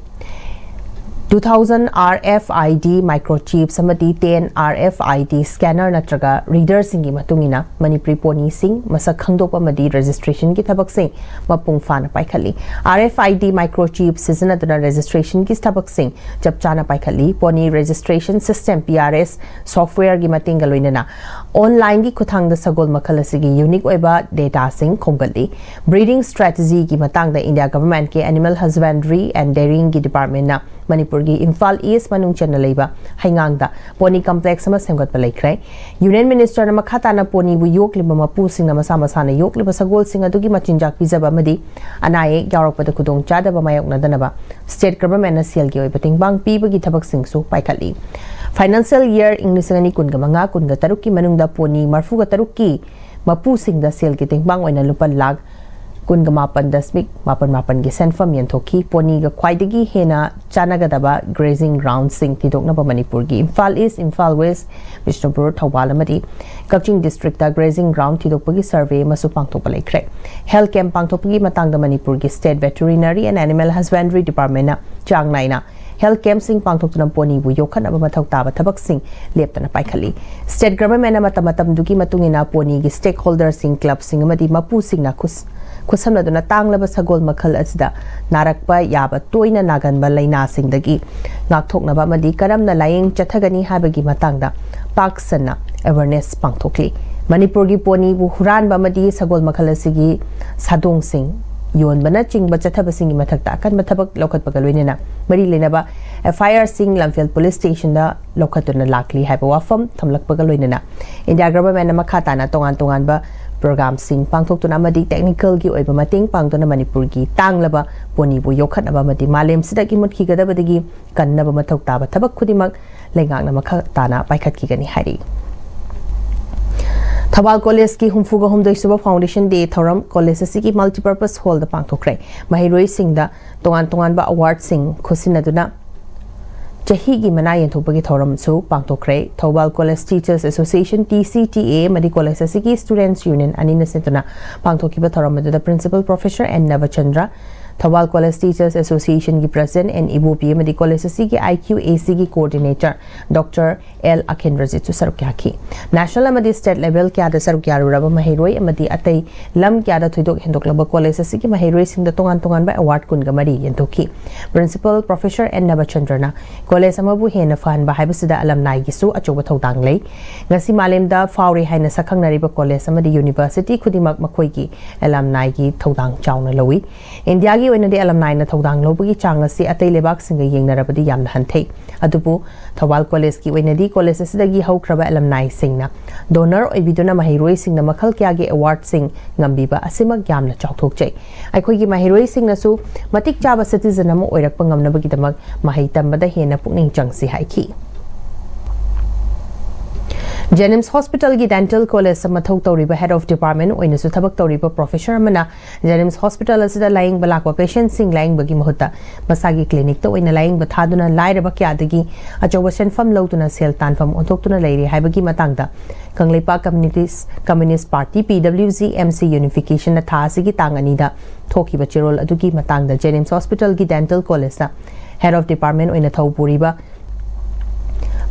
Two thousand RFID microchips ꯑꯃꯗꯤ ten RFID scanner ꯅꯠꯇ꯭ꯔꯒ readerꯁꯤꯡꯒꯤ ꯃꯇꯨꯡ ꯏꯟꯅ ꯃꯅꯤꯄꯨꯔꯤ ꯄꯣꯅꯤꯁꯤꯡ ꯃꯁꯛ ꯈꯪꯗꯣꯛꯄ ꯑꯃꯗꯤ registrationꯒꯤ ꯊꯕꯛꯁꯤꯡ ꯃꯄꯨꯡ ꯐꯥꯅ ꯄꯥꯏꯈꯠꯂꯤ꯫ RFID microchip ꯁꯤꯖꯤꯟꯅꯗꯨꯅ registrationꯒꯤ ꯊꯕꯛꯁꯤꯡ ꯆꯞ ꯆꯥꯅ ꯄꯥꯏꯈꯠꯂꯤ꯫ Pony Registration System, PRS softwareꯒꯤ ꯃꯇꯦꯡꯒ ꯂꯣꯏꯅꯅ onlineꯒꯤ ꯈꯨꯠꯊꯥꯡꯗ ꯁꯒꯣꯜ ꯃꯈꯜ ꯑꯁꯤꯒꯤ unique ꯑꯣꯏꯕ dataꯁꯤꯡ ꯈꯣꯝꯒꯠꯂꯤ꯫ Breeding strategyꯒꯤ ꯃꯇꯥꯡꯗ India governmentꯀꯤ Animal Husbandry and Dairyingꯒꯤ departmentꯅ ꯃꯅꯤꯄꯨꯔꯒꯤ ꯏꯝꯐꯥꯜ East ꯃꯅꯨꯡ ꯆꯟꯅ ꯂꯩꯕ ꯍꯩꯉꯥꯡꯗ pony complex ꯑꯃ ꯁꯦꯝꯒꯠꯄ ꯂꯩꯈ꯭ꯔꯦ꯫ Union Ministerꯅ ꯃꯈꯥ ꯇꯥꯅ ꯄꯣꯅꯤꯕꯨ ꯌꯣꯛꯂꯤꯕ ꯃꯄꯨꯁꯤꯡꯅ ꯃꯁꯥ ꯃꯁꯥꯅ ꯌꯣꯛꯂꯤꯕ ꯁꯒꯣꯜꯁꯤꯡ ꯑꯗꯨꯒꯤ ꯃꯆꯤꯟꯖꯥꯛ ꯄꯤꯖꯕ ꯑꯃꯗꯤ ꯑꯅꯥ ꯑꯌꯦꯛ ꯌꯥꯎꯔꯛꯄꯗ ꯈꯨꯗꯣꯡꯆꯥꯗꯕ ꯃꯥꯌꯣꯛꯅꯗꯅꯕ state governmentꯅ ꯁꯦꯜꯒꯤ ꯑꯣꯏꯕ ꯇꯦꯡꯕꯥꯡ ꯄꯤꯕꯒꯤ ꯊꯕꯛꯁꯤꯡꯁꯨ ꯄꯥꯏꯈꯠꯂꯤ꯫ Financial year ꯏꯪ ꯂꯤꯁꯤꯡ ꯑꯅꯤ ꯀꯨꯟꯒ ꯃꯉꯥ ꯀꯨꯟꯒ ꯇꯔꯨꯛꯀꯤ ꯃꯅꯨꯡꯗ pony ꯃꯔꯤꯐꯨꯒ ꯇꯔꯨꯛꯀꯤ ꯃꯄꯨꯁꯤꯡꯗ ꯁꯦꯜꯒꯤ ꯇꯦꯡꯕꯥꯡ ꯑꯣꯏꯅ ꯂꯨꯄꯥ ꯂꯥꯈ ꯀꯨꯟꯒ ꯃꯥꯄꯟ ꯗꯁꯃꯤꯛ ꯃꯥꯄꯟ ꯃꯥꯄꯟꯒꯤ ꯁꯦꯟꯐꯝ ꯌꯦꯟꯊꯣꯛꯈꯤ꯫ ꯄꯣꯅꯤꯒ ꯈ꯭ꯋꯥꯏꯗꯒꯤ ꯍꯦꯟꯅ ꯆꯥꯟꯅꯒꯗꯕ ꯒ꯭ꯔꯦꯖꯤꯡ ꯒ꯭ꯔꯥꯎꯟꯁꯤꯡ ꯊꯤꯗꯣꯛꯅꯕ ꯃꯅꯤꯄꯨꯔꯒꯤ ꯏꯝꯐꯥꯜ ꯏꯁ, ꯏꯝꯐꯥꯜ ꯋꯦꯁ, ꯕꯤꯁꯅꯨꯄꯨꯔ, ꯊꯧꯕꯥꯜ ꯑꯃꯗꯤ ꯀꯛꯆꯤꯡ ꯗꯤꯁꯇ꯭ꯔꯤꯛꯇ ꯒ꯭ꯔꯦꯖꯤꯡ ꯒ꯭ꯔꯥꯎꯟ ꯊꯤꯗꯣꯛꯄꯒꯤ ꯁꯔꯚꯦ ꯑꯃꯁꯨ ꯄꯥꯡꯊꯣꯛꯄ ꯂꯩꯈ꯭ꯔꯦ꯫ ꯍꯦꯜꯊ ꯀꯦꯝꯞ ꯄꯥꯡꯊꯣꯛꯄꯒꯤ ꯃꯇꯥꯡꯗ ꯃꯅꯤꯄꯨꯔꯒꯤ ꯁ꯭ꯇꯦꯠ ꯚꯦꯇꯔꯤꯅꯔꯤ ꯑꯦꯟ ꯑꯦꯅꯤꯃꯦꯜ ꯍꯁꯕꯦꯟꯗ꯭ꯔꯤ ꯗꯤꯄꯥꯔꯠꯃꯦꯟꯅ ꯆꯥꯡ ꯅꯥꯏꯅ ꯍꯦꯜꯊ ꯀꯦꯝꯞꯁꯤꯡ ꯄꯥꯡꯊꯣꯛꯇꯨꯅ ꯄꯣꯅꯤꯕꯨ ꯌꯣꯛꯈꯠꯅꯕ ꯃꯊꯧ ꯇꯥꯕ ꯊꯕꯛꯁꯤꯡ ꯂꯦꯞꯇꯅ ꯄꯥꯏꯈꯠꯂꯤ꯫ ꯁ꯭ꯇꯦꯠ ꯒꯚꯔꯟꯃꯦꯟꯠꯅ ꯃꯇꯝ ꯃꯇꯝꯗꯨꯒꯤ ꯃꯇꯨꯡ ꯏꯟꯅ ꯄꯣꯅꯤꯒꯤ ꯁ꯭ꯇꯦꯛ ꯍꯣꯜꯗꯔꯁꯤꯡ, ꯀ꯭ꯂꯕꯁꯤꯡ ꯑꯃꯗꯤ ꯃꯄꯨꯁꯤꯡꯅ ꯈꯨꯠ-, ꯈꯨꯠꯁꯝꯅꯗꯨꯅ ꯇꯥꯡꯂꯕ ꯁꯒꯣꯜ ꯃꯈꯜ ꯑꯁꯤꯗ ꯅꯥꯔꯛꯄ ꯌꯥꯕ ꯇꯣꯏꯅ ꯅꯥꯒꯟꯕ ꯂꯥꯏꯅꯥꯁꯤꯡꯗꯒꯤ ꯉꯥꯛꯊꯣꯛꯅꯕ ꯑꯃꯗꯤ ꯀꯔꯝꯅ ꯂꯥꯌꯦꯡ ꯆꯠꯊꯒꯅꯤ ꯍꯥꯏꯕꯒꯤ ꯃꯇꯥꯡꯗ ꯄꯥꯛ ꯁꯟꯅ ꯑꯦꯋꯦꯔꯅꯦꯁ ꯄꯥꯡꯊꯣꯛꯂꯤ꯫ ꯃꯅꯤꯄꯨꯔꯒꯤ ꯄꯣꯅꯤꯕꯨ ꯍꯨꯔꯥꯟꯕ ꯑꯃꯗꯤ ꯁꯒꯣꯜ ꯃꯈꯜ ꯑꯁꯤꯒꯤ ꯁꯥꯗꯣꯡꯁꯤꯡ ꯌꯣꯟꯕꯅꯆꯤꯡꯕ ꯆꯠꯊꯕꯁꯤꯡꯒꯤ ꯃꯊꯛꯇ ꯑꯀꯟꯕ ꯊꯕꯛ ꯂꯧꯈꯠꯄꯒ ꯂꯣꯏꯅꯅ ꯃꯔꯤ ꯂꯩꯅꯕ ꯑꯦꯐ ꯑꯥꯏ ꯑꯥꯔꯁꯤꯡ ꯂꯝꯐꯦꯜ ꯄꯨꯂꯤꯁ ꯁ꯭ꯇꯦꯁꯟꯗ ꯂꯧꯈꯠꯇꯨꯅ ꯂꯥꯛꯂꯤ ꯍꯥꯏꯕ ꯋꯥꯐꯝ ꯊꯝꯂꯛꯄꯒ ꯂꯣꯏꯅꯅ ꯏꯟꯗꯤꯌꯥ ꯒꯚꯔꯟꯃꯦꯟꯠꯅ ꯃꯈꯥ ꯇꯥꯅ ꯇꯣꯉꯥꯟ ꯇꯣꯉꯥꯟꯕ ꯄ꯭ꯔꯣꯒ꯭ꯔꯥꯝꯁꯤꯡ ꯄꯥꯡꯊꯣꯛꯇꯨꯅ ꯑꯃꯗꯤ ꯇꯦꯛꯅꯤꯀꯦꯜꯒꯤ ꯑꯣꯏꯕ ꯃꯇꯦꯡ ꯄꯥꯡꯗꯨꯅ ꯃꯅꯤꯄꯨꯔꯒꯤ ꯇꯥꯡꯂꯕ ꯄꯣꯅꯤꯕꯨ ꯌꯣꯛꯈꯠꯅꯕ ꯑꯃꯗꯤ ꯃꯥꯂꯦꯝꯁꯤꯗꯒꯤ ꯃꯨꯠꯈꯤꯒꯗꯕꯗꯒꯤ ꯀꯟꯅꯕ ꯃꯊꯧ ꯇꯥꯕ ꯊꯕꯛ ꯈꯨꯗꯤꯡꯃꯛ ꯂꯩꯉꯥꯛꯅ ꯃꯈꯥ ꯇꯥꯅ ꯄꯥꯏꯈꯠꯈꯤꯒꯅꯤ ꯍꯥꯏꯔꯤ꯫ ꯊꯧꯕꯥꯜ ꯀꯣꯂꯦꯖꯀꯤ ꯍꯨꯝꯐꯨꯒ ꯍꯨꯝꯗꯣꯏ ꯁꯨꯕ ꯐꯥꯎꯟꯗꯦꯁꯟ ꯗꯦ ꯊꯧꯔꯝ ꯀꯣꯂꯦꯖ ꯑꯁꯤꯒꯤ ꯃꯜꯇꯤꯄꯔꯄꯁ ꯍꯣꯜꯗ ꯄꯥꯡꯊꯣꯛꯈ꯭ꯔꯦ꯫ ꯃꯍꯩꯔꯣꯏꯁꯤꯡꯗ ꯇꯣꯉꯥꯟ ꯇꯣꯉꯥꯟꯕ ꯑꯦꯋꯥꯔꯗꯁꯤꯡ ꯈꯨꯠꯁꯤꯟꯅꯗꯨꯅ ꯆꯍꯤꯒꯤ ꯃꯅꯥ ꯌꯦꯟꯊꯣꯛꯄꯒꯤ ꯊꯧꯔꯝꯁꯨ ꯄꯥꯡꯊꯣꯛꯈ꯭ꯔꯦ꯫ Thoubal college teachers association, T C T A, ꯑꯃꯗꯤ ꯀꯣꯂꯦꯖ ꯑꯁꯤꯒꯤ ꯁ꯭ꯇꯨꯗꯦꯟꯠꯁ ꯌꯨꯅꯤꯌꯟ ꯑꯅꯤꯅ ꯁꯤꯟꯗꯨꯅ ꯄꯥꯡꯊꯣꯛꯈꯤꯕ ꯊꯧꯔꯝ ꯑꯗꯨꯗ principal professor N Nabachandra, Thoubal college teachers ꯑꯦꯁꯣꯁꯤꯌꯦꯁꯟꯒꯤ ꯄ꯭ꯔꯁꯤꯗꯦꯟꯠ ꯑꯦꯟ ꯏꯕꯣꯕꯤ ꯑꯃꯗꯤ ꯀꯣꯂꯦꯖ ꯑꯁꯤꯒꯤ ꯑꯥꯏ ꯀ꯭ꯌꯨ ꯑꯦ ꯁꯤꯒꯤ ꯀꯣꯑꯣꯔꯗꯤꯅꯦꯇꯔ ꯗꯣꯛꯇꯔ ꯑꯦꯜ ꯑꯈꯤꯟꯗ꯭ꯔꯖꯤꯠꯁꯨ ꯁꯔꯨꯛ ꯌꯥꯈꯤ꯫ ꯅꯦꯁꯅꯦꯜ ꯑꯃꯗꯤ ꯁ꯭ꯇꯦꯠ ꯂꯦꯚꯦꯜ ꯀꯌꯥꯗ ꯁꯔꯨꯛ ꯌꯥꯔꯨꯔꯕ ꯃꯍꯩꯔꯣꯏ ꯑꯃꯗꯤ ꯑꯇꯩ ꯂꯝ ꯀꯌꯥꯗ ꯊꯣꯏꯗꯣꯛ ꯍꯦꯟꯗꯣꯛꯂꯕ ꯀꯣꯂꯦꯖ ꯑꯁꯤꯒꯤ ꯃꯍꯩꯔꯣꯏꯁꯤꯡꯗ ꯇꯣꯉꯥꯟ ꯇꯣꯉꯥꯟꯕ ꯑꯦꯋꯥꯔꯗ ꯀꯨꯟꯒ ꯃꯔꯤ ꯌꯦꯟꯊꯣꯛꯈꯤ꯫ ꯄ꯭ꯔꯤꯟꯁꯤꯄꯜ ꯄ꯭ꯔꯣꯐꯦꯁꯔ ꯑꯦꯟ ꯅꯕꯆꯟꯗ꯭ꯔꯅ ꯀꯣꯂꯦꯖ ꯑꯃꯕꯨ ꯍꯦꯟꯅ ꯐꯍꯟꯕ ꯍꯥꯏꯕꯁꯤꯗ ꯑꯦꯂꯝꯅꯥꯏꯒꯤꯁꯨ ꯑꯆꯧꯕ ꯊꯧꯗꯥꯡ ꯂꯩ꯫ ꯉꯁꯤ ꯃꯥꯂꯦꯝꯗ ꯐꯥꯎꯔꯦ ꯍꯥꯏꯅ ꯁꯛꯈꯪꯅꯔꯤꯕ ꯀꯣꯂꯦꯖ ꯑꯃꯗꯤ ꯌꯨꯅꯤꯚꯔꯁꯤꯇꯤ ꯈꯨꯗꯤꯡꯃꯛ ꯃꯈꯣꯏꯒꯤ ꯑꯦꯂꯝꯅꯥꯏꯒꯤ ꯊꯧꯗꯥꯡ ꯆꯥꯎꯅ ꯂꯧꯏ꯫ ꯏꯟꯗꯤꯌꯥꯒꯤ ꯑꯣꯏꯅꯗꯤ ꯑꯦꯂꯝꯅꯥꯏꯅ ꯊꯧꯗꯥꯡ ꯂꯧꯕꯒꯤ ꯆꯥꯡ ꯑꯁꯤ ꯑꯇꯩ ꯂꯩꯕꯥꯛꯁꯤꯡꯒ ꯌꯦꯡꯅꯔꯕꯗꯤ ꯌꯥꯝꯅ ꯍꯟꯊꯩ꯫ ꯑꯗꯨꯕꯨ ꯊꯧꯕꯥꯜ ꯀꯣꯂꯦꯖꯀꯤ ꯑꯣꯏꯅꯗꯤ ꯀꯣꯂꯦꯖ ꯑꯁꯤꯗꯒꯤ ꯍꯧꯈ꯭ꯔꯕ ꯑꯦꯂꯝꯅꯥꯏꯁꯤꯡꯅ ꯗꯣꯅꯔ ꯑꯣꯏꯕꯤꯗꯨꯅ ꯃꯍꯩꯔꯣꯏꯁꯤꯡꯅ ꯃꯈꯜ ꯀꯌꯥꯒꯤ ꯑꯦꯋꯥꯔꯗꯁꯤꯡ ꯉꯝꯕꯤꯕ ꯑꯁꯤꯃꯛ ꯌꯥꯝꯅ ꯆꯥꯎꯊꯣꯛꯆꯩ꯫ ꯑꯩꯈꯣꯏꯒꯤ ꯃꯍꯩꯔꯣꯏꯁꯤꯡꯅꯁꯨ ꯃꯇꯤꯛ ꯆꯥꯕ ꯁꯤꯇꯤꯖꯟ ꯑꯃ ꯑꯣꯏꯔꯛꯄ ꯉꯝꯅꯕꯒꯤꯗꯃꯛ ꯃꯍꯩ ꯇꯝꯕꯗ ꯍꯦꯟꯅ ꯄꯨꯛꯅꯤꯡ ꯆꯪꯁꯤ ꯍꯥꯏꯈꯤ꯫ ꯖꯦꯅꯤꯝꯁ ꯍꯣꯁꯄꯤꯇꯥꯜꯒꯤ ꯗꯦꯟꯇꯦꯜ ꯀꯣꯂꯦꯖꯇ ꯃꯊꯧ ꯇꯧꯔꯤꯕ ꯍꯦꯗ ꯑꯣꯐ ꯗꯤꯄꯥꯔꯠꯃꯦꯟ ꯑꯣꯏꯅꯁꯨ ꯊꯕꯛ ꯇꯧꯔꯤꯕ ꯄ꯭ꯔꯣꯐꯦꯁꯔ ꯑꯃꯅ ꯖꯦꯅꯤꯝꯁ ꯍꯣꯁꯄꯤꯇꯥꯜ ꯑꯁꯤꯗ ꯂꯥꯌꯦꯡꯕ ꯂꯥꯛꯄ ꯄꯦꯁꯦꯟꯠꯁꯤꯡ ꯂꯥꯌꯦꯡꯕꯒꯤ ꯃꯍꯨꯠꯇ ꯃꯁꯥꯒꯤ ꯀ꯭ꯂꯤꯅꯤꯛꯇ ꯑꯣꯏꯅ ꯂꯥꯌꯦꯡꯕ ꯊꯥꯗꯨꯅ ꯂꯥꯏꯔꯕ ꯀꯌꯥꯗꯒꯤ ꯑꯆꯧꯕ ꯁꯦꯟꯐꯝ ꯂꯧꯗꯨꯅ ꯁꯦꯜ ꯇꯥꯟꯐꯝ ꯑꯣꯟꯊꯣꯛꯇꯨꯅ ꯂꯩꯔꯦ ꯍꯥꯏꯕꯒꯤ ꯃꯇꯥꯡꯗ Kangleipak communist communist party, P W G M C, ꯌꯨꯅꯤꯐꯤꯀꯦꯁꯟꯅ ꯊꯥ ꯑꯁꯤꯒꯤ ꯇꯥꯡ ꯑꯅꯤꯗ ꯊꯣꯛꯈꯤꯕ ꯆꯦꯔꯣꯜ ꯑꯗꯨꯒꯤ ꯃꯇꯥꯡꯗ ꯖꯦꯅꯤꯝꯁ ꯍꯣꯁꯄꯤꯇꯥꯜꯒꯤ ꯗꯦꯟꯇꯦꯜ ꯀꯣꯂꯦꯖꯇ ꯍꯦꯗ ꯑꯣꯐ ꯗꯤꯄꯥꯔꯠꯃꯦꯟ ꯑꯣꯏꯅ ꯊꯧ ꯄꯨꯔꯤꯕ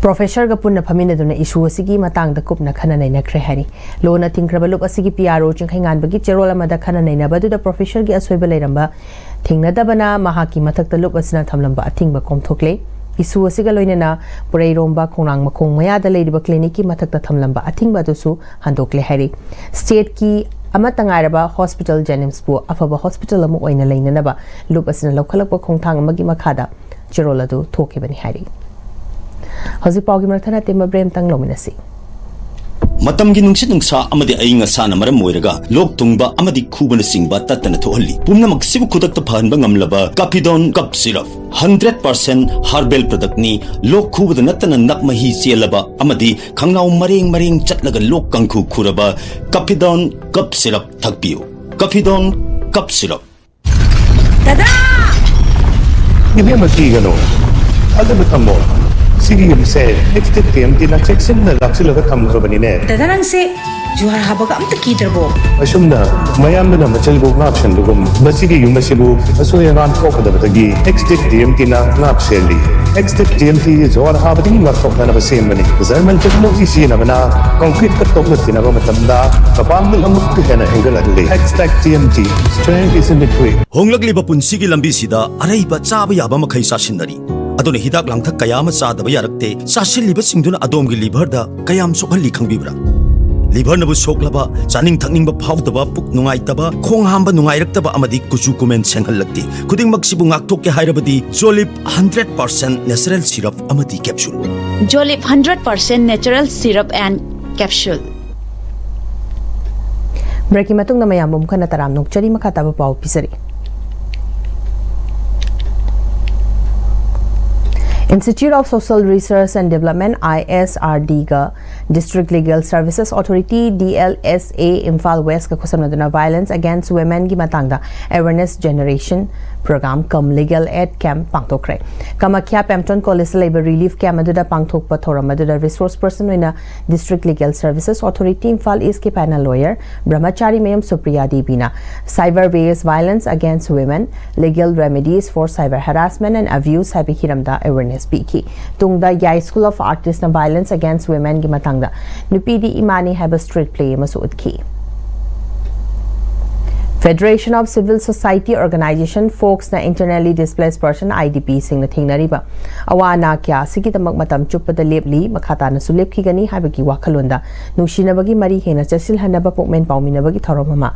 ꯄ꯭ꯔꯣꯐꯦꯁꯔꯒ ꯄꯨꯟꯅ ꯐꯝꯃꯤꯟꯅꯗꯨꯅ ꯏꯁꯨ ꯑꯁꯤꯒꯤ ꯃꯇꯥꯡꯗ ꯀꯨꯞꯅ ꯈꯟꯅ ꯅꯩꯅꯈ꯭ꯔꯦ ꯍꯥꯏꯔꯤ꯫ ꯂꯣꯟꯅ ꯊꯤꯡꯈ꯭ꯔꯕ ꯂꯨꯞ ꯑꯁꯤꯒꯤ P R O ꯆꯤꯡꯈꯩꯉꯥꯟꯕꯒꯤ ꯆꯦꯔꯣꯜ ꯑꯃꯗ ꯈꯟꯅ ꯅꯩꯅꯕ ꯑꯗꯨꯗ ꯄ꯭ꯔꯣꯐꯦꯁꯔꯒꯤ ꯑꯁꯣꯏꯕ ꯂꯩꯔꯝꯕ ꯊꯦꯡꯅꯗꯕꯅ ꯃꯍꯥꯛꯀꯤ ꯃꯊꯛꯇ ꯂꯨꯞ ꯑꯁꯤꯅ ꯊꯝꯂꯝꯕ ꯑꯊꯤꯡꯕ ꯀꯣꯝꯊꯣꯛꯂꯦ꯫ ꯏꯁꯨ ꯑꯁꯤꯒ ꯂꯣꯏꯅꯅ ꯄꯨꯔꯩꯔꯣꯝꯕ ꯈꯣꯡꯅꯥꯡ ꯃꯈꯣꯡ ꯃꯌꯥꯗ ꯂꯩꯔꯤꯕ ꯀ꯭ꯂꯤꯅꯤꯛꯀꯤ ꯃꯊꯛꯇ ꯊꯝꯂꯝꯕ ꯑꯊꯤꯡꯕ ꯑꯗꯨꯁꯨ ꯍꯟꯗꯣꯛꯂꯦ ꯍꯥꯏꯔꯤ꯫ ꯁ꯭ꯇꯦꯠꯀꯤ ꯑꯃꯠꯇ ꯉꯥꯏꯔꯕ ꯍꯣꯁꯄꯤꯇꯥꯜ ꯖꯦꯅꯤꯝꯁꯄꯨ ꯑꯐꯕ ꯍꯣꯁꯄꯤꯇꯥꯜ ꯑꯃ ꯑꯣꯏꯅ ꯂꯩꯅꯅꯕ ꯂꯨꯞ ꯑꯁꯤꯅ ꯂꯧꯈꯠꯂꯛꯄ ꯈꯣꯡꯊꯥꯡ ꯑꯃꯒꯤ ꯃꯈꯥꯗ ꯆꯦꯔꯣꯜ ꯑꯗꯨ ꯊꯣꯛꯈꯤꯕꯅꯤ ꯍꯥꯏꯔꯤ꯫ ꯍꯧꯖꯤꯛ ꯄꯥꯎꯒꯤ ꯃꯔꯛ ꯊꯠꯅ ꯇꯦꯟꯕ ꯕ꯭ꯔꯦꯛ ꯑꯃꯇꯪ ꯂꯧꯃꯤꯟꯅꯁꯤ꯫ ꯃꯇꯝꯒꯤ ꯅꯨꯡꯁꯤꯠ ꯅꯨꯡꯁꯥ ꯑꯃꯗꯤ ꯑꯏꯪ ꯑꯁꯥꯅ ꯃꯔꯝ ꯑꯣꯏꯔꯒ ꯂꯣꯛ ꯊꯨꯡꯕ ꯑꯃꯗꯤ ꯈꯨꯕꯅꯆꯤꯡꯕ ꯇꯠꯇꯅ ꯊꯣꯛꯍꯜꯂꯤ꯫ ꯄꯨꯝꯅꯃꯛꯁꯤꯕꯨ ꯈꯨꯗꯛꯇ ꯐꯍꯟꯕ ꯉꯝꯂꯕ ꯀꯥꯐꯤꯗꯣꯟ ꯀꯞ ꯁꯤꯔꯞ, ꯍꯟꯗ꯭ꯔꯦꯠ ꯄꯥꯔꯁꯦꯟ ꯍꯔꯕꯦꯜ ꯄ꯭ꯔꯗꯛꯅꯤ꯫ ꯂꯣꯛ ꯈꯨꯕꯗ ꯅꯠꯇꯅ ꯅꯞ ꯃꯍꯤ ꯆꯦꯜꯂꯕ ꯑꯃꯗꯤ ꯈꯪꯅꯥꯎ ꯃꯔꯦꯡ ꯃꯔꯦꯡ ꯆꯠꯂꯒ ꯂꯣꯛ ꯀꯥꯡꯈꯨ ꯈꯨꯔꯕ ꯀꯥꯐꯤꯗꯣꯟ ꯀꯞ ꯁꯤꯔꯞ ꯊꯛꯄꯤꯌꯨ꯫ ꯀꯥꯐꯤꯗꯣꯟ ꯀꯞ ꯁꯤꯔꯞ꯫ ꯗꯗꯥ! ꯏꯕꯦꯝꯃ, ꯀꯤꯒꯅꯨ, ꯊꯥꯖꯕ ꯊꯝꯃꯣ꯫ ꯁꯤꯒꯤ ꯌꯨꯝꯁꯦ ꯑꯦꯛꯁ ꯇꯤꯛ ꯇꯤ ꯑꯦꯝ ꯇꯤꯅ ꯆꯦꯛꯁꯤꯟꯅ ꯂꯥꯛꯁꯤꯜꯂꯒ ꯊꯝꯈ꯭ꯔꯕꯅꯤꯅꯦ꯫ ꯗꯗꯥ, ꯅꯪꯁꯦ ꯖꯨꯍꯥꯔ ꯍꯥꯕꯒ ꯑꯝꯇ ꯀꯤꯗ꯭ꯔꯕꯣ? ꯑꯁꯨꯝꯅ ꯃꯌꯥꯝꯗꯨꯅ ꯃꯆꯜꯕꯨ ꯉꯥꯛ ꯁꯦꯟꯕꯒꯨꯝ, ꯃꯁꯤꯒꯤ ꯌꯨꯝ ꯑꯁꯤꯕꯨ ꯑꯁꯣꯏ ꯑꯉꯥꯝ ꯊꯣꯛꯀꯗꯕꯗꯒꯤ ꯑꯦꯛꯁ ꯇꯤꯛ ꯇꯤ ꯑꯦꯝ ꯇꯤꯅ ꯉꯥꯛ ꯁꯦꯜꯂꯤ꯫ ꯑꯦꯛꯁ ꯇꯤꯛ ꯇꯤ ꯑꯦꯝ ꯇꯤ ꯖꯨꯍꯥꯔ ꯍꯥꯕꯗꯒꯤ ꯉꯥꯛꯊꯣꯛꯅꯅꯕ ꯁꯦꯝꯕꯅꯤ꯫ ꯖꯔꯃꯟ ꯇꯦꯛꯅꯣꯂꯣꯖꯤ ꯁꯤꯖꯤꯟꯅꯕꯅ ꯀꯪꯀ꯭ꯔꯤꯠꯀ ꯇꯣꯛꯅ ꯇꯤꯟꯅꯕ ꯃꯇꯝꯗ ꯃꯄꯥꯡꯒꯜ ꯑꯃꯨꯛꯀ ꯍꯦꯟꯅ ꯍꯦꯟꯒꯠꯍꯜꯂꯤ꯫ ꯑꯦꯛꯁ ꯇꯤꯛ T M T, strength is in the grit. ꯍꯣꯡꯂꯛꯂꯤꯕ ꯄꯨꯟꯁꯤꯒꯤ ꯂꯝꯕꯤꯁꯤꯗ ꯑꯔꯩꯕ ꯆꯥꯕ ꯌꯥꯕ ꯃꯈꯩ ꯆꯥꯁꯤꯟꯅꯔꯤ꯫ ꯑꯗꯨꯅ ꯍꯤꯗꯥꯛ ꯂꯥꯡꯊꯛ ꯀꯌꯥ ꯑꯃ ꯆꯥꯗꯕ ꯌꯥꯔꯛꯇꯦ꯫ ꯆꯥꯁꯤꯜꯂꯤꯕꯁꯤꯡꯗꯨꯅ ꯑꯗꯣꯝꯒꯤ ꯂꯤꯚꯔꯗ ꯀꯌꯥꯝ ꯁꯣꯛꯍꯜꯂꯤ ꯈꯪꯕꯤꯕ꯭ꯔꯥ? ꯂꯤꯚꯔꯅꯕꯨ ꯁꯣꯛꯂꯕ, ꯆꯥꯅꯤꯡ ꯊꯛꯅꯤꯡꯕ ꯐꯥꯎꯗꯕ, ꯄꯨꯛ ꯅꯨꯡꯉꯥꯏꯇꯕ, ꯈꯣꯡ ꯍꯥꯝꯕ ꯅꯨꯡꯉꯥꯏꯔꯛꯇꯕ ꯑꯃꯗꯤ ꯀꯨꯆꯨ ꯀꯨꯃꯦꯟ ꯁꯦꯡꯍꯜꯂꯛꯇꯦ꯫ ꯈꯨꯗꯤꯡꯃꯛꯁꯤꯕꯨ ꯉꯥꯛꯊꯣꯛꯀꯦ ꯍꯥꯏꯔꯕꯗꯤ ꯖꯣꯂꯤꯞ ꯍꯟꯗ꯭ꯔꯦꯠ ꯄꯥꯔꯁꯦꯟ ꯅꯦꯆꯔꯦꯜ ꯁꯤꯔꯞ ꯑꯃꯗꯤ capsule. Jolip hundred percent natural syrup and capsule. ꯕ꯭ꯔꯦꯛꯀꯤ ꯃꯇꯨꯡꯗ ꯃꯌꯥꯝꯕꯨ ꯑꯃꯨꯛ ꯍꯟꯅ ꯇꯔꯥꯝꯅ ꯑꯣꯛꯆꯔꯤ꯫ ꯃꯈꯥ ꯇꯥꯕ ꯄꯥꯎ ꯄꯤꯖꯔꯤ꯫ Institute of Social Research and Development, ISRD, ꯒ District Legal Services Authority, DLSA, Imphal ꯋꯦꯁꯀ ꯈꯨꯠꯁꯝꯅꯗꯨꯅ Violence Against Womenꯒꯤ ꯃꯇꯥꯡꯗ Awareness Generation Program cum Legal Aid Camp ꯄꯥꯡꯊꯣꯛꯈ꯭ꯔꯦ꯫ Kamakhya ꯄꯦꯝꯇꯣꯟ ꯀꯣꯂꯦꯖꯇ ꯂꯩꯕ ꯔꯤꯂꯤꯐ ꯀꯦꯝꯞ ꯑꯗꯨꯗ ꯄꯥꯡꯊꯣꯛꯄ ꯊꯧꯔꯝ ꯑꯗꯨꯗ ꯔꯤꯁꯣꯔꯁ ꯄꯔꯁꯟ ꯑꯣꯏꯅ District Legal Services Authority Imphal ꯏꯁꯀꯤ ꯄꯦꯅꯦꯜ ꯂꯣꯌꯔ ꯕ꯭ꯔꯍꯃꯆꯥꯔꯤ ꯃꯌꯨꯝ Supriya ꯗꯦꯕꯤꯅ Cyber Based Violence Against Women, Legal Remedies for Cyber Harassment and Abuse ꯍꯥꯏꯕ ꯍꯤꯔꯝꯗ ꯑꯦꯋꯦꯔꯅꯦꯁ ꯄꯤꯈꯤ꯫ ꯇꯨꯡꯗ ꯌꯥꯏ ꯁ꯭ꯀꯨꯜ ꯑꯣꯐ ꯑꯥꯔꯇꯤꯁꯅ Violence Against Womenꯒꯤ ꯃꯇꯥꯡꯗ ꯅꯨꯄꯤꯗꯤ ꯏꯃꯥꯅꯤ ꯍꯥꯏꯕ ꯁ꯭ꯇ꯭ꯔꯤꯠ ꯄ꯭ꯂꯦ ꯑꯃꯁꯨ ꯎꯠꯈꯤ꯫ Federation of Civil Society Organization, ꯐꯣꯛꯁꯅ Internally Displaced Person, IDPꯁꯤꯡꯅ ꯊꯦꯡꯅꯔꯤꯕ ꯑꯋꯥ ꯑꯅꯥ ꯀꯌꯥ ꯑꯁꯤꯒꯤꯗꯃꯛ ꯃꯇꯝ ꯆꯨꯞꯄꯗ ꯂꯦꯞꯂꯤ, ꯃꯈꯥ ꯇꯥꯅꯁꯨ ꯂꯦꯞꯈꯤꯒꯅꯤ ꯍꯥꯏꯕꯒꯤ ꯋꯥꯈꯜꯂꯣꯟꯗ ꯅꯨꯡꯁꯤꯅꯕꯒꯤ ꯃꯔꯤ ꯍꯦꯟꯅ ꯆꯦꯠꯁꯤꯜꯍꯟꯅꯕ ꯄꯨꯛꯃꯦꯟ ꯄꯥꯎꯃꯤꯟꯅꯕꯒꯤ ꯊꯧꯔꯝ ꯑꯃ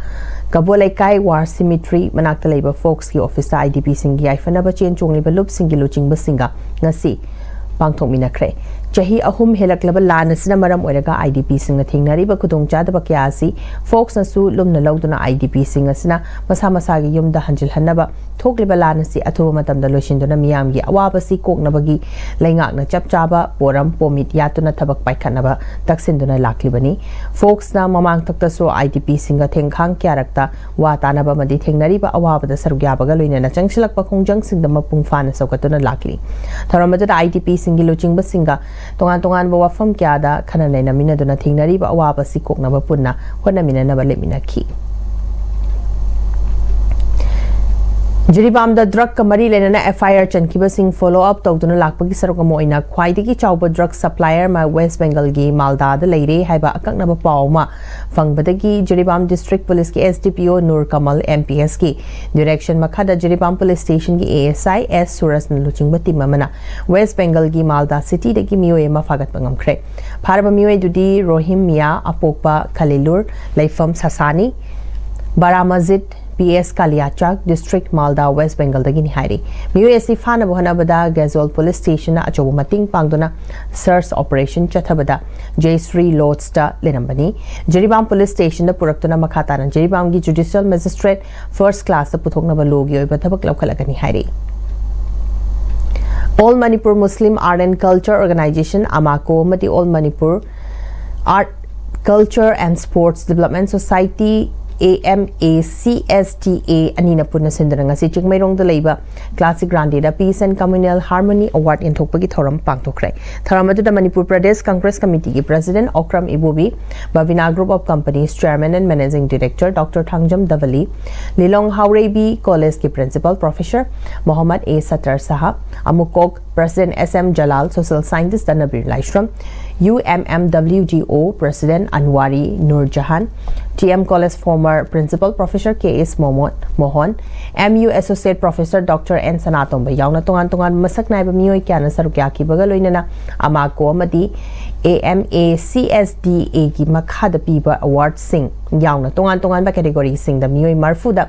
ꯀꯕꯣ ꯂꯩꯀꯥꯏ ꯋꯥꯔ ꯁꯤꯃꯤꯇ꯭ꯔꯤ ꯃꯅꯥꯛꯇ ꯂꯩꯕ ꯐꯣꯛꯁꯀꯤ ꯑꯣꯐꯤꯁꯇ IDPꯁꯤꯡꯒꯤ ꯌꯥꯏꯐꯅꯕ ꯆꯦꯟ ꯆꯣꯡꯂꯤꯕ ꯂꯨꯞꯁꯤꯡꯒꯤ ꯂꯨꯆꯤꯡꯕꯁꯤꯡꯒ ꯉꯁꯤ ꯄꯥꯡꯊꯣꯛꯃꯤꯟꯅꯈ꯭ꯔꯦ꯫ ꯆꯍꯤ ꯑꯍꯨꯝ ꯍꯦꯜꯂꯛꯂꯕ ꯂꯥꯟ ꯑꯁꯤꯅ ꯃꯔꯝ ꯑꯣꯏꯔꯒ IDPꯁꯤꯡꯅ ꯊꯦꯡꯅꯔꯤꯕ ꯈꯨꯗꯣꯡꯆꯥꯗꯕ ꯀꯌꯥ ꯑꯁꯤ ꯐꯣꯛꯁꯅꯁꯨ ꯂꯨꯝꯅ ꯂꯧꯗꯨꯅ IDPꯁꯤꯡ ꯑꯁꯤꯅ ꯃꯁꯥ ꯃꯁꯥꯒꯤ ꯌꯨꯝꯗ ꯍꯟꯖꯤꯜꯍꯟꯅꯕ, ꯊꯣꯛꯂꯤꯕ ꯂꯥꯟ ꯑꯁꯤ ꯑꯊꯨꯕ ꯃꯇꯝꯗ ꯂꯣꯏꯁꯤꯟꯗꯨꯅ ꯃꯤꯌꯥꯝꯒꯤ ꯑꯋꯥꯕꯁꯤ ꯀꯣꯛꯅꯕꯒꯤ ꯂꯩꯉꯥꯛꯅ ꯆꯞ ꯆꯥꯕ ꯄꯣꯔꯝ ꯄꯣꯃꯤꯠ ꯌꯥꯠꯇꯨꯅ ꯊꯕꯛ ꯄꯥꯏꯈꯠꯅꯕ ꯇꯛꯁꯤꯟꯗꯨꯅ ꯂꯥꯛꯂꯤꯕꯅꯤ꯫ ꯐꯣꯛꯁꯅ ꯃꯃꯥꯡꯊꯛꯇꯁꯨ IDPꯁꯤꯡꯒ ꯊꯦꯡꯈꯥꯡ ꯀꯌꯥꯔꯛꯇ ꯋꯥ ꯇꯥꯅꯕ ꯑꯃꯗꯤ ꯊꯦꯡꯅꯔꯤꯕ ꯑꯋꯥꯕꯗ ꯁꯔꯨꯛ ꯌꯥꯕꯒ ꯂꯣꯏꯅꯅ ꯆꯪꯁꯤꯜꯂꯛꯄ ꯈꯣꯡꯖꯪꯁꯤꯡꯗ ꯃꯄꯨꯡ ꯐꯥꯅ ꯁꯧꯒꯠꯇꯨꯅ ꯂꯥꯛꯂꯤ꯫ ꯊꯧꯔꯝ ꯑꯗꯨꯗ IDPꯁꯤꯡꯒꯤ ꯂꯨꯆꯤꯡꯕꯁꯤꯡꯒ ꯇꯣꯉꯥꯟ ꯇꯣꯉꯥꯟꯕ ꯋꯥꯐꯝ ꯀꯌꯥꯗ ꯈꯟꯅ ꯅꯩꯅꯃꯤꯟꯅꯗꯨꯅ ꯊꯦꯡꯅꯔꯤꯕ ꯑꯋꯥꯕ ꯑꯁꯤ ꯀꯣꯛꯅꯕ ꯄꯨꯟꯅ ꯍꯣꯠꯅꯃꯤꯟꯅꯅꯕ ꯂꯦꯞꯃꯤꯟꯅꯈꯤ꯫ ꯖꯤꯔꯤꯕꯥꯝꯗ ꯗ꯭ꯔꯒꯀ ꯃꯔꯤ ꯂꯩꯅꯅ FIR ꯆꯟꯈꯤꯕꯁꯤꯡ ꯐꯣꯂꯣ ꯑꯞ ꯇꯧꯗꯨꯅ ꯂꯥꯛꯄꯒꯤ ꯁꯔꯨꯛ ꯑꯃ ꯑꯣꯏꯅ ꯈ꯭ꯋꯥꯏꯗꯒꯤ ꯆꯥꯎꯕ ꯗ꯭ꯔꯒ ꯁꯄ꯭ꯂꯥꯏꯌꯔ ꯑꯃ ꯋꯦꯁ ꯕꯦꯡꯒꯜꯒꯤ ꯃꯥꯜꯗꯥꯗ ꯂꯩꯔꯦ ꯍꯥꯏꯕ ꯑꯀꯛꯅꯕ ꯄꯥꯎ ꯑꯃ ꯐꯪꯕꯗꯒꯤ ꯖꯤꯔꯤꯕꯥꯝ ꯗꯤꯁꯇ꯭ꯔꯤꯛ ꯄꯨꯂꯤꯁꯀꯤ SDPO ꯅꯨꯔ ꯀꯃꯜ, MPSꯀꯤ ꯗꯤꯔꯦꯛꯁꯟ ꯃꯈꯥꯗ ꯖꯤꯔꯤꯕꯥꯝ ꯄꯨꯂꯤꯁ ꯁ꯭ꯇꯦꯁꯟꯒꯤ ASI S ꯁꯨꯔꯖꯅ ꯂꯨꯆꯤꯡꯕ ꯇꯤꯝ ꯑꯃꯅ ꯋꯦꯁ ꯕꯦꯡꯒꯜꯒꯤ ꯃꯥꯜꯗꯥ ꯁꯤꯇꯤꯗꯒꯤ ꯃꯤꯑꯣꯏ ꯑꯃ ꯐꯥꯒꯠꯄ ꯉꯝꯈ꯭ꯔꯦ꯫ ꯐꯥꯔꯕ ꯃꯤꯑꯣꯏ ꯑꯗꯨꯗꯤ ꯔꯣꯍꯤꯝ ꯃꯤꯌꯥ, ꯑꯄꯣꯛꯄ ꯈꯂꯤꯂꯨꯔ, ꯂꯩꯐꯝ ꯁꯁꯥꯅꯤ, ꯕꯥꯔꯥꯃꯖꯤꯠ, PS ꯀꯥꯂꯤꯌꯥꯆꯥꯛ, ꯗꯤꯁꯇ꯭ꯔꯤꯛ ꯃꯥꯜꯗꯥ, ꯋꯦꯁ ꯕꯦꯡꯒꯜꯗꯒꯤꯅꯤ ꯍꯥꯏꯔꯤ꯫ ꯃꯤꯑꯣꯏ ꯑꯁꯤ ꯐꯥꯅꯕ ꯍꯣꯠꯅꯕꯗ ꯒꯦꯖꯣꯜ ꯄꯨꯂꯤꯁ ꯁ꯭ꯇꯦꯁꯟꯅ ꯑꯆꯧꯕ ꯃꯇꯦꯡ ꯄꯥꯡꯗꯨꯅ ꯁꯔꯆ ꯑꯣꯄꯔꯦꯁꯟ ꯆꯠꯊꯕꯗ ꯖꯌꯁ꯭ꯔꯤ ꯂꯣꯗꯁꯇ ꯂꯩꯔꯝꯕꯅꯤ꯫ ꯖꯤꯔꯤꯕꯥꯝ ꯄꯨꯂꯤꯁ ꯁ꯭ꯇꯦꯁꯟꯗ ꯄꯨꯔꯛꯇꯨꯅ ꯃꯈꯥ ꯇꯥꯅ ꯖꯤꯔꯤꯕꯥꯝꯒꯤ ꯖꯨꯗꯤꯁꯤꯌꯦꯜ ꯃꯦꯖꯤꯁꯇ꯭ꯔꯦꯠ ꯐꯥꯔꯁ ꯀ꯭ꯂꯥꯁꯇ ꯄꯨꯊꯣꯛꯅꯕ ꯂꯣꯒꯤ ꯑꯣꯏꯕ ꯊꯕꯛ ꯂꯧꯈꯠꯂꯒꯅꯤ ꯍꯥꯏꯔꯤ꯫ All Manipur Muslim Art and Culture Organization, AMACO, ꯑꯃꯗꯤ All Manipur Art, Culture and Sports Development Society, AMACSDA, ꯑꯅꯤꯅ ꯄꯨꯟꯅ ꯁꯤꯟꯗꯨꯅ ꯉꯁꯤ ꯆꯤꯡꯃꯩꯔꯣꯡꯗ ꯂꯩꯕ Classic Grande the Peace and Communal Harmony Award ꯌꯦꯟꯊꯣꯛꯄꯒꯤ ꯊꯧꯔꯝ ꯄꯥꯡꯊꯣꯛꯈ꯭ꯔꯦ꯫ ꯊꯧꯔꯝ ꯑꯗꯨꯗ ꯃꯅꯤꯄꯨꯔ ꯄ꯭ꯔꯗꯦꯁ ꯀꯪꯒ꯭ꯔꯦꯁ ꯀꯃꯤꯇꯤꯒꯤ president Okram Ibobi, Babina Group of Companies Chairman and Managing Director Doctor Thangjam Dhabali, Lilong Haoreibi ꯀꯣꯂꯦꯖꯀꯤ principal professor Mohammad A Sattar Shah, ꯑꯃꯨꯀꯣꯛ president S M Jalal, social scientist Tanvir Laishram, U M M W D O president Anwari Nur Jahan, T M college former principal professor K S ꯃꯣꯃꯣ-, Mohan, M U associate professor doctor N Sanatomba ꯌꯥꯎꯅ ꯇꯣꯉꯥꯟ ꯇꯣꯉꯥꯟꯕ ꯃꯁꯛ ꯅꯥꯏꯕ ꯃꯤꯑꯣꯏ ꯀꯌꯥꯅ ꯁꯔꯨꯛ ꯌꯥꯈꯤꯕꯒ ꯂꯣꯏꯅꯅ AMACO ꯑꯃꯗꯤ AMACSDA ꯒꯤ ꯃꯈꯥꯗ ꯄꯤꯕ ꯑꯦꯋꯥꯔꯗꯁꯤꯡ ꯌꯥꯎꯅ ꯇꯣꯉꯥꯟ ꯇꯣꯉꯥꯟꯕ ꯀꯦꯇꯦꯒꯣꯔꯤꯁꯤꯡꯗ ꯃꯤꯑꯣꯏ ꯃꯔꯤꯐꯨꯗ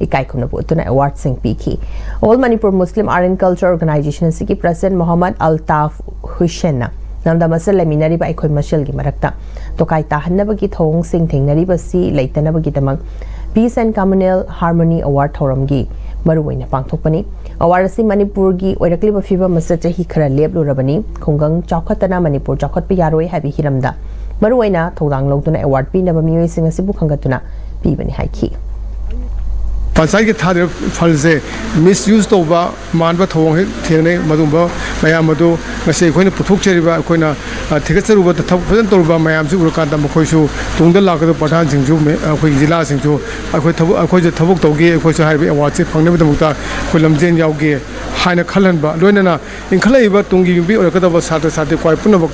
ꯏꯀꯥꯏ ꯈꯨꯝꯅꯕ ꯎꯠꯇꯨꯅ ꯑꯦꯋꯥꯔꯗꯁꯤꯡ ꯄꯤꯈꯤ꯫ All Manipur Muslim Art and Culture Organization ꯑꯁꯤꯒꯤ ꯄ꯭ꯔꯦꯁꯤꯗꯦꯟꯠ ꯃꯣꯍꯝꯃꯗ ꯑꯜꯇꯥꯐ ꯍꯨꯁꯦꯟꯅ ꯂꯝꯗꯝ ꯑꯁꯤꯗ ꯂꯩꯃꯤꯟꯅꯔꯤꯕ ꯑꯩꯈꯣꯏ ꯃꯁꯦꯜꯒꯤ ꯃꯔꯛꯇ ꯇꯣꯈꯥꯏ ꯇꯥꯍꯟꯅꯕꯒꯤ ꯊꯧꯑꯣꯡꯁꯤꯡ ꯊꯦꯡꯅꯔꯤꯕꯁꯤ ꯂꯩꯇꯅꯕꯒꯤꯗꯃꯛ Peace and Communal Harmony Award ꯊꯧꯔꯝꯒꯤ ꯃꯔꯨꯑꯣꯏꯅ ꯄꯥꯡꯊꯣꯛꯄꯅꯤ꯫ ꯑꯦꯋꯥꯔꯗ ꯑꯁꯤ ꯃꯅꯤꯄꯨꯔꯒꯤ ꯑꯣꯏꯔꯛꯂꯤꯕ ꯐꯤꯕꯝ ꯑꯁꯤꯗ ꯆꯍꯤ ꯈꯔ ꯂꯦꯞꯂꯨꯔꯕꯅꯤ, ꯈꯨꯡꯒꯪ ꯆꯥꯎꯈꯠꯇꯅ ꯃꯅꯤꯄꯨꯔ ꯆꯥꯎꯈꯠꯄ ꯌꯥꯔꯣꯏ ꯍꯥꯏꯕ ꯍꯤꯔꯝꯗ ꯃꯔꯨꯑꯣꯏꯅ ꯊꯧꯗꯥꯡ ꯂꯧꯗꯨꯅ ꯑꯦꯋꯥꯔꯗ ꯄꯤꯅꯕ ꯃꯤꯑꯣꯏꯁꯤꯡ ꯑꯁꯤꯕꯨ ꯈꯟꯒꯠꯇꯨꯅ ꯄꯤꯕꯅꯤ ꯍꯥꯏꯈꯤ꯫ ꯄꯟꯆꯥꯌꯠꯀꯤ ꯊꯥꯗꯔꯤꯕ ꯐꯟꯁꯦ ꯃꯤꯁꯌꯨꯁ ꯇꯧꯕ ꯃꯥꯟꯕ ꯊꯧꯑꯣꯡ ꯍꯦꯛ ꯊꯦꯡꯅꯩ꯫ ꯃꯗꯨꯒꯨꯝꯕ ꯃꯌꯥꯝ ꯑꯗꯨ ꯉꯁꯤ ꯑꯩꯈꯣꯏꯅ ꯄꯨꯊꯣꯛꯆꯔꯤꯕ, ꯑꯩꯈꯣꯏꯅ, ꯑ, ꯊꯤꯒꯠꯆꯔꯨꯕ, ꯊꯕꯛ ꯐꯖꯅ ꯇꯧꯔꯨꯕ ꯃꯌꯥꯝꯁꯤ ꯎꯔꯀꯥꯟꯗ ꯃꯈꯣꯏꯁꯨ ꯇꯨꯡꯗ ꯂꯥꯛꯀꯗꯕ ꯄ꯭ꯔꯙꯥꯟꯁꯤꯡꯁꯨ, ꯃꯦ-, ꯑꯩꯈꯣꯏꯒꯤ ꯖꯤꯂꯥꯁꯤꯡꯁꯨ ꯑꯩꯈꯣꯏ ꯊꯕꯛ, ꯑꯩꯈꯣꯏꯁꯨ ꯊꯕꯛ ꯇꯧꯒꯦ, ꯑꯩꯈꯣꯏꯁꯨ ꯍꯥꯏꯔꯤꯕ ꯑꯦꯋꯥꯔꯗꯁꯤ ꯐꯪꯅꯕꯒꯤꯗꯃꯛꯇ ꯑꯩꯈꯣꯏ ꯂꯝꯖꯦꯟ ꯌꯥꯎꯒꯦ ꯍꯥꯏꯅ ꯈꯜꯍꯟꯕ, ꯂꯣꯏꯅꯅ ꯏꯟꯈꯠꯂꯛꯏꯕ ꯇꯨꯡꯒꯤ ꯌꯨꯝꯕꯤ ꯑꯣꯏꯔꯛꯀꯗꯕ ꯁꯥꯇ꯭ꯔ ꯁꯥꯇ꯭ꯔꯤ ꯀ꯭ꯋꯥꯏ ꯄꯨꯝꯅꯃꯛ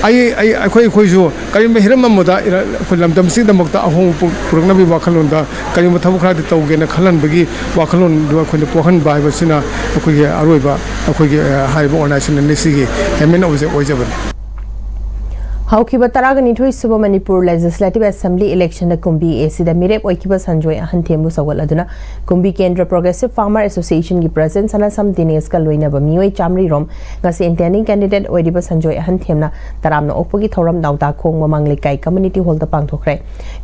ꯑꯩ, ꯑꯩ, ꯑꯩꯈꯣꯏ, ꯑꯩꯈꯣꯏꯁꯨ ꯀꯔꯤꯒꯨꯝꯕ ꯍꯤꯔꯝ ꯑꯃꯗ ꯏꯔ-, ꯑꯩꯈꯣꯏ ꯂꯝꯗꯝꯁꯤꯒꯤꯗꯃꯛꯇ ꯑꯍꯣꯡꯕ ꯄꯨ-, ꯄꯨꯔꯛꯅꯕꯒꯤ ꯋꯥꯈꯜꯂꯣꯟꯗ ꯀꯔꯤꯒꯨꯝꯕ ꯊꯕꯛ ꯈꯔꯗꯤ ꯇꯧꯒꯦꯅ ꯈꯜꯍꯟꯕꯒꯤ ꯋꯥꯈꯜꯂꯣꯟꯗꯨ ꯑꯩꯈꯣꯏꯅ ꯄꯣꯛꯍꯟꯕ ꯍꯥꯏꯕꯁꯤꯅ ꯑꯩꯈꯣꯏꯒꯤ ꯑꯔꯣꯏꯕ ꯑꯩꯈꯣꯏꯒꯤ, ꯑ, ꯍꯥꯏꯔꯤꯕ ꯑꯣꯔꯒꯅꯥꯏꯖꯦꯁꯟ ꯑꯅꯤꯁꯤꯒꯤ main object ꯑꯣꯏꯖꯕꯅꯤ꯫ ꯍꯧꯈꯤꯕ ꯇꯔꯥꯒ ꯅꯤꯊꯣꯏ ꯁꯨꯕ Manipur Legislative Assembly election the ꯀꯨꯝꯕꯤ A C ꯗ ꯃꯤꯔꯦꯞ ꯑꯣꯏꯈꯤꯕ ꯁꯟꯖꯣꯏ ꯑꯍꯟꯊꯦꯝꯕꯨ ꯁꯧꯒꯠꯂꯗꯨꯅ ꯀꯨꯝꯕꯤ ꯀꯦꯟꯗ꯭ꯔ Progressive Farmer Association ꯒꯤ President ꯁꯅꯥꯁꯝ ꯗꯤꯅꯦꯁꯀ ꯂꯣꯏꯅꯕ ꯃꯤꯑꯣꯏ ꯆꯥꯃꯔꯤ ꯔꯣꯝ ꯉꯁꯤ intending candidate ꯑꯣꯏꯔꯤꯕ ꯁꯟꯖꯣꯏ ꯑꯍꯟꯊꯦꯝꯅ ꯇꯔꯥꯝꯅ ꯑꯣꯛꯄꯒꯤ ꯊꯧꯔꯝ ꯅꯥꯎꯗꯥꯈꯣꯡ ꯃꯃꯥꯡ ꯂꯩꯀꯥꯏ Community Hall ꯗ ꯄꯥꯡꯊꯣꯛꯈ꯭ꯔꯦ꯫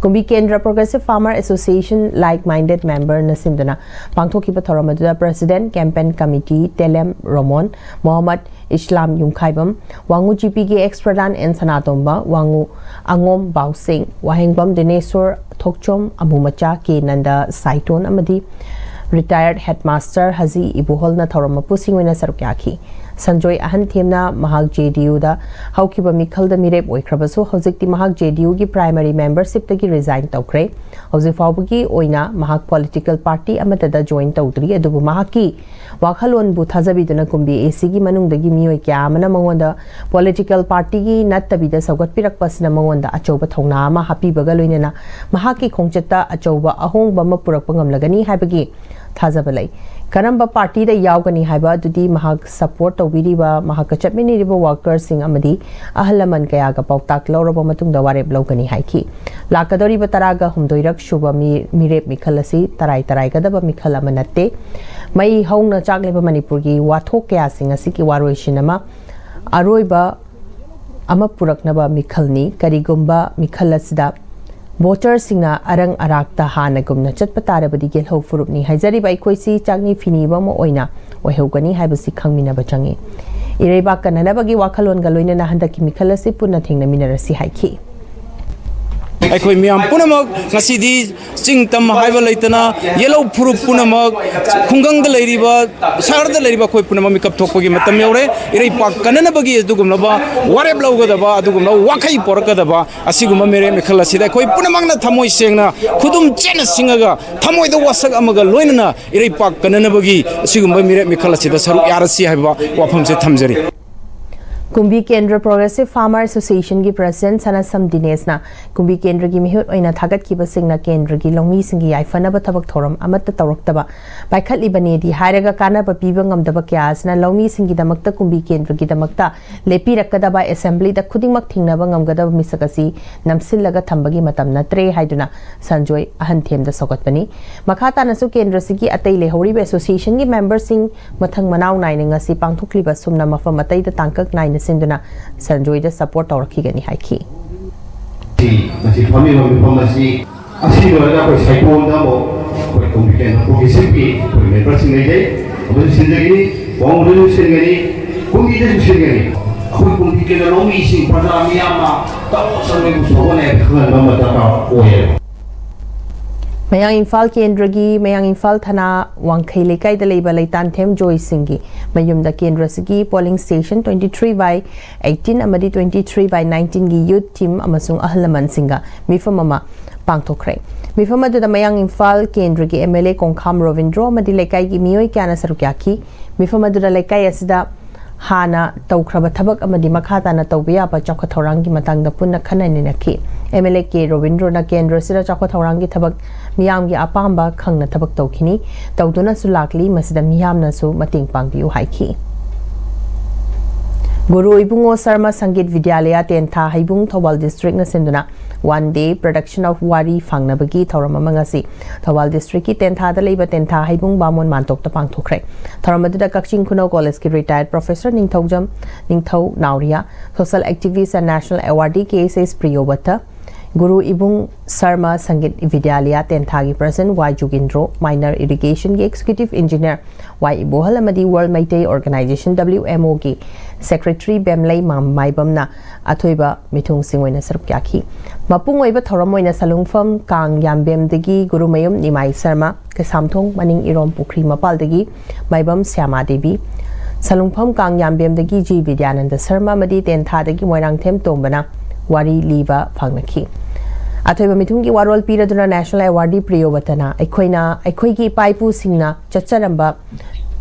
ꯀꯨꯝꯕꯤ ꯀꯦꯟꯗ꯭ꯔ Progressive Farmer Association like minded member ꯅ ꯁꯤꯟꯗꯨꯅ ꯄꯥꯡꯊꯣꯛꯈꯤꯕ ꯊꯧꯔꯝ ꯑꯗꯨꯗ President, Campaign Committee, ꯇꯦꯂꯦꯝ ꯔꯣꯃꯣꯟ, ꯃꯣꯍꯝꯃꯗ ꯏꯁꯂꯥꯝ ꯌꯨꯝꯈꯥꯏꯕꯝ, ꯋꯥꯉꯨ G P ꯒꯤ ex President N ꯁꯅꯥꯇꯣꯝꯕ, ꯋꯥꯉꯨ ꯑꯉꯣꯝ ꯕꯥꯎꯁꯤꯡ, ꯋꯥꯍꯦꯡꯕꯝ ꯗꯤꯅꯦꯁꯣꯔ, ꯊꯣꯛꯆꯣꯝ ꯑꯃꯨꯃꯆꯥ, K ꯅꯟꯗ ꯁꯥꯏꯇꯣꯟ ꯑꯃꯗꯤ retired headmaster ꯍꯖꯤ ꯏꯕꯨꯍꯜꯅ ꯊꯧꯔꯝ ꯃꯄꯨꯁꯤꯡ ꯑꯣꯏꯅ ꯁꯔꯨꯛ ꯌꯥꯈꯤ꯫ ꯁꯟꯖꯣꯏ ꯑꯍꯟꯊꯦꯝꯅ ꯃꯍꯥꯛ J D U ꯗ ꯍꯧꯈꯤꯕ ꯃꯤꯈꯜꯗ ꯃꯤꯔꯦꯞ ꯑꯣꯏꯈ꯭ꯔꯕꯁꯨ ꯍꯧꯖꯤꯛꯇꯤ ꯃꯍꯥꯛ J D U ꯒꯤ primary membership ꯇꯒꯤ resign ꯇꯧꯈ꯭ꯔꯦ꯫ ꯍꯧꯖꯤꯛ ꯐꯥꯎꯕꯒꯤ ꯑꯣꯏꯅ ꯃꯍꯥꯛ political party ꯑꯃꯠꯇꯗ join ꯇꯧꯗ꯭ꯔꯤ, ꯑꯗꯨꯕꯨ ꯃꯍꯥꯛꯀꯤ ꯋꯥꯈꯜꯂꯣꯟꯕꯨ ꯊꯥꯖꯕꯤꯗꯨꯅ ꯀꯨꯝꯕꯤ A C ꯒꯤ ꯃꯅꯨꯡꯗꯒꯤ ꯃꯤꯑꯣꯏ ꯀꯌꯥ ꯑꯃꯅ ꯃꯉꯣꯟꯗ political party ꯒꯤ ꯅꯠꯇꯕꯤꯗ ꯁꯧꯒꯠꯄꯤꯔꯛꯄ ꯑꯁꯤꯅ ꯃꯉꯣꯟꯗ ꯑꯆꯧꯕ ꯊꯧꯅꯥ ꯑꯃ ꯍꯥꯞꯄꯤꯕꯒ ꯂꯣꯏꯅꯅ ꯃꯍꯥꯛꯀꯤ ꯈꯣꯡꯆꯠꯇ ꯑꯆꯧꯕ ꯑꯍꯣꯡꯕ ꯑꯃ ꯄꯨꯔꯛꯄ ꯉꯝꯂꯒꯅꯤ ꯍꯥꯏꯕꯒꯤ ꯊꯥꯖꯕ ꯂꯩ꯫ ꯀꯔꯝꯕ party ꯗ ꯌꯥꯎꯒꯅꯤ ꯍꯥꯏꯕ ꯑꯗꯨꯗꯤ ꯃꯍꯥꯛ support ꯇꯧꯕꯤꯔꯤꯕ, ꯃꯍꯥꯛꯀ ꯆꯠꯃꯤꯟꯅꯔꯤꯕ worker ꯁꯤꯡ ꯑꯃꯗꯤ ꯑꯍꯜ ꯂꯃꯟ ꯀꯌꯥꯒ ꯄꯥꯎꯇꯥꯛ ꯂꯧꯔꯕ ꯃꯇꯨꯡꯗ ꯋꯥꯔꯦꯞ ꯂꯧꯒꯅꯤ ꯍꯥꯏꯈꯤ꯫ ꯂꯥꯛꯀꯗꯧꯔꯤꯕ ꯇꯔꯥꯒ ꯍꯨꯝꯗꯣꯏꯔꯛ ꯁꯨꯕ ꯃꯤ-, ꯃꯤꯔꯦꯞ ꯃꯤꯈꯜ ꯑꯁꯤ ꯇꯔꯥꯏ ꯇꯔꯥꯏꯒꯗꯕ ꯃꯤꯈꯜ ꯑꯃ ꯅꯠꯇꯦ꯫ ꯃꯩ ꯍꯧꯅ ꯆꯥꯛꯂꯤꯕ ꯃꯅꯤꯄꯨꯔꯒꯤ ꯋꯥꯊꯣꯛ ꯀꯌꯥꯁꯤꯡ ꯑꯁꯤꯒꯤ ꯋꯥꯔꯣꯏꯁꯤꯟ ꯑꯃ, ꯑꯔꯣꯏꯕ ꯑꯃ ꯄꯨꯔꯛꯅꯕ ꯃꯤꯈꯜꯅꯤ꯫ ꯀꯔꯤꯒꯨꯝꯕ ꯃꯤꯈꯜ ꯑꯁꯤꯗ voter ꯁꯤꯡꯅ ꯑꯔꯪ ꯑꯔꯥꯛꯇ ꯍꯥꯟꯅꯒꯨꯝꯅ ꯆꯠꯄ ꯇꯥꯔꯕꯗꯤ ꯒꯦꯜꯍꯧ ꯐꯨꯔꯨꯞꯅꯤ ꯍꯥꯏꯖꯔꯤꯕ ꯑꯩꯈꯣꯏꯁꯤ ꯆꯥꯛꯅꯤ ꯐꯤꯅꯤꯕ ꯑꯃ ꯑꯣꯏꯅ ꯑꯣꯏꯍꯧꯒꯅꯤ ꯍꯥꯏꯕꯁꯤ ꯈꯪꯃꯤꯟꯅꯕ ꯆꯪꯏ꯫ ꯏꯔꯩꯕꯥꯛ ꯀꯟꯅꯅꯕꯒꯤ ꯋꯥꯈꯜꯂꯣꯟꯒ ꯂꯣꯏꯅꯅ ꯍꯟꯗꯛꯀꯤ ꯃꯤꯈꯜ ꯑꯁꯤ ꯄꯨꯟꯅ ꯊꯦꯡꯅꯃꯤꯟꯅꯔꯁꯤ ꯍꯥꯏꯈꯤ꯫ ꯑꯩꯈꯣꯏ ꯃꯤꯌꯥꯝ ꯄꯨꯝꯅꯃꯛ ꯉꯁꯤꯗꯤ ꯆꯤꯡ ꯇꯝ ꯍꯥꯏꯕ ꯂꯩꯇꯅ ꯌꯦꯜꯍꯧ ꯐꯨꯔꯨꯞ ꯄꯨꯝꯅꯃꯛ, ꯈꯨꯡꯒꯪꯗ ꯂꯩꯔꯤꯕ, ꯁꯍꯔꯗ ꯂꯩꯔꯤꯕ ꯑꯩꯈꯣꯏ ꯄꯨꯝꯅꯃꯛ ꯃꯤꯀꯞ ꯊꯣꯛꯄꯒꯤ ꯃꯇꯝ ꯌꯧꯔꯦ꯫ ꯏꯔꯩꯄꯥꯛ ꯀꯟꯅꯅꯕꯒꯤ ꯑꯗꯨꯒꯨꯝꯂꯕ ꯋꯥꯔꯦꯞ ꯂꯧꯒꯗꯕ, ꯑꯗꯨꯒꯨꯝꯂꯕ ꯋꯥꯈꯩ ꯄꯣꯔꯛꯀꯗꯕ ꯑꯁꯤꯒꯨꯝꯕ ꯃꯤꯔꯦꯞ ꯃꯤꯈꯜ ꯑꯁꯤꯗ ꯑꯩꯈꯣꯏ ꯄꯨꯝꯅꯃꯛꯅ ꯊꯃꯣꯏ ꯁꯦꯡꯅ, ꯈꯨꯗꯨꯝ ꯆꯦꯠꯅ ꯁꯤꯡꯉꯒ, ꯊꯃꯣꯏꯗ ꯋꯥꯁꯛ ꯑꯃꯒ ꯂꯣꯏꯅꯅ ꯏꯔꯩꯄꯥꯛ ꯀꯟꯅꯅꯕꯒꯤ ꯑꯁꯤꯒꯨꯝꯕ ꯃꯤꯔꯦꯞ ꯃꯤꯈꯜ ꯑꯁꯤꯗ ꯁꯔꯨꯛ ꯌꯥꯔꯁꯤ ꯍꯥꯏꯕ ꯋꯥꯐꯝꯁꯦ ꯊꯝꯖꯔꯤ꯫ ꯀꯨꯝꯕꯤ ꯀꯦꯟꯗ꯭ꯔ ꯄ꯭ꯔꯣꯒ꯭ꯔꯦꯁꯤꯚ ꯐꯥꯔꯃꯔ ꯑꯦꯁꯣꯁꯤꯌꯦꯁꯟꯒꯤ ꯄ꯭ꯔꯁꯤꯗꯦꯟꯠ ꯁꯅꯥꯁꯝ ꯗꯤꯅꯦꯁꯅ ꯀꯨꯝꯕꯤ ꯀꯦꯟꯗ꯭ꯔꯒꯤ ꯃꯤꯍꯨꯠ ꯑꯣꯏꯅ ꯊꯥꯒꯠꯈꯤꯕꯁꯤꯡꯅ ꯀꯦꯟꯗ꯭ꯔꯒꯤ ꯂꯧꯃꯤꯁꯤꯡꯒꯤ ꯌꯥꯏꯐꯅꯕ ꯊꯕꯛ ꯊꯧꯔꯝ ꯑꯃꯠꯇ ꯇꯧꯔꯛꯇꯕ, ꯄꯥꯏꯈꯠꯂꯤꯕꯅꯦꯗꯤ ꯍꯥꯏꯔꯒ ꯀꯥꯟꯅꯕ ꯄꯤꯕ ꯉꯝꯗꯕ ꯀꯌꯥ ꯑꯁꯤꯅ ꯂꯧꯃꯤꯁꯤꯡꯒꯤꯗꯃꯛꯇ ꯀꯨꯝꯕꯤ ꯀꯦꯟꯗ꯭ꯔꯒꯤꯗꯃꯛꯇ ꯂꯦꯞꯄꯤꯔꯛꯀꯗꯕ ꯑꯦꯁꯦꯝꯕ꯭ꯂꯤꯗ ꯈꯨꯗꯤꯡꯃꯛ ꯊꯦꯡꯅꯕ ꯉꯝꯒꯗꯕ ꯃꯤꯁꯛ ꯑꯁꯤ ꯅꯝꯁꯤꯜꯂꯒ ꯊꯝꯕꯒꯤ ꯃꯇꯝ ꯅꯠꯇ꯭ꯔꯦ ꯍꯥꯏꯗꯨꯅ ꯁꯟꯖꯣꯏ ꯑꯍꯟꯊꯦꯝꯗ ꯁꯧꯒꯠꯄꯅꯤ꯫ ꯃꯈꯥ ꯇꯥꯅꯁꯨ ꯀꯦꯟꯗ꯭ꯔꯁꯤꯒꯤ ꯑꯇꯩ ꯂꯩꯍꯧꯔꯤꯕ ꯑꯦꯁꯣꯁꯤꯌꯦꯁꯟꯒꯤ ꯃꯦꯝꯕꯔꯁꯤꯡ ꯃꯊꯪ ꯃꯅꯥꯎ ꯅꯥꯏꯅ ꯉꯁꯤ ꯄꯥꯡꯊꯣꯛꯂꯤꯕ ꯁꯨꯝꯅ ꯃꯐꯝ ꯑꯇꯩꯗ ꯇꯥꯡꯀꯛ ꯅꯥꯏꯅ ꯁꯤꯟꯗꯨꯅ ꯁꯟꯖꯣꯏꯗ ꯁꯄꯣꯔꯠ ꯇꯧꯔꯛꯈꯤꯒꯅꯤ ꯍꯥꯏꯈꯤ꯫ ꯁꯤ ꯃꯁꯤ ꯐꯝꯃꯤꯕ ꯃꯤꯐꯝ ꯑꯁꯤ ꯑꯁꯤ ꯂꯣꯏꯔꯒ ꯑꯩꯈꯣꯏ ꯁꯥꯏꯀꯣꯟꯗ ꯑꯃꯨꯛ ꯑꯩꯈꯣꯏ ꯀꯣꯝꯕꯤꯀꯦꯟ ꯄ꯭ꯔꯣꯒ꯭ꯔꯦꯁꯤꯞꯀꯤ ꯑꯩꯈꯣꯏ ꯃꯦꯝꯕꯔꯁꯤꯡ ꯂꯩꯖꯩ꯫ ꯑꯃꯁꯨ ꯁꯤꯟꯖꯒꯅꯤ, ꯋꯥꯉꯨꯗꯁꯨ ꯁꯤꯟꯒꯅꯤ, ꯀꯨꯝꯕꯤꯗꯁꯨ ꯁꯤꯟꯒꯅꯤ꯫ ꯑꯩꯈꯣꯏ ꯀꯨꯝꯕꯤꯀꯦꯟꯗ ꯂꯧꯃꯤꯁꯤꯡ ꯄ꯭ꯔꯖꯥ ꯃꯤꯌꯥꯝꯅ ꯇꯧ ꯆꯪꯕꯒꯤ ꯁꯣꯛꯍꯣꯟꯅꯦ ꯈꯪꯍꯟꯕ ꯑꯃ ꯗꯔꯀꯥꯔ ꯑꯣꯏꯌꯦꯕ꯫ ꯃꯌꯥꯡ ꯏꯝꯐꯥꯜ ꯀꯦꯟꯗ꯭ꯔꯒꯤ ꯃꯌꯥꯡ ꯏꯝꯐꯥꯜ ꯊꯅꯥ ꯋꯥꯡꯈꯩ ꯂꯩꯀꯥꯏꯗ ꯂꯩꯕ ꯂꯩꯇꯥꯟꯊꯦꯝ ꯖꯣꯏ ꯁꯤꯡꯒꯤ ꯃꯌꯨꯝꯗ ꯀꯦꯟꯗ꯭ꯔꯁꯤꯒꯤ polling station twenty three by eighteen ꯑꯃꯗꯤ ꯇ꯭ꯋꯦꯟꯇꯤ ꯊ꯭ꯔꯤ ꯕꯥꯏ ꯅꯥꯏꯟꯇꯤꯟꯒꯤ ꯌꯨꯠ ꯇꯤꯝ ꯑꯃꯁꯨꯡ ꯑꯍꯜ ꯂꯃꯟꯁꯤꯡꯒ ꯃꯤꯐꯝ ꯑꯃ ꯄꯥꯡꯊꯣꯛꯈ꯭ꯔꯦ꯫ ꯃꯤꯐꯝ ꯑꯗꯨꯗ ꯃꯌꯥꯡ ꯏꯝꯐꯥꯜ ꯀꯦꯟꯗ꯭ꯔꯒꯤ ꯑꯦꯝ ꯑꯦꯜ ꯑꯦ ꯀꯣꯡꯈꯥꯝ ꯔꯣꯕꯤꯟꯗ꯭ꯔꯣ ꯑꯃꯗꯤ ꯂꯩꯀꯥꯏꯒꯤ ꯃꯤꯑꯣꯏ ꯀꯌꯥꯅ ꯁꯔꯨꯛ ꯌꯥꯈꯤ꯫ ꯃꯤꯐꯝ ꯑꯗꯨꯗ ꯂꯩꯀꯥꯏ ꯑꯁꯤꯗ ꯍꯥꯟꯅ ꯇꯧꯈ꯭ꯔꯕ ꯊꯕꯛ ꯑꯃꯗꯤ ꯃꯈꯥ ꯇꯥꯅ ꯇꯧꯕ ꯌꯥꯕ ꯆꯥꯎꯈꯠ ꯊꯧꯔꯥꯡꯒꯤ ꯃꯇꯥꯡꯗ ꯄꯨꯟꯅ ꯈꯟꯅ ꯅꯩꯅꯈꯤ꯫ ꯑꯦꯝ ꯑꯦꯜ ꯑꯦ ꯀꯦ ꯔꯣꯕꯤꯟꯗ꯭ꯔꯣꯅ ꯀꯦꯟꯗ꯭ꯔ ꯑꯁꯤꯗ ꯆꯥꯎꯈꯠ ꯊꯧꯔꯥꯡꯒꯤ ꯊꯕꯛ ꯃꯤꯌꯥꯝꯒꯤ ꯑꯄꯥꯝꯕ ꯈꯪꯅ ꯊꯕꯛ ꯇꯧꯈꯤꯅꯤ, ꯇꯧꯗꯨꯅꯁꯨ ꯂꯥꯛꯂꯤ, ꯃꯁꯤꯗ ꯃꯤꯌꯥꯝꯅꯁꯨ ꯃꯇꯦꯡ ꯄꯥꯡꯕꯤꯌꯨ ꯍꯥꯏꯈꯤ꯫ ꯒꯨꯔꯨ ꯏꯕꯨꯡꯉꯣ ꯁꯔꯃ ꯁꯪꯒꯤꯠ ꯕꯤꯗ꯭ꯌꯥꯂꯌ ꯇꯦꯟꯊꯥ ꯍꯩꯕꯨꯡ ꯊꯧꯕꯥꯜ ꯗꯤꯁꯇ꯭ꯔꯤꯛꯅ ꯁꯤꯟꯗꯨꯅ ꯋꯥꯟ ꯗꯦ ꯄ꯭ꯔꯗꯛꯁꯟ ꯑꯣꯐ ꯋꯥꯔꯤ ꯐꯥꯡꯅꯕꯒꯤ ꯊꯧꯔꯝ ꯑꯃ ꯉꯁꯤ ꯊꯧꯕꯥꯜ ꯗꯤꯁꯇ꯭ꯔꯤꯛꯀꯤ ꯇꯦꯟꯊꯥꯗ ꯂꯩꯕ ꯇꯦꯟꯊꯥ ꯍꯩꯕꯨꯡ ꯕꯥꯃꯣꯟ ꯃꯥꯟꯇꯣꯞꯇ ꯄꯥꯡꯊꯣꯛꯈ꯭ꯔꯦ꯫ ꯊꯧꯔꯝ ꯑꯗꯨꯗ ꯀꯛꯆꯤꯡ ꯈꯨꯅꯧ ꯀꯣꯂꯦꯖꯀꯤ ꯔꯤꯇꯥꯌꯔꯠ ꯄ꯭ꯔꯣꯐꯦꯁꯔ ꯅꯤꯡꯊꯧꯖꯝ ꯅꯤꯡꯊꯧ ꯅꯥꯎꯔꯤꯌꯥ, social activist and national awardee ꯀꯦ ꯑꯦꯁ ꯑꯦꯁ ꯄ꯭ꯔꯤꯌꯣꯕꯇ, ꯒꯨꯔꯨ ꯏꯕꯨꯡ ꯁꯔꯃ ꯁꯪꯒꯤꯠ ꯕꯤꯗ꯭ꯌꯥꯂꯌ ꯇꯦꯟꯊꯥꯒꯤ ꯄ꯭ꯔꯁꯤꯗꯦꯟꯠ ꯋꯥꯏ ꯖꯨꯒꯤꯟꯗ꯭ꯔꯣ, ꯃꯥꯏꯅꯔ ꯏꯔꯤꯒꯦꯁꯟꯒꯤ ꯑꯦꯛꯖꯤꯀ꯭ꯌꯨꯇꯤꯚ ꯏꯟꯖꯤꯅꯤꯌꯔ ꯋꯥꯏ ꯏꯕꯣꯍꯜ ꯑꯃꯗꯤ world Meitei organisation, W M ꯑꯣꯒꯤ ꯁꯦꯀ꯭ꯔꯦꯇꯔꯤ ꯕꯦꯝꯂꯩ ꯃꯥꯝ ꯃꯥꯏꯕꯝꯅ ꯑꯊꯣꯏꯕ ꯃꯤꯊꯨꯡꯁꯤꯡ ꯑꯣꯏꯅ ꯁꯔꯨꯛ ꯌꯥꯈꯤ꯫ ꯃꯄꯨꯡ ꯑꯣꯏꯕ ꯊꯧꯔꯝ ꯑꯣꯏꯅ ꯁꯂꯨꯡꯐꯝ ꯀꯥꯡ ꯌꯥꯝꯕꯦꯝꯗꯒꯤ ꯒꯨꯔꯨꯃꯌꯨꯝ ꯅꯤꯃꯥꯏ ꯁꯔꯃ, ꯀꯩꯁꯥꯝꯊꯣꯡ ꯃꯅꯤꯡ ꯏꯔꯣꯝ ꯄꯨꯈ꯭ꯔꯤ ꯃꯄꯥꯜꯗꯒꯤ ꯃꯥꯏꯕꯝ ꯁ꯭ꯌꯥꯃꯥ ꯗꯦꯕꯤ, ꯁꯂꯨꯡꯐꯝ ꯀꯥꯡ ꯌꯥꯝꯕꯦꯝꯗꯒꯤ ꯖꯤ ꯕꯤꯗ꯭ꯌꯥꯅꯟꯗ ꯁꯔꯃ ꯑꯃꯗꯤ ꯇꯦꯟꯊꯥꯗꯒꯤ ꯃꯣꯏꯔꯥꯡꯊꯦꯝ ꯇꯣꯝꯕꯅ ꯋꯥꯔꯤ ꯂꯤꯕ ꯐꯪꯅꯈꯤ꯫ ꯑꯊꯣꯏꯕ ꯃꯤꯊꯨꯡꯒꯤ ꯋꯥꯔꯣꯜ ꯄꯤꯔꯗꯨꯅ ꯅꯦꯁꯅꯦꯜ ꯑꯦꯋꯥꯔꯗꯤ ꯄ꯭ꯔꯤꯌꯣꯕꯇꯅ ꯑꯩꯈꯣꯏꯅ ꯑꯩꯈꯣꯏꯒꯤ ꯏꯄꯥ ꯏꯄꯨꯁꯤꯡꯅ ꯆꯠꯆꯔꯝꯕ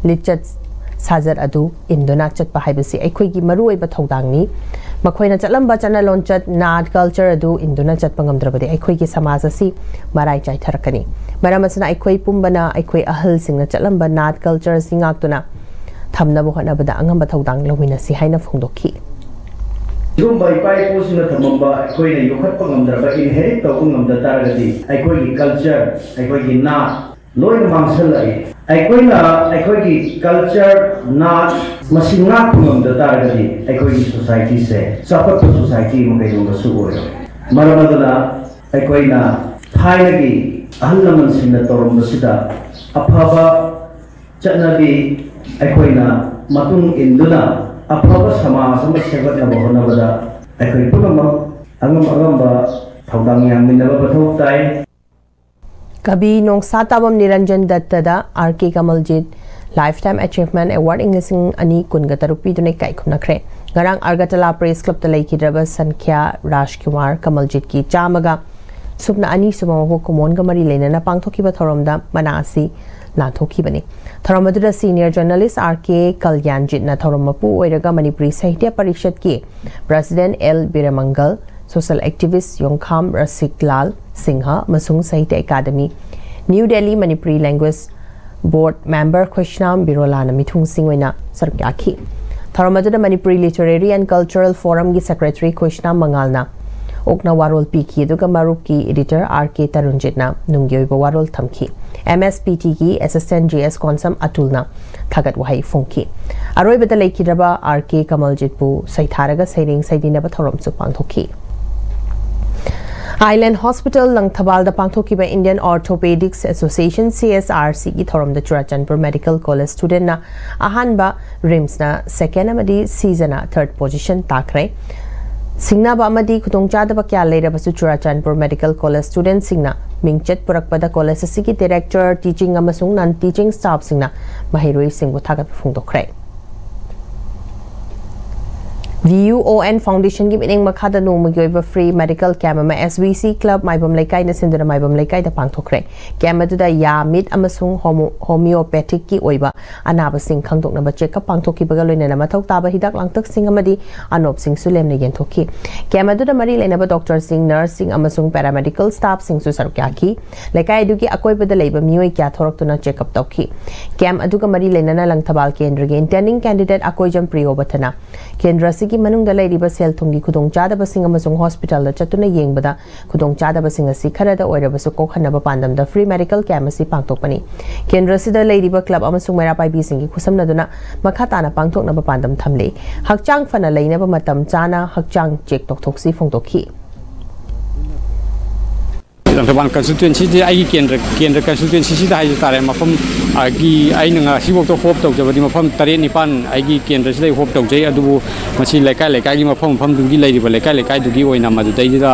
ꯂꯤꯆꯠ ꯁꯥꯖꯠ ꯑꯗꯨ ꯏꯟꯗꯨꯅ ꯆꯠꯄ ꯍꯥꯏꯕꯁꯤ ꯑꯩꯈꯣꯏꯒꯤ ꯃꯔꯨꯑꯣꯏꯕ ꯊꯧꯗꯥꯡꯅꯤ꯫ ꯃꯈꯣꯏꯅ ꯆꯠꯂꯝꯕ ꯆꯠꯅ ꯂꯣꯟꯆꯠ, ꯅꯥꯠ, ꯀꯜꯆꯔ ꯑꯗꯨ ꯏꯟꯗꯨꯅ ꯆꯠꯄ ꯉꯝꯗ꯭ꯔꯕꯗꯤ ꯑꯩꯈꯣꯏꯒꯤ ꯁꯃꯥꯖ ꯑꯁꯤ ꯃꯔꯥꯏ ꯆꯥꯏꯊꯔꯛꯀꯅꯤ꯫ ꯃꯔꯝ ꯑꯁꯤꯅ ꯑꯩꯈꯣꯏ ꯄꯨꯝꯕꯅ ꯑꯩꯈꯣꯏ ꯑꯍꯜꯁꯤꯡꯅ ꯆꯠꯂꯝꯕ ꯅꯥꯠ ꯀꯜꯆꯔ ꯑꯁꯤ ꯉꯥꯛꯇꯨꯅ ꯊꯝꯅꯕ ꯍꯣꯠꯅꯕꯗ ꯑꯉꯝꯕ ꯊꯧꯗꯥꯡ ꯂꯧꯃꯤꯟꯅꯁꯤ ꯍꯥꯏꯅ ꯐꯣꯡꯗꯣꯛꯈꯤ꯫ ꯁꯤꯒꯨꯝꯕ ꯏꯄꯥ ꯏꯄꯨꯁꯤꯡꯅ ꯊꯝꯃꯝꯕ ꯑꯩꯈꯣꯏꯅ ꯌꯣꯛꯈꯠꯄ ꯉꯝꯗ꯭ꯔꯕ, ꯏꯟꯍꯦꯔꯤꯠ ꯇꯧꯕ ꯉꯝꯗ ꯇꯥꯔꯒꯗꯤ ꯑꯩꯈꯣꯏꯒꯤ ꯀꯜꯆꯔ, ꯑꯩꯈꯣꯏꯒꯤ ꯅꯥꯠ ꯂꯣꯏꯅ ꯃꯥꯡꯁꯤꯜꯂꯛꯏ꯫ ꯑꯩꯈꯣꯏꯅ ꯑꯩꯈꯣꯏꯒꯤ ꯀꯜꯆꯔ, ꯅꯥꯠ ꯃꯁꯤ ꯉꯥꯛꯄ ꯉꯝꯗ ꯇꯥꯔꯒꯗꯤ ꯑꯩꯈꯣꯏꯒꯤ ꯁꯣꯁꯥꯏꯇꯤꯁꯦ ꯆꯥꯎꯈꯠꯄ ꯁꯣꯁꯥꯏꯇꯤ ꯑꯃ ꯀꯩꯗꯧꯅꯁꯨ ꯑꯣꯏꯔꯣꯏ꯫ ꯃꯔꯝ ꯑꯗꯨꯅ ꯑꯩꯈꯣꯏꯅ ꯊꯥꯏꯅꯒꯤ ꯑꯍꯜ ꯂꯃꯟꯁꯤꯡꯅ ꯇꯧꯔꯝꯕꯁꯤꯗ ꯑꯐꯕ ꯆꯠꯅꯕꯤ ꯑꯩꯈꯣꯏꯅ ꯃꯇꯨꯡ ꯏꯟꯗꯨꯅ ꯑꯐꯕ ꯁꯃꯥꯖ ꯑꯃ ꯁꯦꯝꯒꯠꯅꯕ ꯍꯣꯠꯅꯕꯗ ꯑꯩꯈꯣꯏ ꯄꯨꯝꯅꯃꯛ ꯑꯉꯝ ꯑꯉꯝꯕ ꯊꯧꯗꯥꯡ ꯌꯥꯡꯃꯤꯟꯅꯕ ꯃꯊꯧ ꯇꯥꯏ꯫ ꯀꯕꯤ ꯅꯣꯡꯁꯥ ꯇꯥꯕꯝ ꯅꯤꯔꯟꯖꯟ ꯗꯠꯇꯗ ꯑꯥꯔ ꯀꯦ ꯀꯃꯜꯖꯤꯠ Lifetime Achievement Award ꯏꯪ ꯂꯤꯁꯤꯡ ꯑꯅꯤ ꯀꯨꯟꯒ ꯇꯔꯨꯛ ꯄꯤꯗꯨꯅ ꯏꯀꯥꯏ ꯈꯨꯝꯅꯈ꯭ꯔꯦ꯫ ꯉꯔꯥꯡ ꯑꯒꯔꯇꯂꯥ ꯄ꯭ꯔꯦꯁ ꯀ꯭ꯂꯕꯇ ꯂꯩꯈꯤꯗ꯭ꯔꯕ ꯁꯟꯈ꯭ꯌꯥ ꯔꯥꯖꯀꯨꯃꯥꯔ ꯀꯃꯜꯖꯤꯠꯀꯤ ꯆꯥꯝꯃꯒ ꯁꯨꯞꯅ ꯑꯅꯤ ꯁꯨꯕ ꯃꯄꯣꯛ ꯀꯨꯝꯑꯣꯟꯒ ꯃꯔꯤ ꯂꯩꯅꯅ ꯄꯥꯡꯊꯣꯛꯈꯤꯕ ꯊꯧꯔꯝꯗ ꯃꯅꯥ ꯑꯁꯤ ꯂꯥꯟꯊꯣꯛꯈꯤꯕꯅꯤ꯫ ꯊꯧꯔꯝ ꯑꯗꯨꯗ ꯁꯤꯅꯤꯌꯔ ꯖꯔꯅꯦꯂꯤꯁ ꯑꯥꯔ ꯀꯦ ꯀꯜꯌꯥꯟꯖꯤꯠꯅ ꯊꯧꯔꯝ ꯃꯄꯨ ꯑꯣꯏꯔꯒ ꯃꯅꯤꯄꯨꯔꯤ ꯁꯥꯍꯤꯇ꯭ꯌ ꯄꯔꯤꯁꯠꯀꯤ president L Biramangol, social activist Yongkham Rasiklal Singh ꯑꯃꯁꯨꯡ Sahitya academy, new Delhi Manipuri language board member Khoisnam ꯕꯤꯔꯣꯂꯥꯅ ꯃꯤꯊꯨꯡꯁꯤꯡ ꯑꯣꯏꯅ ꯁꯔꯨꯛ ꯌꯥꯈꯤ꯫ ꯊꯧꯔꯝ ꯑꯗꯨꯗ ꯃꯅꯤꯄꯨꯔꯤ ꯂꯤꯇꯔꯦꯔꯤ ꯑꯦꯟ ꯀꯜꯆꯔꯦꯜ ꯐꯣꯔꯝꯒꯤ ꯁꯦꯀ꯭ꯔꯦꯇꯔꯤ ꯈꯣꯏꯁꯅꯥꯝ ꯃꯉꯥꯜꯅ ꯑꯣꯛꯅ ꯋꯥꯔꯣꯜ ꯄꯤꯈꯤ, ꯑꯗꯨꯒ ꯃꯔꯨꯞꯀꯤ ꯏꯗꯤꯇꯔ ꯑꯥꯔ ꯀꯦ ꯇꯔꯨꯟꯖꯤꯠꯅ ꯅꯨꯡꯒꯤ ꯑꯣꯏꯕ ꯋꯥꯔꯣꯜ ꯊꯝꯈꯤ꯫ ꯑꯦꯝ ꯑꯦꯁ ꯄꯤ ꯇꯤꯒꯤ ꯑꯦꯁꯤꯁꯇꯦꯟꯠ ꯖꯤ ꯑꯦꯁ ꯀꯣꯟꯁꯝ ꯑꯇꯨꯜꯅ ꯊꯥꯒꯠ ꯋꯥꯍꯩ ꯐꯣꯡꯈꯤ꯫ ꯑꯔꯣꯏꯕꯗ ꯂꯩꯈꯤꯗ꯭ꯔꯕ ꯑꯥꯔ ꯀꯦ ꯀꯃꯜꯖꯤꯠꯄꯨ ꯁꯩꯊꯥꯔꯒ ꯁꯩꯔꯦꯡ ꯁꯩꯗꯤꯅꯕ ꯊꯧꯔꯝꯁꯨ ꯄꯥꯡꯊꯣꯛꯈꯤ꯫ ꯑꯥꯏꯂꯦꯟ ꯍꯣꯁꯄꯤꯇꯥꯜ ꯂꯪꯊꯕꯥꯜꯗ ꯄꯥꯡꯊꯣꯛꯈꯤꯕ Indian Orthopedics Association, C S R ꯁꯤꯒꯤ ꯊꯧꯔꯝꯗ ꯆꯨꯔꯥꯆꯥꯟꯄꯨꯔ ꯃꯦꯗꯤꯀꯦꯜ ꯀꯣꯂꯦꯖ ꯁ꯭ꯇꯨꯗꯦꯟꯠꯅ ꯑꯍꯥꯟꯕ, ꯔꯤꯝꯁꯅ ꯁꯦꯀꯦꯟ ꯑꯃꯗꯤ ꯁꯤꯖꯅ ꯊꯔꯗ ꯄꯣꯖꯤꯁꯟ ꯇꯥꯈ꯭ꯔꯦ꯫ ꯁꯤꯡꯅꯕ ꯑꯃꯗꯤ ꯈꯨꯗꯣꯡꯆꯥꯗꯕ ꯀꯌꯥ ꯂꯩꯔꯕꯁꯨ ꯆꯨꯔꯥꯆꯥꯟꯄꯨꯔ ꯃꯦꯗꯤꯀꯦꯜ ꯀꯣꯂꯦꯖ ꯁ꯭ꯇꯨꯗꯦꯟꯠꯁꯤꯡꯅ ꯃꯤꯡꯆꯠ ꯄꯨꯔꯛꯄꯗ ꯀꯣꯂꯦꯖ ꯑꯁꯤꯒꯤ ꯗꯤꯔꯦꯛꯇꯔ, ꯇꯤꯆꯤꯡ ꯑꯃꯁꯨꯡ ꯅꯟ ꯇꯤꯆꯤꯡ ꯁ꯭ꯇꯥꯐꯁꯤꯡꯅ ꯃꯍꯩꯔꯣꯏꯁꯤꯡꯕꯨ ꯊꯥꯒꯠꯄ ꯐꯣꯡꯗꯣꯛꯈ꯭ꯔꯦ꯫ VUON Foundation ꯒꯤ ꯃꯤꯠꯌꯦꯡ ꯃꯈꯥꯗ ꯅꯣꯡꯃꯒꯤ ꯑꯣꯏꯕ free medical camp ꯑꯃ SVC Club ꯃꯥꯏꯕꯝ ꯂꯩꯀꯥꯏꯅ ꯁꯤꯟꯗꯨꯅ ꯃꯥꯏꯕꯝ ꯂꯩꯀꯥꯏꯗ ꯄꯥꯡꯊꯣꯛꯈ꯭ꯔꯦ꯫ Camp ꯑꯗꯨꯗ ꯌꯥ, ꯃꯤꯠ ꯑꯃꯁꯨꯡ homo- homeopathic ꯀꯤ ꯑꯣꯏꯕ ꯑꯅꯥꯕꯁꯤꯡ ꯈꯪꯗꯣꯛꯅꯕ check up ꯄꯥꯡꯊꯣꯛꯈꯤꯕꯒ ꯂꯣꯏꯅꯅ ꯃꯊꯧ ꯇꯥꯕ ꯍꯤꯗꯥꯛ ꯂꯥꯡꯊꯛꯁꯤꯡ ꯑꯃꯗꯤ ꯑꯅꯣꯞꯁꯤꯡꯁꯨ ꯂꯦꯝꯅ ꯌꯦꯟꯊꯣꯛꯈꯤ꯫ Camp ꯑꯗꯨꯗ ꯃꯔꯤ ꯂꯩꯅꯕ doctor ꯁꯤꯡ, nurse ꯁꯤꯡ ꯑꯃꯁꯨꯡ paraMedical staff ꯁꯤꯡꯁꯨ ꯁꯔꯨꯛ ꯌꯥꯈꯤ꯫ ꯂꯩꯀꯥꯏ ꯑꯗꯨꯒꯤ ꯑꯀꯣꯏꯕꯗ ꯂꯩꯕ ꯃꯤꯑꯣꯏ ꯀꯌꯥ ꯊꯣꯔꯛꯇꯨꯅ check up ꯇꯧꯈꯤ꯫ Camp ꯑꯗꯨꯒ ꯃꯔꯤ ꯂꯩꯅꯅ ꯂꯪꯊꯕꯥꯜ ꯀꯦꯟꯗ꯭ꯔꯒꯤ intending candidate ꯑꯀꯣꯏꯖꯝ ꯄ꯭ꯔꯤꯌꯣꯕꯊꯅ ꯀꯦꯟꯗ꯭ꯔ ꯑꯁꯤꯒꯤ ꯃꯅꯨꯡꯗ ꯂꯩꯔꯤꯕ ꯁꯦꯜ ꯊꯨꯝꯒꯤ ꯈꯨꯗꯣꯡꯆꯥꯗꯕꯁꯤꯡ ꯑꯃꯁꯨꯡ hospital ꯗ ꯆꯠꯇꯨꯅ ꯌꯦꯡꯕꯗ ꯈꯨꯗꯣꯡꯆꯥꯗꯕꯁꯤꯡ ꯑꯁꯤ ꯈꯔꯗ ꯑꯣꯏꯔꯕꯁꯨ ꯀꯣꯛꯍꯟꯅꯕ ꯄꯥꯟꯗꯝꯗ free medical camp ꯑꯁꯤ ꯄꯥꯡꯊꯣꯛꯄꯅꯤ꯫ ꯀꯦꯟꯗ꯭ꯔ ꯑꯁꯤꯗ ꯂꯩꯔꯤꯕ club ꯑꯃꯁꯨꯡ ꯃꯩꯔꯥ ꯄꯥꯏꯕꯤꯁꯤꯡꯒꯤ ꯈꯨꯠꯁꯝꯅꯗꯨꯅ ꯃꯈꯥ ꯇꯥꯅ ꯄꯥꯡꯊꯣꯛꯅꯕ ꯄꯥꯟꯗꯝ ꯊꯝꯂꯤ꯫ ꯍꯛꯆꯥꯡ ꯐꯅ ꯂꯩꯅꯕ ꯃꯇꯝ ꯆꯥꯅ ꯍꯛꯆꯥꯡ check ꯇꯧꯊꯣꯛꯁꯤ ꯐꯣꯡꯗꯣꯛꯈꯤ꯫ ꯂꯪꯊꯕꯥꯜ constituency ꯁꯤ ꯑꯩꯒꯤ ꯀꯦꯟꯗ꯭ꯔ ꯀꯦꯟꯗ꯭ꯔ constituency ꯁꯤꯗ ꯍꯥꯏꯖ ꯇꯥꯔꯦ, ꯃꯐꯝ ꯑꯒꯤ ꯑꯩꯅ ꯉꯁꯤꯐꯥꯎꯗ hope ꯇꯧꯖꯕꯗꯤ ꯃꯐꯝ ꯇꯔꯦꯠ ꯅꯤꯄꯥꯟ ꯑꯩꯒꯤ ꯀꯦꯟꯗ꯭ꯔꯁꯤꯗ ꯑꯩ hope ꯇꯧꯖꯩ꯫ ꯑꯗꯨꯕꯨ ꯃꯁꯤ ꯂꯩꯀꯥꯏ ꯂꯩꯀꯥꯏꯒꯤ ꯃꯐꯝ ꯃꯐꯝꯗꯨꯒꯤ ꯂꯩꯔꯤꯕ ꯂꯩꯀꯥꯏ ꯂꯩꯀꯥꯏꯗꯨꯒꯤ ꯑꯣꯏꯅ ꯃꯗꯨꯗꯩꯗꯨꯗ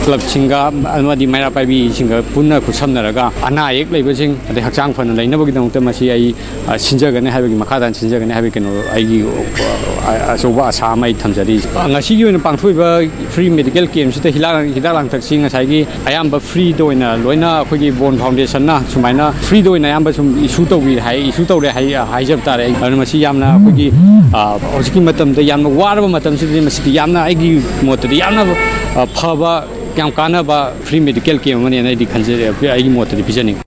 club ꯁꯤꯡꯒ ꯑꯃꯗꯤ ꯃꯩꯔꯥ ꯄꯥꯏꯕꯤꯁꯤꯡꯒ ꯄꯨꯟꯅ ꯈꯨꯠꯁꯝꯅꯔꯒ ꯑꯅꯥ ꯑꯌꯦꯛ ꯂꯩꯕꯁꯤꯡ ꯑꯗꯩ ꯍꯛꯆꯥꯡ ꯐꯅ ꯂꯩꯅꯕꯒꯤꯗꯃꯛꯇ ꯃꯁꯤ ꯑꯩ ꯑ, ꯁꯤꯟꯖꯒꯅꯤ ꯍꯥꯏꯕꯒꯤ, ꯃꯈꯥ ꯇꯥꯅ ꯁꯤꯟꯖꯒꯅꯤ ꯍꯥꯏꯕꯒꯤ ꯀꯩꯅꯣ ꯑꯩꯒꯤ, ꯑ, ꯑꯆꯧꯕ ꯑꯁꯥ ꯑꯃ ꯑꯩ ꯊꯝꯖꯔꯤ꯫ ꯑ, ꯉꯁꯤꯒꯤ ꯑꯣꯏꯅ ꯄꯥꯡꯊꯣꯛꯏꯕ free medical camp ꯁꯤꯗ ꯍꯤꯗꯥꯛ ꯍꯤꯗꯥꯛ ꯂꯥꯡꯊꯛꯁꯤ ꯉꯁꯥꯏꯒꯤ ꯑꯌꯥꯝꯕ free ꯗ ꯑꯣꯏꯅ ꯂꯣꯏꯅ ꯑꯩꯈꯣꯏꯒꯤ ꯕꯣꯟ foundation ꯅ ꯁꯨꯃꯥꯏꯅ free ꯗ ꯑꯣꯏꯅ ꯑꯌꯥꯝꯕ ꯁꯨꯝ issue ꯇꯧꯕꯤ ꯍꯥꯏ, issue ꯇꯧꯔꯦ ꯍꯥꯏ, ꯍꯥꯏꯖꯕ ꯇꯥꯔꯦ꯫ ꯑꯩ ꯑꯗꯨꯅ ꯃꯁꯤ ꯌꯥꯝꯅ ꯑꯩꯈꯣꯏꯒꯤ, ꯑ, ꯍꯧꯖꯤꯛꯀꯤ ꯃꯇꯝꯗ ꯌꯥꯝꯅ ꯋꯥꯔꯕ ꯃꯇꯝꯁꯤꯗꯗꯤ ꯃꯁꯤꯗꯤ ꯌꯥꯝꯅ ꯑꯩꯒꯤ ꯃꯣꯠꯇꯗꯤ ꯌꯥꯝꯅ, ꯑ, ꯐꯕ, ꯌꯥꯝ ꯀꯥꯟꯅꯕ free medical camp ꯑꯃꯅꯦꯅ ꯑꯩꯗꯤ ꯈꯟꯖꯩ, ꯑꯩꯒꯤ ꯃꯣꯠꯇꯗꯤ ꯄꯤꯖꯅꯤꯡꯉꯤ꯫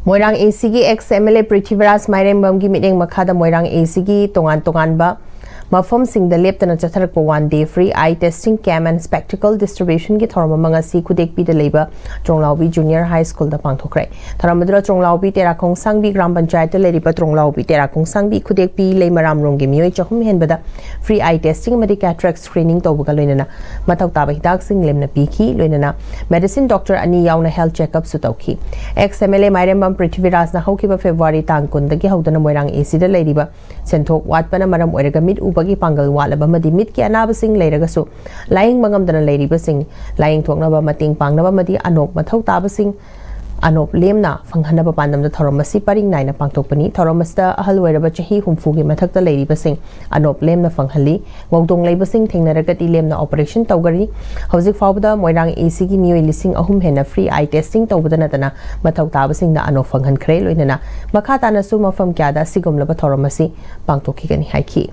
ꯃꯣꯏꯔꯥꯡ AC ꯒꯤ ex MLA ꯄ꯭ꯔꯤꯊꯤꯕꯤꯔꯥꯖ ꯃꯥꯏꯔꯦꯝꯕꯝꯒꯤ ꯃꯤꯠꯌꯦꯡ ꯃꯈꯥꯗ ꯃꯣꯏꯔꯥꯡ AC ꯒꯤ ꯇꯣꯉꯥꯟ ꯇꯣꯉꯥꯟꯕ ꯃꯐꯝꯁꯤꯡꯗ ꯂꯦꯞꯇꯅ ꯆꯠꯊꯔꯛꯄ one day free eye testing camp and spectacle distribution ꯒꯤ ꯊꯧꯔꯝ ꯑꯃ ꯉꯁꯤ ꯈꯨꯗꯦꯛꯄꯤꯗ ꯂꯩꯕ ꯇ꯭ꯔꯣꯡꯂꯥꯎꯕꯤ Junior High School ꯗ ꯄꯥꯡꯊꯣꯛꯈ꯭ꯔꯦ꯫ ꯊꯧꯔꯝ ꯑꯗꯨꯗ ꯇ꯭ꯔꯣꯡꯂꯥꯎꯕꯤ ꯇꯦꯔꯥ ꯈꯣꯡꯁꯥꯡꯕꯤ ꯒ꯭ꯔꯥꯝ ꯄꯟꯆꯥꯌꯠꯇ ꯂꯩꯔꯤꯕ ꯇ꯭ꯔꯣꯡꯂꯥꯎꯕꯤ ꯇꯦꯔꯥ ꯈꯣꯡꯁꯥꯡꯕꯤ ꯈꯨꯗꯦꯛꯄꯤ ꯂꯩꯃꯔꯥꯝꯔꯣꯝꯒꯤ ꯃꯤꯑꯣꯏ ꯆꯍꯨꯝ ꯍꯦꯟꯕꯗ free eye testing ꯑꯃꯗꯤ cataract screening ꯇꯧꯕꯒ ꯂꯣꯏꯅꯅ ꯃꯊꯧ ꯇꯥꯕ ꯍꯤꯗꯥꯛꯁꯤꯡ ꯂꯦꯝꯅ ꯄꯤꯈꯤ꯫ ꯂꯣꯏꯅꯅ medicine doctor ꯑꯅꯤ ꯌꯥꯎꯅ health checkup ꯁꯨ ꯇꯧꯈꯤ꯫ Ex MLA ꯃꯥꯏꯔꯦꯝꯕꯝ ꯄ꯭ꯔꯤꯊꯤꯕꯤꯔꯥꯖꯅ ꯍꯧꯈꯤꯕ February ꯇꯥꯡ ꯀꯨꯟꯗꯒꯤ ꯍꯧꯗꯨꯅ ꯃꯣꯏꯔꯥꯡ AC ꯗ ꯂꯩꯔꯤꯕ ꯁꯦꯟꯊꯣꯛ ꯋꯥꯠꯄꯅ ꯃꯔꯝ ꯑꯣꯏꯔꯒ ꯃꯤꯠ ꯎꯕꯒꯤ ꯄꯥꯡꯒꯜ ꯋꯥꯠꯂꯕ ꯑꯃꯗꯤ ꯃꯤꯠꯀꯤ ꯑꯅꯥꯕꯁꯤꯡ ꯂꯩꯔꯒꯁꯨ ꯂꯥꯌꯦꯡꯕ ꯉꯝꯗꯅ ꯂꯩꯔꯤꯕꯁꯤꯡ ꯂꯥꯌꯦꯡꯊꯣꯛꯅꯕ, ꯃꯇꯦꯡ ꯄꯥꯡꯅꯕ ꯑꯃꯗꯤ ꯑꯅꯣꯞ ꯃꯊꯧ ꯇꯥꯕꯁꯤꯡ ꯑꯅꯣꯞ ꯂꯦꯝꯅ ꯐꯪꯍꯟꯅꯕ ꯄꯥꯟꯗꯝꯗ ꯊꯧꯔꯝ ꯑꯁꯤ ꯄꯔꯤꯡ ꯅꯥꯏꯅ ꯄꯥꯡꯊꯣꯛꯄꯅꯤ꯫ ꯊꯧꯔꯝ ꯑꯁꯤꯗ ꯑꯍꯜ ꯑꯣꯏꯔꯕ ꯆꯍꯤ ꯍꯨꯝꯐꯨꯒꯤ ꯃꯊꯛꯇ ꯂꯩꯔꯤꯕꯁꯤꯡ ꯑꯅꯣꯞ ꯂꯦꯝꯅ ꯐꯪꯍꯜꯂꯤ꯫ ꯉꯧꯗꯣꯡ ꯂꯩꯕꯁꯤꯡ ꯊꯦꯡꯅꯔꯒꯗꯤ ꯂꯦꯝꯅ operation ꯇꯧꯒꯅꯤ꯫ ꯍꯧꯖꯤꯛ ꯐꯥꯎꯕꯗ ꯃꯣꯏꯔꯥꯡ ACꯒꯤ ꯃꯤꯑꯣꯏ ꯂꯤꯁꯤꯡ ꯑꯍꯨꯝ ꯍꯦꯟꯅ free eye testing ꯇꯧꯕꯗ ꯅꯠꯇꯅ ꯃꯊꯧ ꯇꯥꯕꯁꯤꯡꯗ ꯑꯅꯣꯞ ꯐꯪꯍꯟꯈ꯭ꯔꯦ꯫ ꯂꯣꯏꯅꯅ ꯃꯈꯥ ꯇꯥꯅꯁꯨ ꯃꯐꯝ ꯀꯌꯥꯗ ꯑꯁꯤꯒꯨꯝꯂꯕ ꯊꯧꯔꯝ ꯑꯁꯤ ꯄꯥꯡꯊꯣꯛꯈꯤꯒꯅꯤ ꯍꯥꯏꯈꯤ꯫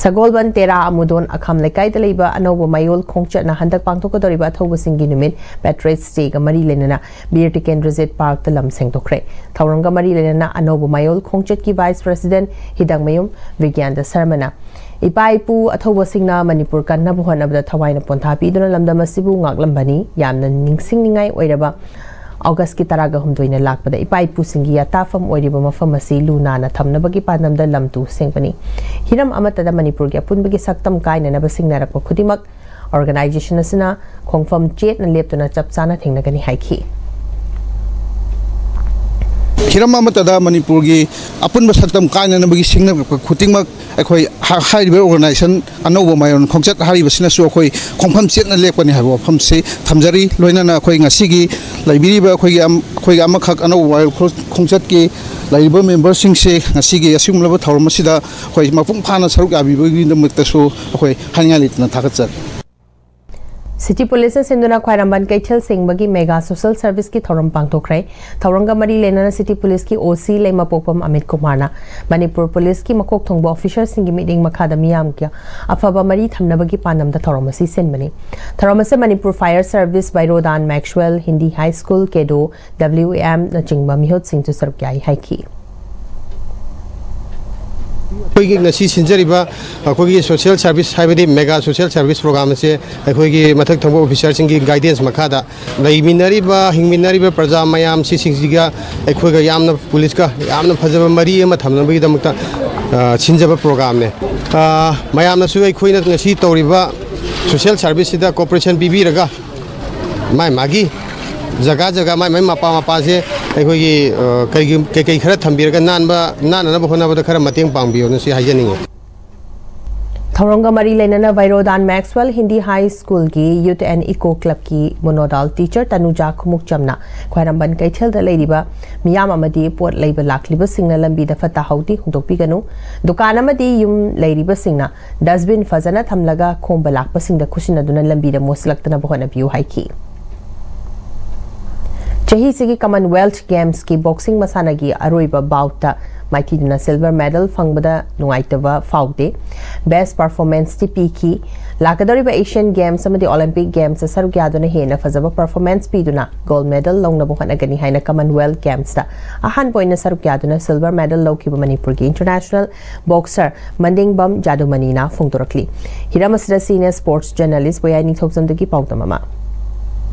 ꯁꯒꯣꯜꯕꯟ ꯇꯦꯔꯥ ꯑꯃꯨꯗꯣꯟ ꯑꯈꯥꯝ ꯂꯩꯀꯥꯏꯗ ꯂꯩꯕ ꯑꯅꯧꯕ ꯃꯌꯣꯜ ꯈꯣꯡꯆꯠꯅ ꯍꯟꯗꯛ ꯄꯥꯡꯊꯣꯛꯀꯗꯧꯔꯤꯕ ꯑꯊꯧꯕꯁꯤꯡꯒꯤ ꯅꯨꯃꯤꯠ Patriots Dayꯒ ꯃꯔꯤ ꯂꯩꯅꯅ ꯕꯤꯔ ꯇꯤꯀꯦꯟꯗ꯭ꯔꯖꯤꯠ ꯄꯥꯔꯛꯇ ꯂꯝ ꯁꯦꯡꯗꯣꯛꯈ꯭ꯔꯦ꯫ ꯊꯧꯔꯝꯒ ꯃꯔꯤ ꯂꯩꯅꯅ ꯑꯅꯧꯕ ꯃꯌꯣꯜ ꯈꯣꯡꯆꯠꯀꯤ vice president ꯍꯤꯗꯥꯡꯃꯌꯨꯝ ꯕꯤꯒ꯭ꯌꯥꯟꯗ ꯁꯔꯃꯅ ꯏꯄꯥ ꯏꯄꯨ ꯑꯊꯧꯕꯁꯤꯡꯅ ꯃꯅꯤꯄꯨꯔ ꯀꯟꯅꯕ ꯍꯣꯠꯅꯕꯗ ꯊꯋꯥꯏꯅ ꯄꯣꯟꯊꯥ ꯄꯤꯗꯨꯅ ꯂꯝꯗꯝ ꯑꯁꯤꯕꯨ ꯉꯥꯛꯂꯝꯕꯅꯤ꯫ ꯌꯥꯝꯅ ꯅꯤꯡꯁꯤꯡꯅꯤꯡꯉꯥꯏ ꯑꯣꯏꯔꯕ ꯑꯣꯒꯁꯀꯤ ꯇꯔꯥꯒ ꯍꯨꯝꯗꯣꯏꯅ ꯂꯥꯛꯄꯗ ꯏꯄꯥ ꯏꯄꯨꯁꯤꯡꯒꯤ ꯌꯥꯇꯥꯐꯝ ꯑꯣꯏꯔꯤꯕ ꯃꯐꯝ ꯑꯁꯤ ꯂꯨ ꯅꯥꯟꯅ ꯊꯝꯅꯕꯒꯤ ꯄꯥꯟꯗꯝꯗ ꯂꯝ ꯇꯨ ꯁꯦꯡꯕꯅꯤ꯫ ꯍꯤꯔꯝ ꯑꯃꯠꯇꯗ ꯃꯅꯤꯄꯨꯔꯒꯤ ꯑꯄꯨꯟꯕꯒꯤ ꯁꯛꯇꯝ ꯀꯥꯏꯅꯅꯕ ꯁꯤꯡꯅꯔꯛꯄ ꯈꯨꯗꯤꯡꯃꯛ organization ꯑꯁꯤꯅ ꯈꯣꯡꯐꯝ ꯆꯦꯠꯅ ꯂꯦꯞꯇꯨꯅ ꯆꯞ ꯆꯥꯅ ꯊꯦꯡꯅꯒꯅꯤ ꯍꯥꯏꯈꯤ꯫ ꯍꯤꯔꯝ ꯑꯃꯠꯇꯗ ꯃꯅꯤꯄꯨꯔꯒꯤ ꯑꯄꯨꯟꯕ ꯁꯛꯇꯝ ꯀꯥꯏꯅꯅꯕꯒꯤ ꯁꯤꯡꯅꯔꯛꯄ ꯈꯨꯗꯤꯡꯃꯛ ꯑꯩꯈꯣꯏ ꯍꯥ- ꯍꯥꯏꯔꯤꯕ organization ꯑꯅꯧꯕ ꯃꯌꯣꯟ ꯈꯣꯡꯆꯠ ꯍꯥꯏꯔꯤꯕꯁꯤꯅꯁꯨ ꯑꯩꯈꯣꯏ ꯈꯣꯡꯐꯝ ꯆꯦꯠꯅ ꯂꯦꯞꯀꯅꯤ ꯍꯥꯏꯕ ꯋꯥꯐꯝꯁꯤ ꯊꯝꯖꯔꯤ꯫ ꯂꯣꯏꯅꯅ ꯑꯩꯈꯣꯏ ꯉꯁꯤꯒꯤ ꯂꯩꯕꯤꯔꯤꯕ ꯑꯩꯈꯣꯏꯒꯤ ꯑꯝ- ꯑꯩꯈꯣꯏꯒꯤ ꯑꯃꯈꯛ ꯑꯅꯧꯕ ꯃꯌꯣꯟ ꯈꯣ- ꯈꯣꯡꯆꯠꯀꯤ ꯂꯩꯔꯤꯕ memberꯁꯤꯡꯁꯦ ꯉꯁꯤꯒꯤ ꯑꯁꯤꯒꯨꯝꯂꯕ ꯊꯧꯔꯝ ꯑꯁꯤꯗ ꯑꯩꯈꯣꯏ ꯃꯄꯨꯡ ꯐꯥꯅ ꯁꯔꯨꯛ ꯌꯥꯕꯤꯕꯒꯤꯗꯃꯛꯇꯁꯨ ꯑꯩꯈꯣꯏ ꯍꯥꯏꯅꯤꯡꯉꯥꯏ ꯂꯩꯇꯅ ꯊꯥꯒꯠꯆꯔꯤ꯫ City Policeꯅ ꯁꯤꯟꯗꯨꯅ ꯈ꯭ꯋꯥꯏꯔꯝꯕꯟ ꯀꯩꯊꯦꯜ ꯁꯦꯡꯕꯒꯤ mega social serviceꯀꯤ ꯊꯧꯔꯝ ꯄꯥꯡꯊꯣꯛꯈ꯭ꯔꯦ꯫ ꯊꯧꯔꯝꯒ ꯃꯔꯤ ꯂꯩꯅꯅ City Policeꯀꯤ OC ꯂꯩꯃꯄꯣꯛꯄꯝ ꯑꯃꯤꯠ ꯀꯨꯃꯥꯔꯅ ꯃꯅꯤꯄꯨꯔ Policeꯀꯤ ꯃꯀꯣꯛ ꯊꯣꯡꯕ officerꯁꯤꯡꯒꯤ ꯃꯤꯠꯌꯦꯡ ꯃꯈꯥꯗ ꯃꯤꯌꯥꯝꯒꯤ ꯑꯐꯕ ꯃꯔꯤ ꯊꯝꯅꯕꯒꯤ ꯄꯥꯟꯗꯝꯗ ꯊꯧꯔꯝ ꯑꯁꯤ ꯁꯤꯟꯕꯅꯤ꯫ ꯊꯧꯔꯝ ꯑꯁꯤ Manipur Fire Service, ꯕꯩꯔꯣꯗꯥꯟ, Maxwell, Hindi High School, ꯀꯦꯗꯣ, WAMꯅꯆꯤꯡꯕ ꯃꯤꯍꯨꯠꯁꯤꯡꯁꯨ ꯁꯔꯨꯛ ꯌꯥꯏ ꯍꯥꯏꯈꯤ꯫ ꯑꯩꯈꯣꯏꯒꯤ ꯉꯁꯤ ꯁꯤꯟꯖꯔꯤꯕ ꯑꯩꯈꯣꯏꯒꯤ social service ꯍꯥꯏꯕꯗꯤ mega social service program ꯑꯁꯦ ꯑꯩꯈꯣꯏꯒꯤ ꯃꯊꯛ ꯊꯪꯕ officerꯁꯤꯡꯒꯤ guidance ꯃꯈꯥꯗ ꯂꯩꯃꯤꯟꯅꯔꯤꯕ ꯍꯤꯡꯃꯤꯟꯅꯔꯤꯕ ꯄ꯭ꯔꯖꯥ ꯃꯌꯥꯝ ꯁꯤꯁꯤꯡꯁꯤꯒ ꯑꯩꯈꯣꯏꯒ ꯌꯥꯝꯅ policeꯀ ꯌꯥꯝꯅ ꯐꯖꯕ ꯃꯔꯤ ꯑꯃ ꯊꯝꯅꯕꯒꯤꯗꯃꯛꯇ ꯑ, ꯁꯤꯟꯖꯕ programꯅꯦ꯫ ꯑ, ꯃꯌꯥꯝꯅꯁꯨ ꯑꯩꯈꯣꯏꯅ ꯉꯁꯤ ꯇꯧꯔꯤꯕ social serviceꯁꯤꯗ cooperation ꯄꯤꯕꯤꯔꯒ ꯃꯥꯏ ꯃꯥꯒꯤ ꯖꯒꯥ ꯖꯒꯥ ꯃꯥꯏ ꯃꯥꯏ ꯃꯄꯥ ꯃꯄꯥꯁꯦ ꯑꯩꯈꯣꯏꯒꯤ ꯑ, ꯀꯩꯒꯤ- ꯀꯩꯀꯩ ꯈꯔ ꯊꯝꯕꯤꯔꯒ ꯅꯥꯟꯕ ꯅꯥꯟꯅꯅꯕ ꯍꯣꯠꯅꯕꯗ ꯈꯔ ꯃꯇꯦꯡ ꯄꯥꯡꯕꯤꯌꯣꯅ ꯁꯤ ꯍꯥꯏꯖꯅꯤꯡꯉꯤ꯫ ꯊꯧꯔꯝꯒ ꯃꯔꯤ ꯂꯩꯅꯅ ꯚꯩꯔꯣꯗꯥꯟ ꯃꯦꯛꯁꯋꯦꯜ ꯍꯤꯟꯗꯤ ꯍꯥꯏ ꯁ꯭ꯀꯨꯜꯒꯤ ꯌꯨꯊ ꯑꯦꯟ ꯏꯀꯣ ꯀ꯭ꯂꯕꯀꯤ ꯃꯣꯅꯣꯗꯥꯜ ꯇꯤꯆꯔ ꯇꯅꯨꯖꯥ ꯈꯨꯃꯨꯛꯆꯝꯅ ꯈ꯭ꯋꯥꯏꯔꯝꯕꯟ ꯀꯩꯊꯦꯜꯗ ꯂꯩꯔꯤꯕ ꯃꯤꯌꯥꯝ ꯑꯃꯗꯤ ꯄꯣꯠ ꯂꯩꯕ ꯂꯥꯛꯂꯤꯕꯁꯤꯡꯅ ꯂꯝꯕꯤꯗ ꯐꯠꯇ ꯍꯥꯎꯗꯤ ꯍꯨꯟꯗꯣꯛꯄꯤꯒꯅꯨ, ꯗꯨꯀꯥꯟ ꯑꯃꯗꯤ ꯌꯨꯝ ꯂꯩꯔꯤꯕꯁꯤꯡꯅ ꯗꯁꯕꯤꯟ ꯐꯖꯅ ꯊꯝꯂꯒ ꯈꯣꯝꯕ ꯂꯥꯛꯄꯁꯤꯡꯗ ꯈꯨꯠꯁꯤꯟꯅꯗꯨꯅ ꯂꯝꯕꯤꯗ ꯃꯣꯠꯁꯤꯜꯂꯛꯇꯅꯕ ꯍꯣꯠꯅꯕꯤꯌꯨ ꯍꯥꯏꯈꯤ꯫ ꯆꯍꯤꯁꯤꯒꯤ ꯀꯃꯟꯋꯦꯜꯊ ꯒꯦꯝꯁꯀꯤ ꯕꯣꯛꯁꯤꯡ ꯃꯁꯥꯟꯅꯒꯤ ꯑꯔꯣꯏꯕ ꯕꯥꯎꯠꯇ ꯃꯥꯏꯊꯤꯗꯨꯅ ꯁꯤꯜꯚꯔ ꯃꯦꯗꯜ ꯐꯪꯕꯗ ꯅꯨꯡꯉꯥꯏꯇꯕ ꯐꯥꯎꯗꯦ꯫ ꯕꯦꯁ ꯄꯔꯐꯣꯔꯃꯦꯟꯁꯇꯤ ꯄꯤꯈꯤ꯫ ꯂꯥꯛꯀꯗꯧꯔꯤꯕ ꯑꯦꯁꯤꯌꯟ ꯒꯦꯝꯁ ꯑꯃꯗꯤ ꯑꯣꯂꯤꯝꯄꯤꯛ ꯒꯦꯝꯁꯇ ꯁꯔꯨꯛ ꯌꯥꯗꯨꯅ ꯍꯦꯟꯅ ꯐꯖꯕ ꯄꯔꯐꯣꯔꯃꯦꯟꯁ ꯄꯤꯗꯨꯅ ꯒꯣꯜꯗ ꯃꯦꯗꯜ ꯂꯧꯅꯕ ꯍꯣꯠꯅꯒꯅꯤ ꯍꯥꯏꯅ ꯀꯃꯟꯋꯦꯜꯊ ꯒꯦꯝꯁꯇ ꯑꯍꯥꯟꯕ ꯑꯣꯏꯅ ꯁꯔꯨꯛ ꯌꯥꯗꯨꯅ ꯁꯤꯜꯚꯔ ꯃꯦꯗꯜ ꯂꯧꯈꯤꯕ ꯃꯅꯤꯄꯨꯔꯒꯤ ꯏꯟꯇꯔꯅꯦꯁꯅꯦꯜ ꯕꯣꯛꯁꯔ ꯃꯟꯗꯤꯡꯕꯝ ꯖꯥꯗꯨꯃꯅꯤꯅ ꯐꯣꯡꯗꯣꯔꯛꯂꯤ꯫ ꯍꯤꯔꯝ ꯑꯁꯤꯗ ꯁꯤꯅꯤꯌꯔ ꯁ꯭ꯄꯣꯔꯠꯁ ꯖꯔꯅꯦꯂꯤꯁ ꯕꯣꯌꯥꯏ ꯅꯤꯡꯊꯧꯖꯝꯗꯒꯤ ꯄꯥꯎꯗꯝ ꯑꯃ꯫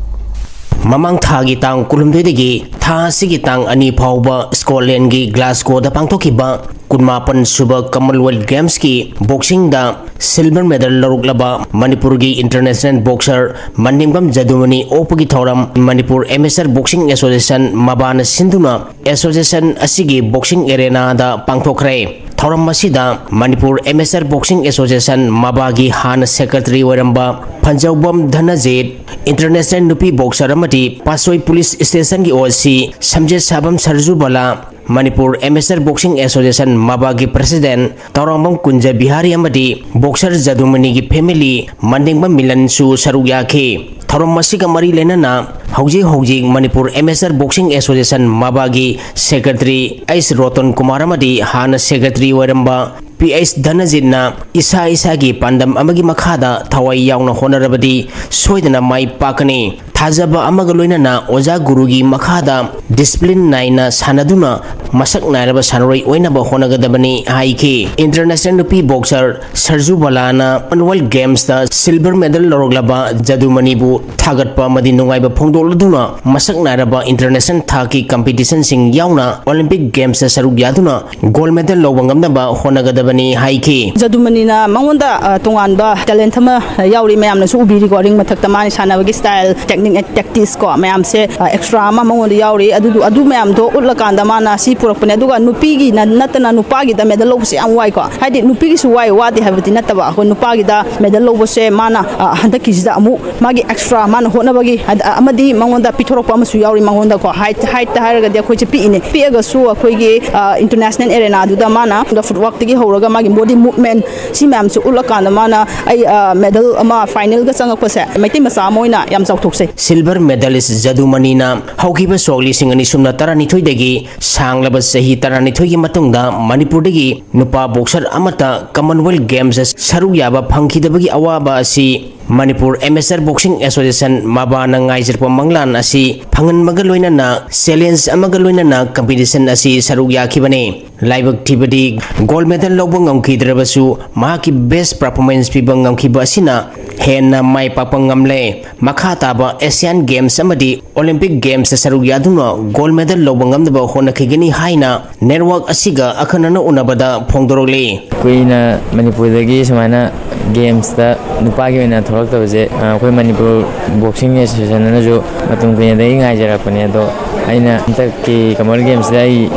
ꯃꯃꯥꯡ ꯊꯥꯒꯤ ꯇꯥꯡ ꯀꯨꯟꯍꯨꯝꯗꯣꯏꯗꯒꯤ ꯊꯥ ꯑꯁꯤꯒꯤ ꯇꯥꯡ ꯑꯅꯤ ꯐꯥꯎꯕ ꯁ꯭ꯀꯣꯠꯂꯦꯟꯒꯤ ꯒ꯭ꯂꯥꯁꯒꯣꯗ ꯄꯥꯡꯊꯣꯛꯈꯤꯕ ꯀꯨꯟꯃꯥꯄꯟ ꯁꯨꯕ ꯀꯃꯟꯋꯦꯜꯊ ꯒꯦꯝꯁꯀꯤ ꯕꯣꯛꯁꯤꯡꯗ ꯁꯤꯜꯚꯔ ꯃꯦꯗꯜ ꯂꯧꯔꯛꯂꯕ ꯃꯅꯤꯄꯨꯔꯒꯤ ꯏꯟꯇꯔꯅꯦꯁꯅꯦꯜ ꯕꯣꯛꯁꯔ ꯃꯟꯗꯤꯡꯕꯝ ꯖꯗꯨꯃꯅꯤ ꯑꯣꯛꯄꯒꯤ ꯊꯧꯔꯝ ꯃꯅꯤꯄꯨꯔ ꯑꯦꯃꯦꯆꯔ ꯕꯣꯛꯁꯤꯡ ꯑꯦꯁꯣꯁꯤꯌꯦꯁꯟ, ꯃꯕꯥꯅ ꯁꯤꯟꯗꯨꯅ ꯑꯦꯁꯣꯁꯤꯌꯦꯁꯟ ꯑꯁꯤꯒꯤ ꯕꯣꯛꯁꯤꯡ ꯑꯦꯔꯦꯅꯥꯗ ꯄꯥꯡꯊꯣꯛꯈ꯭ꯔꯦ꯫ ꯊꯧꯔꯝ ꯑꯁꯤꯗ ꯃꯅꯤꯄꯨꯔ ꯑꯦꯃꯦꯆꯔ ꯕꯣꯛꯁꯤꯡ ꯑꯦꯁꯣꯁꯤꯌꯦꯁꯟ, ꯃꯕꯥꯒꯤ ꯍꯥꯟꯅ ꯁꯦꯀ꯭ꯔꯦꯇꯔꯤ ꯑꯣꯏꯔꯝꯕ ꯐꯟꯖꯧꯕꯝ ꯙꯅꯖꯤꯠ, ꯏꯟꯇꯔꯅꯦꯁꯅꯦꯜ ꯅꯨꯄꯤ ꯕꯣꯛꯁꯔ ꯑꯃꯗꯤ ꯄꯥꯠꯁꯣꯏ ꯄꯨꯂꯤꯁ ꯁ꯭ꯇꯦꯁꯟꯒꯤ O C Samjet Sabam Sarjubala, Manipur amateur boxing association, ꯃꯕꯥꯒꯤ ꯄ꯭ꯔꯦꯁꯤꯗꯦꯟꯠ ꯇꯧꯔꯥꯡꯕꯝ ꯀꯨꯟꯖ ꯕꯤꯍꯥꯔꯤ ꯑꯃꯗꯤ ꯕꯣꯛꯁꯔ ꯖꯗꯨꯃꯅꯤꯒꯤ ꯐꯦꯃꯤꯂꯤ, ꯃꯟꯗꯦꯡꯕꯝ ꯃꯤꯂꯟꯁꯨ ꯁꯔꯨꯛ ꯌꯥꯈꯤ꯫ ꯊꯧꯔꯝ ꯑꯁꯤꯒ ꯃꯔꯤ ꯂꯩꯅꯅ ꯍꯧꯖꯤꯛ ꯍꯧꯖꯤꯛ ꯃꯅꯤꯄꯨꯔ ꯑꯦꯃꯦꯆꯔ ꯕꯣꯛꯁꯤꯡ ꯑꯦꯁꯣꯁꯤꯌꯦꯁꯟ, ꯃꯕꯥꯒꯤ ꯁꯦꯀ꯭ꯔꯦꯇꯔꯤ ꯑꯩꯆ ꯔꯣꯇꯟ ꯀꯨꯃꯥꯔ ꯑꯃꯗꯤ ꯍꯥꯟꯅ ꯁꯦꯀ꯭ꯔꯦꯇꯔꯤ ꯑꯣꯏꯔꯝꯕ ꯄꯤ ꯑꯩꯆ ꯙꯅꯖꯤꯠꯅ ꯏꯁꯥ ꯏꯁꯥꯒꯤ ꯄꯥꯟꯗꯝ ꯑꯃꯒꯤ ꯃꯈꯥꯗ ꯊꯋꯥꯏ ꯌꯥꯎꯅ ꯍꯣꯠꯅꯔꯕꯗꯤ ꯁꯣꯏꯗꯅ ꯃꯥꯏ ꯄꯥꯛꯀꯅꯤ꯫ ꯊꯥꯖꯕ ꯑꯃꯒ ꯂꯣꯏꯅꯅ ꯑꯣꯖꯥ ꯒꯨꯔꯨꯒꯤ ꯃꯈꯥꯗ ꯗꯤꯁꯤꯄ꯭ꯂꯤꯟ ꯅꯥꯏꯅ ꯁꯥꯟꯅꯗꯨꯅ ꯃꯁꯛ ꯅꯥꯏꯔꯕ ꯁꯥꯟꯅꯔꯣꯏ ꯑꯣꯏꯅꯕ ꯍꯣꯠꯅꯒꯗꯕꯅꯤ ꯍꯥꯏꯈꯤ꯫ ꯏꯟꯇꯔꯅꯦꯁꯅꯦꯜ ꯅꯨꯄꯤ ꯕꯣꯛꯁꯔ ꯁꯔꯖꯨ ꯕꯂꯥꯅ ꯀꯃꯟꯋꯦꯜꯊ ꯒꯦꯝꯁꯇ ꯁꯤꯜꯚꯔ ꯃꯦꯗꯜ ꯂꯧꯔꯛꯂꯕ ꯖꯗꯨꯃꯅꯤꯕꯨ ꯊꯥꯒꯠꯄ ꯑꯃꯗꯤ ꯅꯨꯡꯉꯥꯏꯕ ꯐꯣꯡꯗꯣꯛꯂꯗꯨꯅ ꯃꯁꯛ ꯅꯥꯏꯔꯕ ꯏꯟꯇꯔꯅꯦꯁꯅꯦꯜ ꯊꯥꯛꯀꯤ ꯀꯝꯄꯤꯇꯤꯁꯟꯁꯤꯡ ꯌꯥꯎꯅ ꯑꯣꯂꯤꯝꯄꯤꯛ ꯒꯦꯝꯁꯇ ꯁꯔꯨꯛ ꯌꯥꯗꯨꯅ ꯒꯣꯜꯗ ꯃꯦꯗꯜ ꯂꯧꯕ ꯉꯝꯅꯕ ꯍꯣꯠꯅꯒꯗꯕꯅꯤ ꯍꯥꯏꯈꯤ꯫ ꯖꯗꯨꯃꯅꯤꯅ ꯃꯉꯣꯟꯗ, ꯑ, ꯇꯣꯉꯥꯟꯕ ꯇꯦꯂꯦꯟꯠ ꯑꯃ ꯌꯥꯎꯔꯤ, ꯃꯌꯥꯝꯅꯁꯨ ꯎꯕꯤꯔꯤꯀꯣ, ꯔꯤꯡ ꯃꯊꯛꯇ ꯃꯥꯅ ꯁꯥꯟꯅꯕꯒꯤ ꯁ꯭ꯇꯥꯏꯜ, ꯇꯦꯛꯅꯤꯛ, ꯇꯦꯛꯇꯤꯛꯁ ꯀꯣ, ꯃꯌꯥꯝꯁꯦ, ꯑ, ꯑꯦꯛꯁꯇ꯭ꯔꯥ ꯑꯃ ꯃꯉꯣꯟꯗ ꯌꯥꯎꯔꯤ꯫ ꯑꯗꯨꯗꯨ, ꯑꯗꯨ ꯃꯌꯥꯝꯗꯣ ꯎꯠꯂꯀꯥꯟꯗ ꯃꯥꯅ ꯁꯤ ꯄꯨꯔꯛꯄꯅꯦ꯫ ꯑꯗꯨꯒ ꯅꯨꯄꯤꯒꯤ ꯅ-, ꯅꯠꯇꯅ ꯅꯨꯄꯥꯒꯤꯗ ꯃꯦꯗꯜ ꯂꯧꯕꯁꯦ ꯌꯥꯝ ꯋꯥꯏꯀꯣ꯫ ꯍꯥꯏꯗꯤ ꯅꯨꯄꯤꯒꯤꯁꯨ ꯋꯥꯏ, ꯋꯥꯗꯦ ꯍꯥꯏꯕꯗꯤ ꯅꯠꯇꯕ, ꯑꯩꯈꯣꯏ ꯅꯨꯄꯥꯒꯤꯗ ꯃꯦꯗꯜ ꯂꯧꯕꯁꯦ ꯃꯥꯅ, ꯑ, ꯍꯟꯗꯛꯀꯤꯁꯤꯗ ꯑꯃꯨꯛ ꯃꯥꯒꯤ ꯑꯦꯛꯁꯇ꯭ꯔꯥ ꯃꯥꯅ ꯍꯣꯠꯅꯕꯒꯤ, ꯑꯗ-, ꯑꯃꯗꯤ ꯃꯉꯣꯟꯗ ꯄꯤꯊꯣꯔꯛꯄ ꯑꯃꯁꯨ ꯌꯥꯎꯔꯤ꯫ ꯃꯉꯣꯟꯗꯀꯣ ꯍꯥꯏꯠ, ꯍꯥꯏꯠꯇ ꯍꯥꯏꯔꯒꯗꯤ ꯑꯩꯈꯣꯏꯁꯦ ꯄꯤꯛꯏꯅꯦ꯫ ꯄꯤꯛꯑꯒꯁꯨ ꯑꯩꯈꯣꯏꯒꯤ, ꯑ, ꯏꯟꯇꯔꯅꯦꯁꯅꯦꯜ ꯑꯦꯔꯦꯅꯥꯗꯨꯗ ꯃꯥꯅ ꯐꯨꯠꯋꯥꯛꯇꯒꯤ ꯍꯧꯔꯒ ꯃꯥꯒꯤ ꯕꯣꯗꯤ ꯃꯨꯚꯃꯦꯟ ꯁꯤ ꯃꯌꯥꯝꯁꯦ ꯎꯠꯂꯀꯥꯟꯗ ꯃꯥꯅ ꯑꯩ, ꯑ, ꯃꯦꯗꯜ ꯑꯃ ꯐꯥꯏꯅꯦꯜꯒ ꯆꯪꯉꯛꯄꯁꯦ ꯃꯩꯇꯩ ꯃꯆꯥ ꯑꯃ ꯑꯣꯏꯅ ꯌꯥꯝ ꯆꯥꯎꯊꯣꯛꯆꯩ꯫ ꯁꯤꯜꯚꯔ ꯃꯦꯗꯥꯂꯤꯁ ꯖꯗꯨꯃꯅꯤꯅ ꯍꯧꯈꯤꯕ ꯁꯣꯛ ꯂꯤꯁꯤꯡ ꯑꯅꯤ ꯁꯨꯞꯅ ꯇꯔꯥꯅꯤꯊꯣꯏꯗꯒꯤ ꯁꯥꯡꯂꯕ ꯆꯍꯤ ꯇꯔꯥꯅꯤꯊꯣꯏꯒꯤ ꯃꯇꯨꯡꯗ ꯃꯅꯤꯄꯨꯔꯗꯒꯤ ꯅꯨꯄꯥ ꯕꯣꯛꯁꯔ ꯑꯃꯠꯇ ꯀꯃꯟꯋꯦꯜꯊ ꯒꯦꯝꯁꯇ ꯁꯔꯨꯛ ꯌꯥꯕ ꯐꯪꯈꯤꯗꯕꯒꯤ ꯑꯋꯥꯕ ꯑꯁꯤ ꯃꯅꯤꯄꯨꯔ ꯑꯦꯃꯦꯆꯔ ꯕꯣꯛꯁꯤꯡ ꯑꯦꯁꯣꯁꯤꯌꯦꯁꯟ, ꯃꯕꯥꯅ ꯉꯥꯏꯖꯔꯛꯄ ꯃꯪꯂꯥꯟ ꯑꯁꯤ ꯐꯪꯍꯟꯕꯒ ꯂꯣꯏꯅꯅ ꯆꯦꯂꯦꯟꯖ ꯑꯃꯒ ꯂꯣꯏꯅꯅ ꯀꯝꯄꯤꯇꯤꯁꯟ ꯑꯁꯤ ꯁꯔꯨꯛ ꯌꯥꯈꯤꯕꯅꯤ꯫ ꯂꯥꯏꯕꯛ ꯊꯤꯕꯗꯤ ꯒꯣꯜꯗ ꯃꯦꯗꯜ ꯂꯧꯕ ꯉꯝꯈꯤꯗ꯭ꯔꯕꯁꯨ ꯃꯍꯥꯛꯀꯤ ꯕꯦꯁ ꯄꯔꯐꯣꯔꯃꯦꯟꯁ ꯄꯤꯕ ꯉꯝꯈꯤꯕ ꯑꯁꯤꯅ ꯍꯦꯟꯅ ꯃꯥꯏ ꯄꯥꯛꯄ ꯉꯝꯂꯦ꯫ ꯃꯈꯥ ꯇꯥꯕ ꯑꯦꯁꯤꯌꯥꯟ ꯒꯦꯝꯁ ꯑꯃꯗꯤ ꯑꯣꯂꯤꯝꯄꯤꯛ ꯒꯦꯝꯁꯇ ꯁꯔꯨꯛ ꯌꯥꯗꯨꯅ ꯒꯣꯜꯗ ꯃꯦꯗꯜ ꯂꯧꯕ ꯉꯝꯅꯕ ꯍꯣꯠꯅꯈꯤꯒꯅꯤ ꯍꯥꯏꯅ ꯅꯦꯠꯋꯥꯔꯛ ꯑꯁꯤꯒ ꯑꯈꯟꯅꯅ ꯎꯅꯕꯗ ꯐꯣꯡꯗꯣꯔꯛꯂꯤ꯫ ꯀꯨꯏꯅ ꯃꯅꯤꯄꯨꯔꯗꯒꯤ ꯁꯨꯃꯥꯏꯅ ꯒꯦꯝꯁꯇ ꯅꯨꯄꯥꯒꯤ ꯑꯣꯏꯅ ꯊꯣꯛꯂꯛꯇꯕꯁꯦ, ꯑ, ꯑꯩꯈꯣꯏ ꯃꯅꯤꯄꯨꯔ ꯕꯣꯛꯁꯤꯡ ꯑꯦꯁꯣꯁꯤꯌꯦꯁꯟꯅꯁꯨ ꯃꯇꯝ ꯀꯨꯏꯅꯗꯒꯤ ꯉꯥꯏꯖꯔꯛꯄꯅꯦ꯫ ꯑꯗꯣ ꯑꯩꯅ ꯍꯟꯗꯛꯀꯤ ꯀꯃꯟꯋꯦꯜꯊ ꯒꯦꯝꯁꯇ ꯑꯩ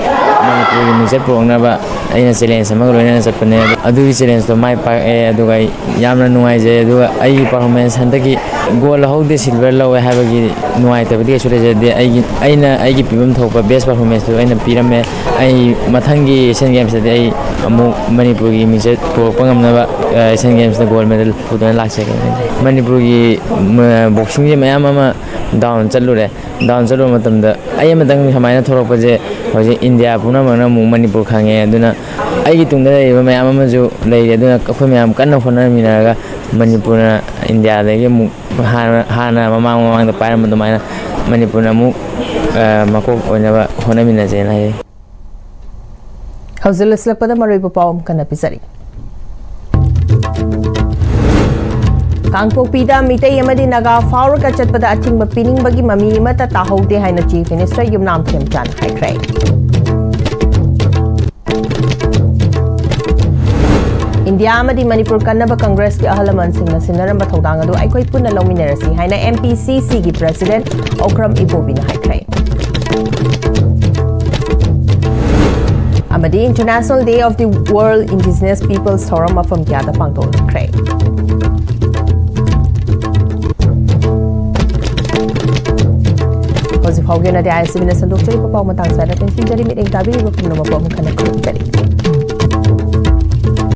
ꯃꯅꯤꯄꯨꯔꯒꯤ ꯃꯤꯡꯆꯠ ꯄꯨꯔꯛꯅꯕ ꯑꯩꯅ ꯆꯦꯂꯦꯟꯖ ꯑꯃꯒ ꯂꯣꯏꯅꯅ ꯆꯠꯄꯅꯦ꯫ ꯑꯗꯨꯒꯤ ꯆꯦꯂꯦꯟꯖꯇꯣ ꯃꯥꯏ ꯄꯥꯛꯑꯦ, ꯑꯗꯨꯒ ꯑꯩ ꯌꯥꯝꯅ ꯅꯨꯡꯉꯥꯏꯖꯩ꯫ ꯑꯗꯨꯒ ꯑꯩꯒꯤ ꯄꯔꯐꯣꯔꯃꯦꯟꯁ ꯍꯟꯗꯛꯀꯤ ꯒꯣꯜ ꯂꯧꯍꯧꯗꯦ, ꯁꯤꯜꯚꯔ ꯂꯧꯋꯦ ꯍꯥꯏꯕꯒꯤ ꯅꯨꯡꯉꯥꯏꯇꯕꯗꯤ ꯀꯩꯁꯨ ꯂꯩꯖꯗꯦ꯫ ꯑꯩꯒꯤ, ꯑꯩꯅ ꯑꯩꯒꯤ ꯄꯤꯐꯝ ꯊꯣꯛꯄ ꯕꯦꯁ ꯄꯔꯐꯣꯔꯃꯦꯟꯁꯇꯨ ꯑꯩꯅ ꯄꯤꯔꯝꯃꯦ꯫ ꯑꯩ ꯃꯊꯪꯒꯤ ꯑꯦꯁꯤꯌꯥꯟ ꯒꯦꯝꯁꯇꯗꯤ ꯑꯩ ꯑꯃꯨꯛ ꯃꯅꯤꯄꯨꯔꯒꯤ ꯃꯤꯡꯆꯠ ꯄꯨꯔꯛꯄ ꯉꯝꯅꯕ, ꯑ, ꯑꯦꯁꯤꯌꯥꯟ ꯒꯦꯝꯁꯇ ꯒꯣꯜ ꯃꯦꯗꯜ ꯄꯨꯗꯨꯅ ꯂꯥꯛꯆꯒꯦ꯫ ꯃꯅꯤꯄꯨꯔꯒꯤ, ꯃ-, ꯕꯣꯛꯁꯤꯡꯁꯦ ꯃꯌꯥꯝ ꯑꯃ ꯗꯥꯎꯟ ꯆꯠꯂꯨꯔꯦ꯫ ꯗꯥꯎꯟ ꯆꯠꯂꯨꯕ ꯃꯇꯝꯗ ꯑꯩ ꯑꯃꯇꯪ ꯁꯨꯃꯥꯏꯅ ꯊꯣꯛꯂꯛꯄꯁꯦ ꯍꯧꯖꯤꯛ ꯏꯟꯗꯤꯌꯥ ꯄꯨꯝꯅꯃꯛꯅ ꯑꯃꯨꯛ ꯃꯅꯤꯄꯨꯔ ꯈꯪꯉꯦ꯫ ꯑꯗꯨꯅ ꯑꯩꯒꯤ ꯇꯨꯡꯗ ꯂꯩꯔꯤꯕ ꯃꯌꯥꯝ ꯑꯃꯁꯨ ꯂꯩꯔꯤ꯫ ꯑꯗꯨꯅ ꯑꯩꯈꯣꯏ ꯃꯌꯥꯝ ꯀꯟꯅ ꯍꯣꯠꯅꯃꯤꯟꯅꯔꯒ ꯃꯅꯤꯄꯨꯔꯅ ꯏꯟꯗꯤꯌꯥꯗꯒꯤ ꯑꯃꯨꯛ ꯍꯥꯟꯅ, ꯍꯥꯟꯅ ꯃꯃꯥꯡ ꯃꯃꯥꯡꯗ ꯄꯥꯏꯔꯝꯕ ꯑꯗꯨꯃꯥꯏꯅ ꯃꯅꯤꯄꯨꯔꯅ ꯑꯃꯨꯛ, ꯑ, ꯃꯀꯣꯛ ꯑꯣꯏꯅꯕ ꯍꯣꯠꯅꯃꯤꯟꯅꯁꯦꯅ ꯍꯥꯏ꯫ ꯍꯧꯖꯤꯛ ꯂꯣꯏꯁꯤꯜꯂꯛꯄꯗ ꯃꯔꯨꯑꯣꯏꯕ ꯄꯥꯎ ꯑꯃꯨꯛ ꯍꯟꯅ ꯄꯤꯖꯔꯤ꯫ ꯀꯥꯡꯄꯣꯛꯄꯤꯗ ꯃꯤꯇꯩ ꯑꯃꯗꯤ ꯅꯥꯒꯥ ꯐꯥꯎꯔꯒ ꯆꯠꯄꯗ ꯑꯊꯤꯡꯕ ꯄꯤꯅꯤꯡꯕꯒꯤ ꯃꯃꯤ ꯑꯃꯠꯇ ꯇꯥꯍꯧꯗꯦ ꯍꯥꯏꯅ Chief Minister ꯌꯨꯝꯅꯥꯝ ꯈꯦꯝꯆꯥꯟ ꯍꯥꯏꯈ꯭ꯔꯦ꯫ ꯏꯟꯗꯤꯌꯥ ꯑꯃꯗꯤ ꯃꯅꯤꯄꯨꯔ ꯀꯟꯅꯕ ꯀꯪꯒ꯭ꯔꯦꯁꯀꯤ ꯑꯍꯜ ꯂꯃꯟꯁꯤꯡꯅ ꯁꯤꯟꯅꯔꯝꯕ ꯊꯧꯗꯥꯡ ꯑꯗꯨ ꯑꯩꯈꯣꯏ ꯄꯨꯟꯅ ꯂꯧꯃꯤꯟꯅꯔꯁꯤ ꯍꯥꯏꯅ M P C C ꯒꯤ President ꯑꯣꯀ꯭ꯔꯝ ꯏꯕꯣꯕꯤꯅ ꯍꯥꯏꯈ꯭ꯔꯦ꯫ The International Day of the World Indigenous Peoples ꯊꯧꯔꯝ ꯃꯐꯝ ꯀꯌꯥꯗ ꯄꯥꯡꯊꯣꯛꯈ꯭ꯔꯦ꯫ ꯍꯧꯖꯤꯛ ꯐꯥꯎꯒꯤ ꯑꯣꯏꯅꯗꯤ ꯑꯥꯏ ꯑꯦꯁ ꯇꯤ ꯚꯤꯅ ꯁꯟꯗꯣꯛꯆꯔꯤꯕ ꯄꯥꯎ ꯃꯇꯥꯡ ꯁ꯭ꯋꯥꯏꯗ ꯇꯦꯟꯁꯤꯟꯖꯔꯤ꯫ ꯃꯤꯠꯌꯦꯡ ꯇꯥꯕꯤꯔꯤꯕ ꯄꯨꯝꯅꯃꯛꯄꯨ ꯑꯃꯨꯛ ꯍꯟꯅ ꯈꯨꯔꯨꯝꯖꯔꯤ꯫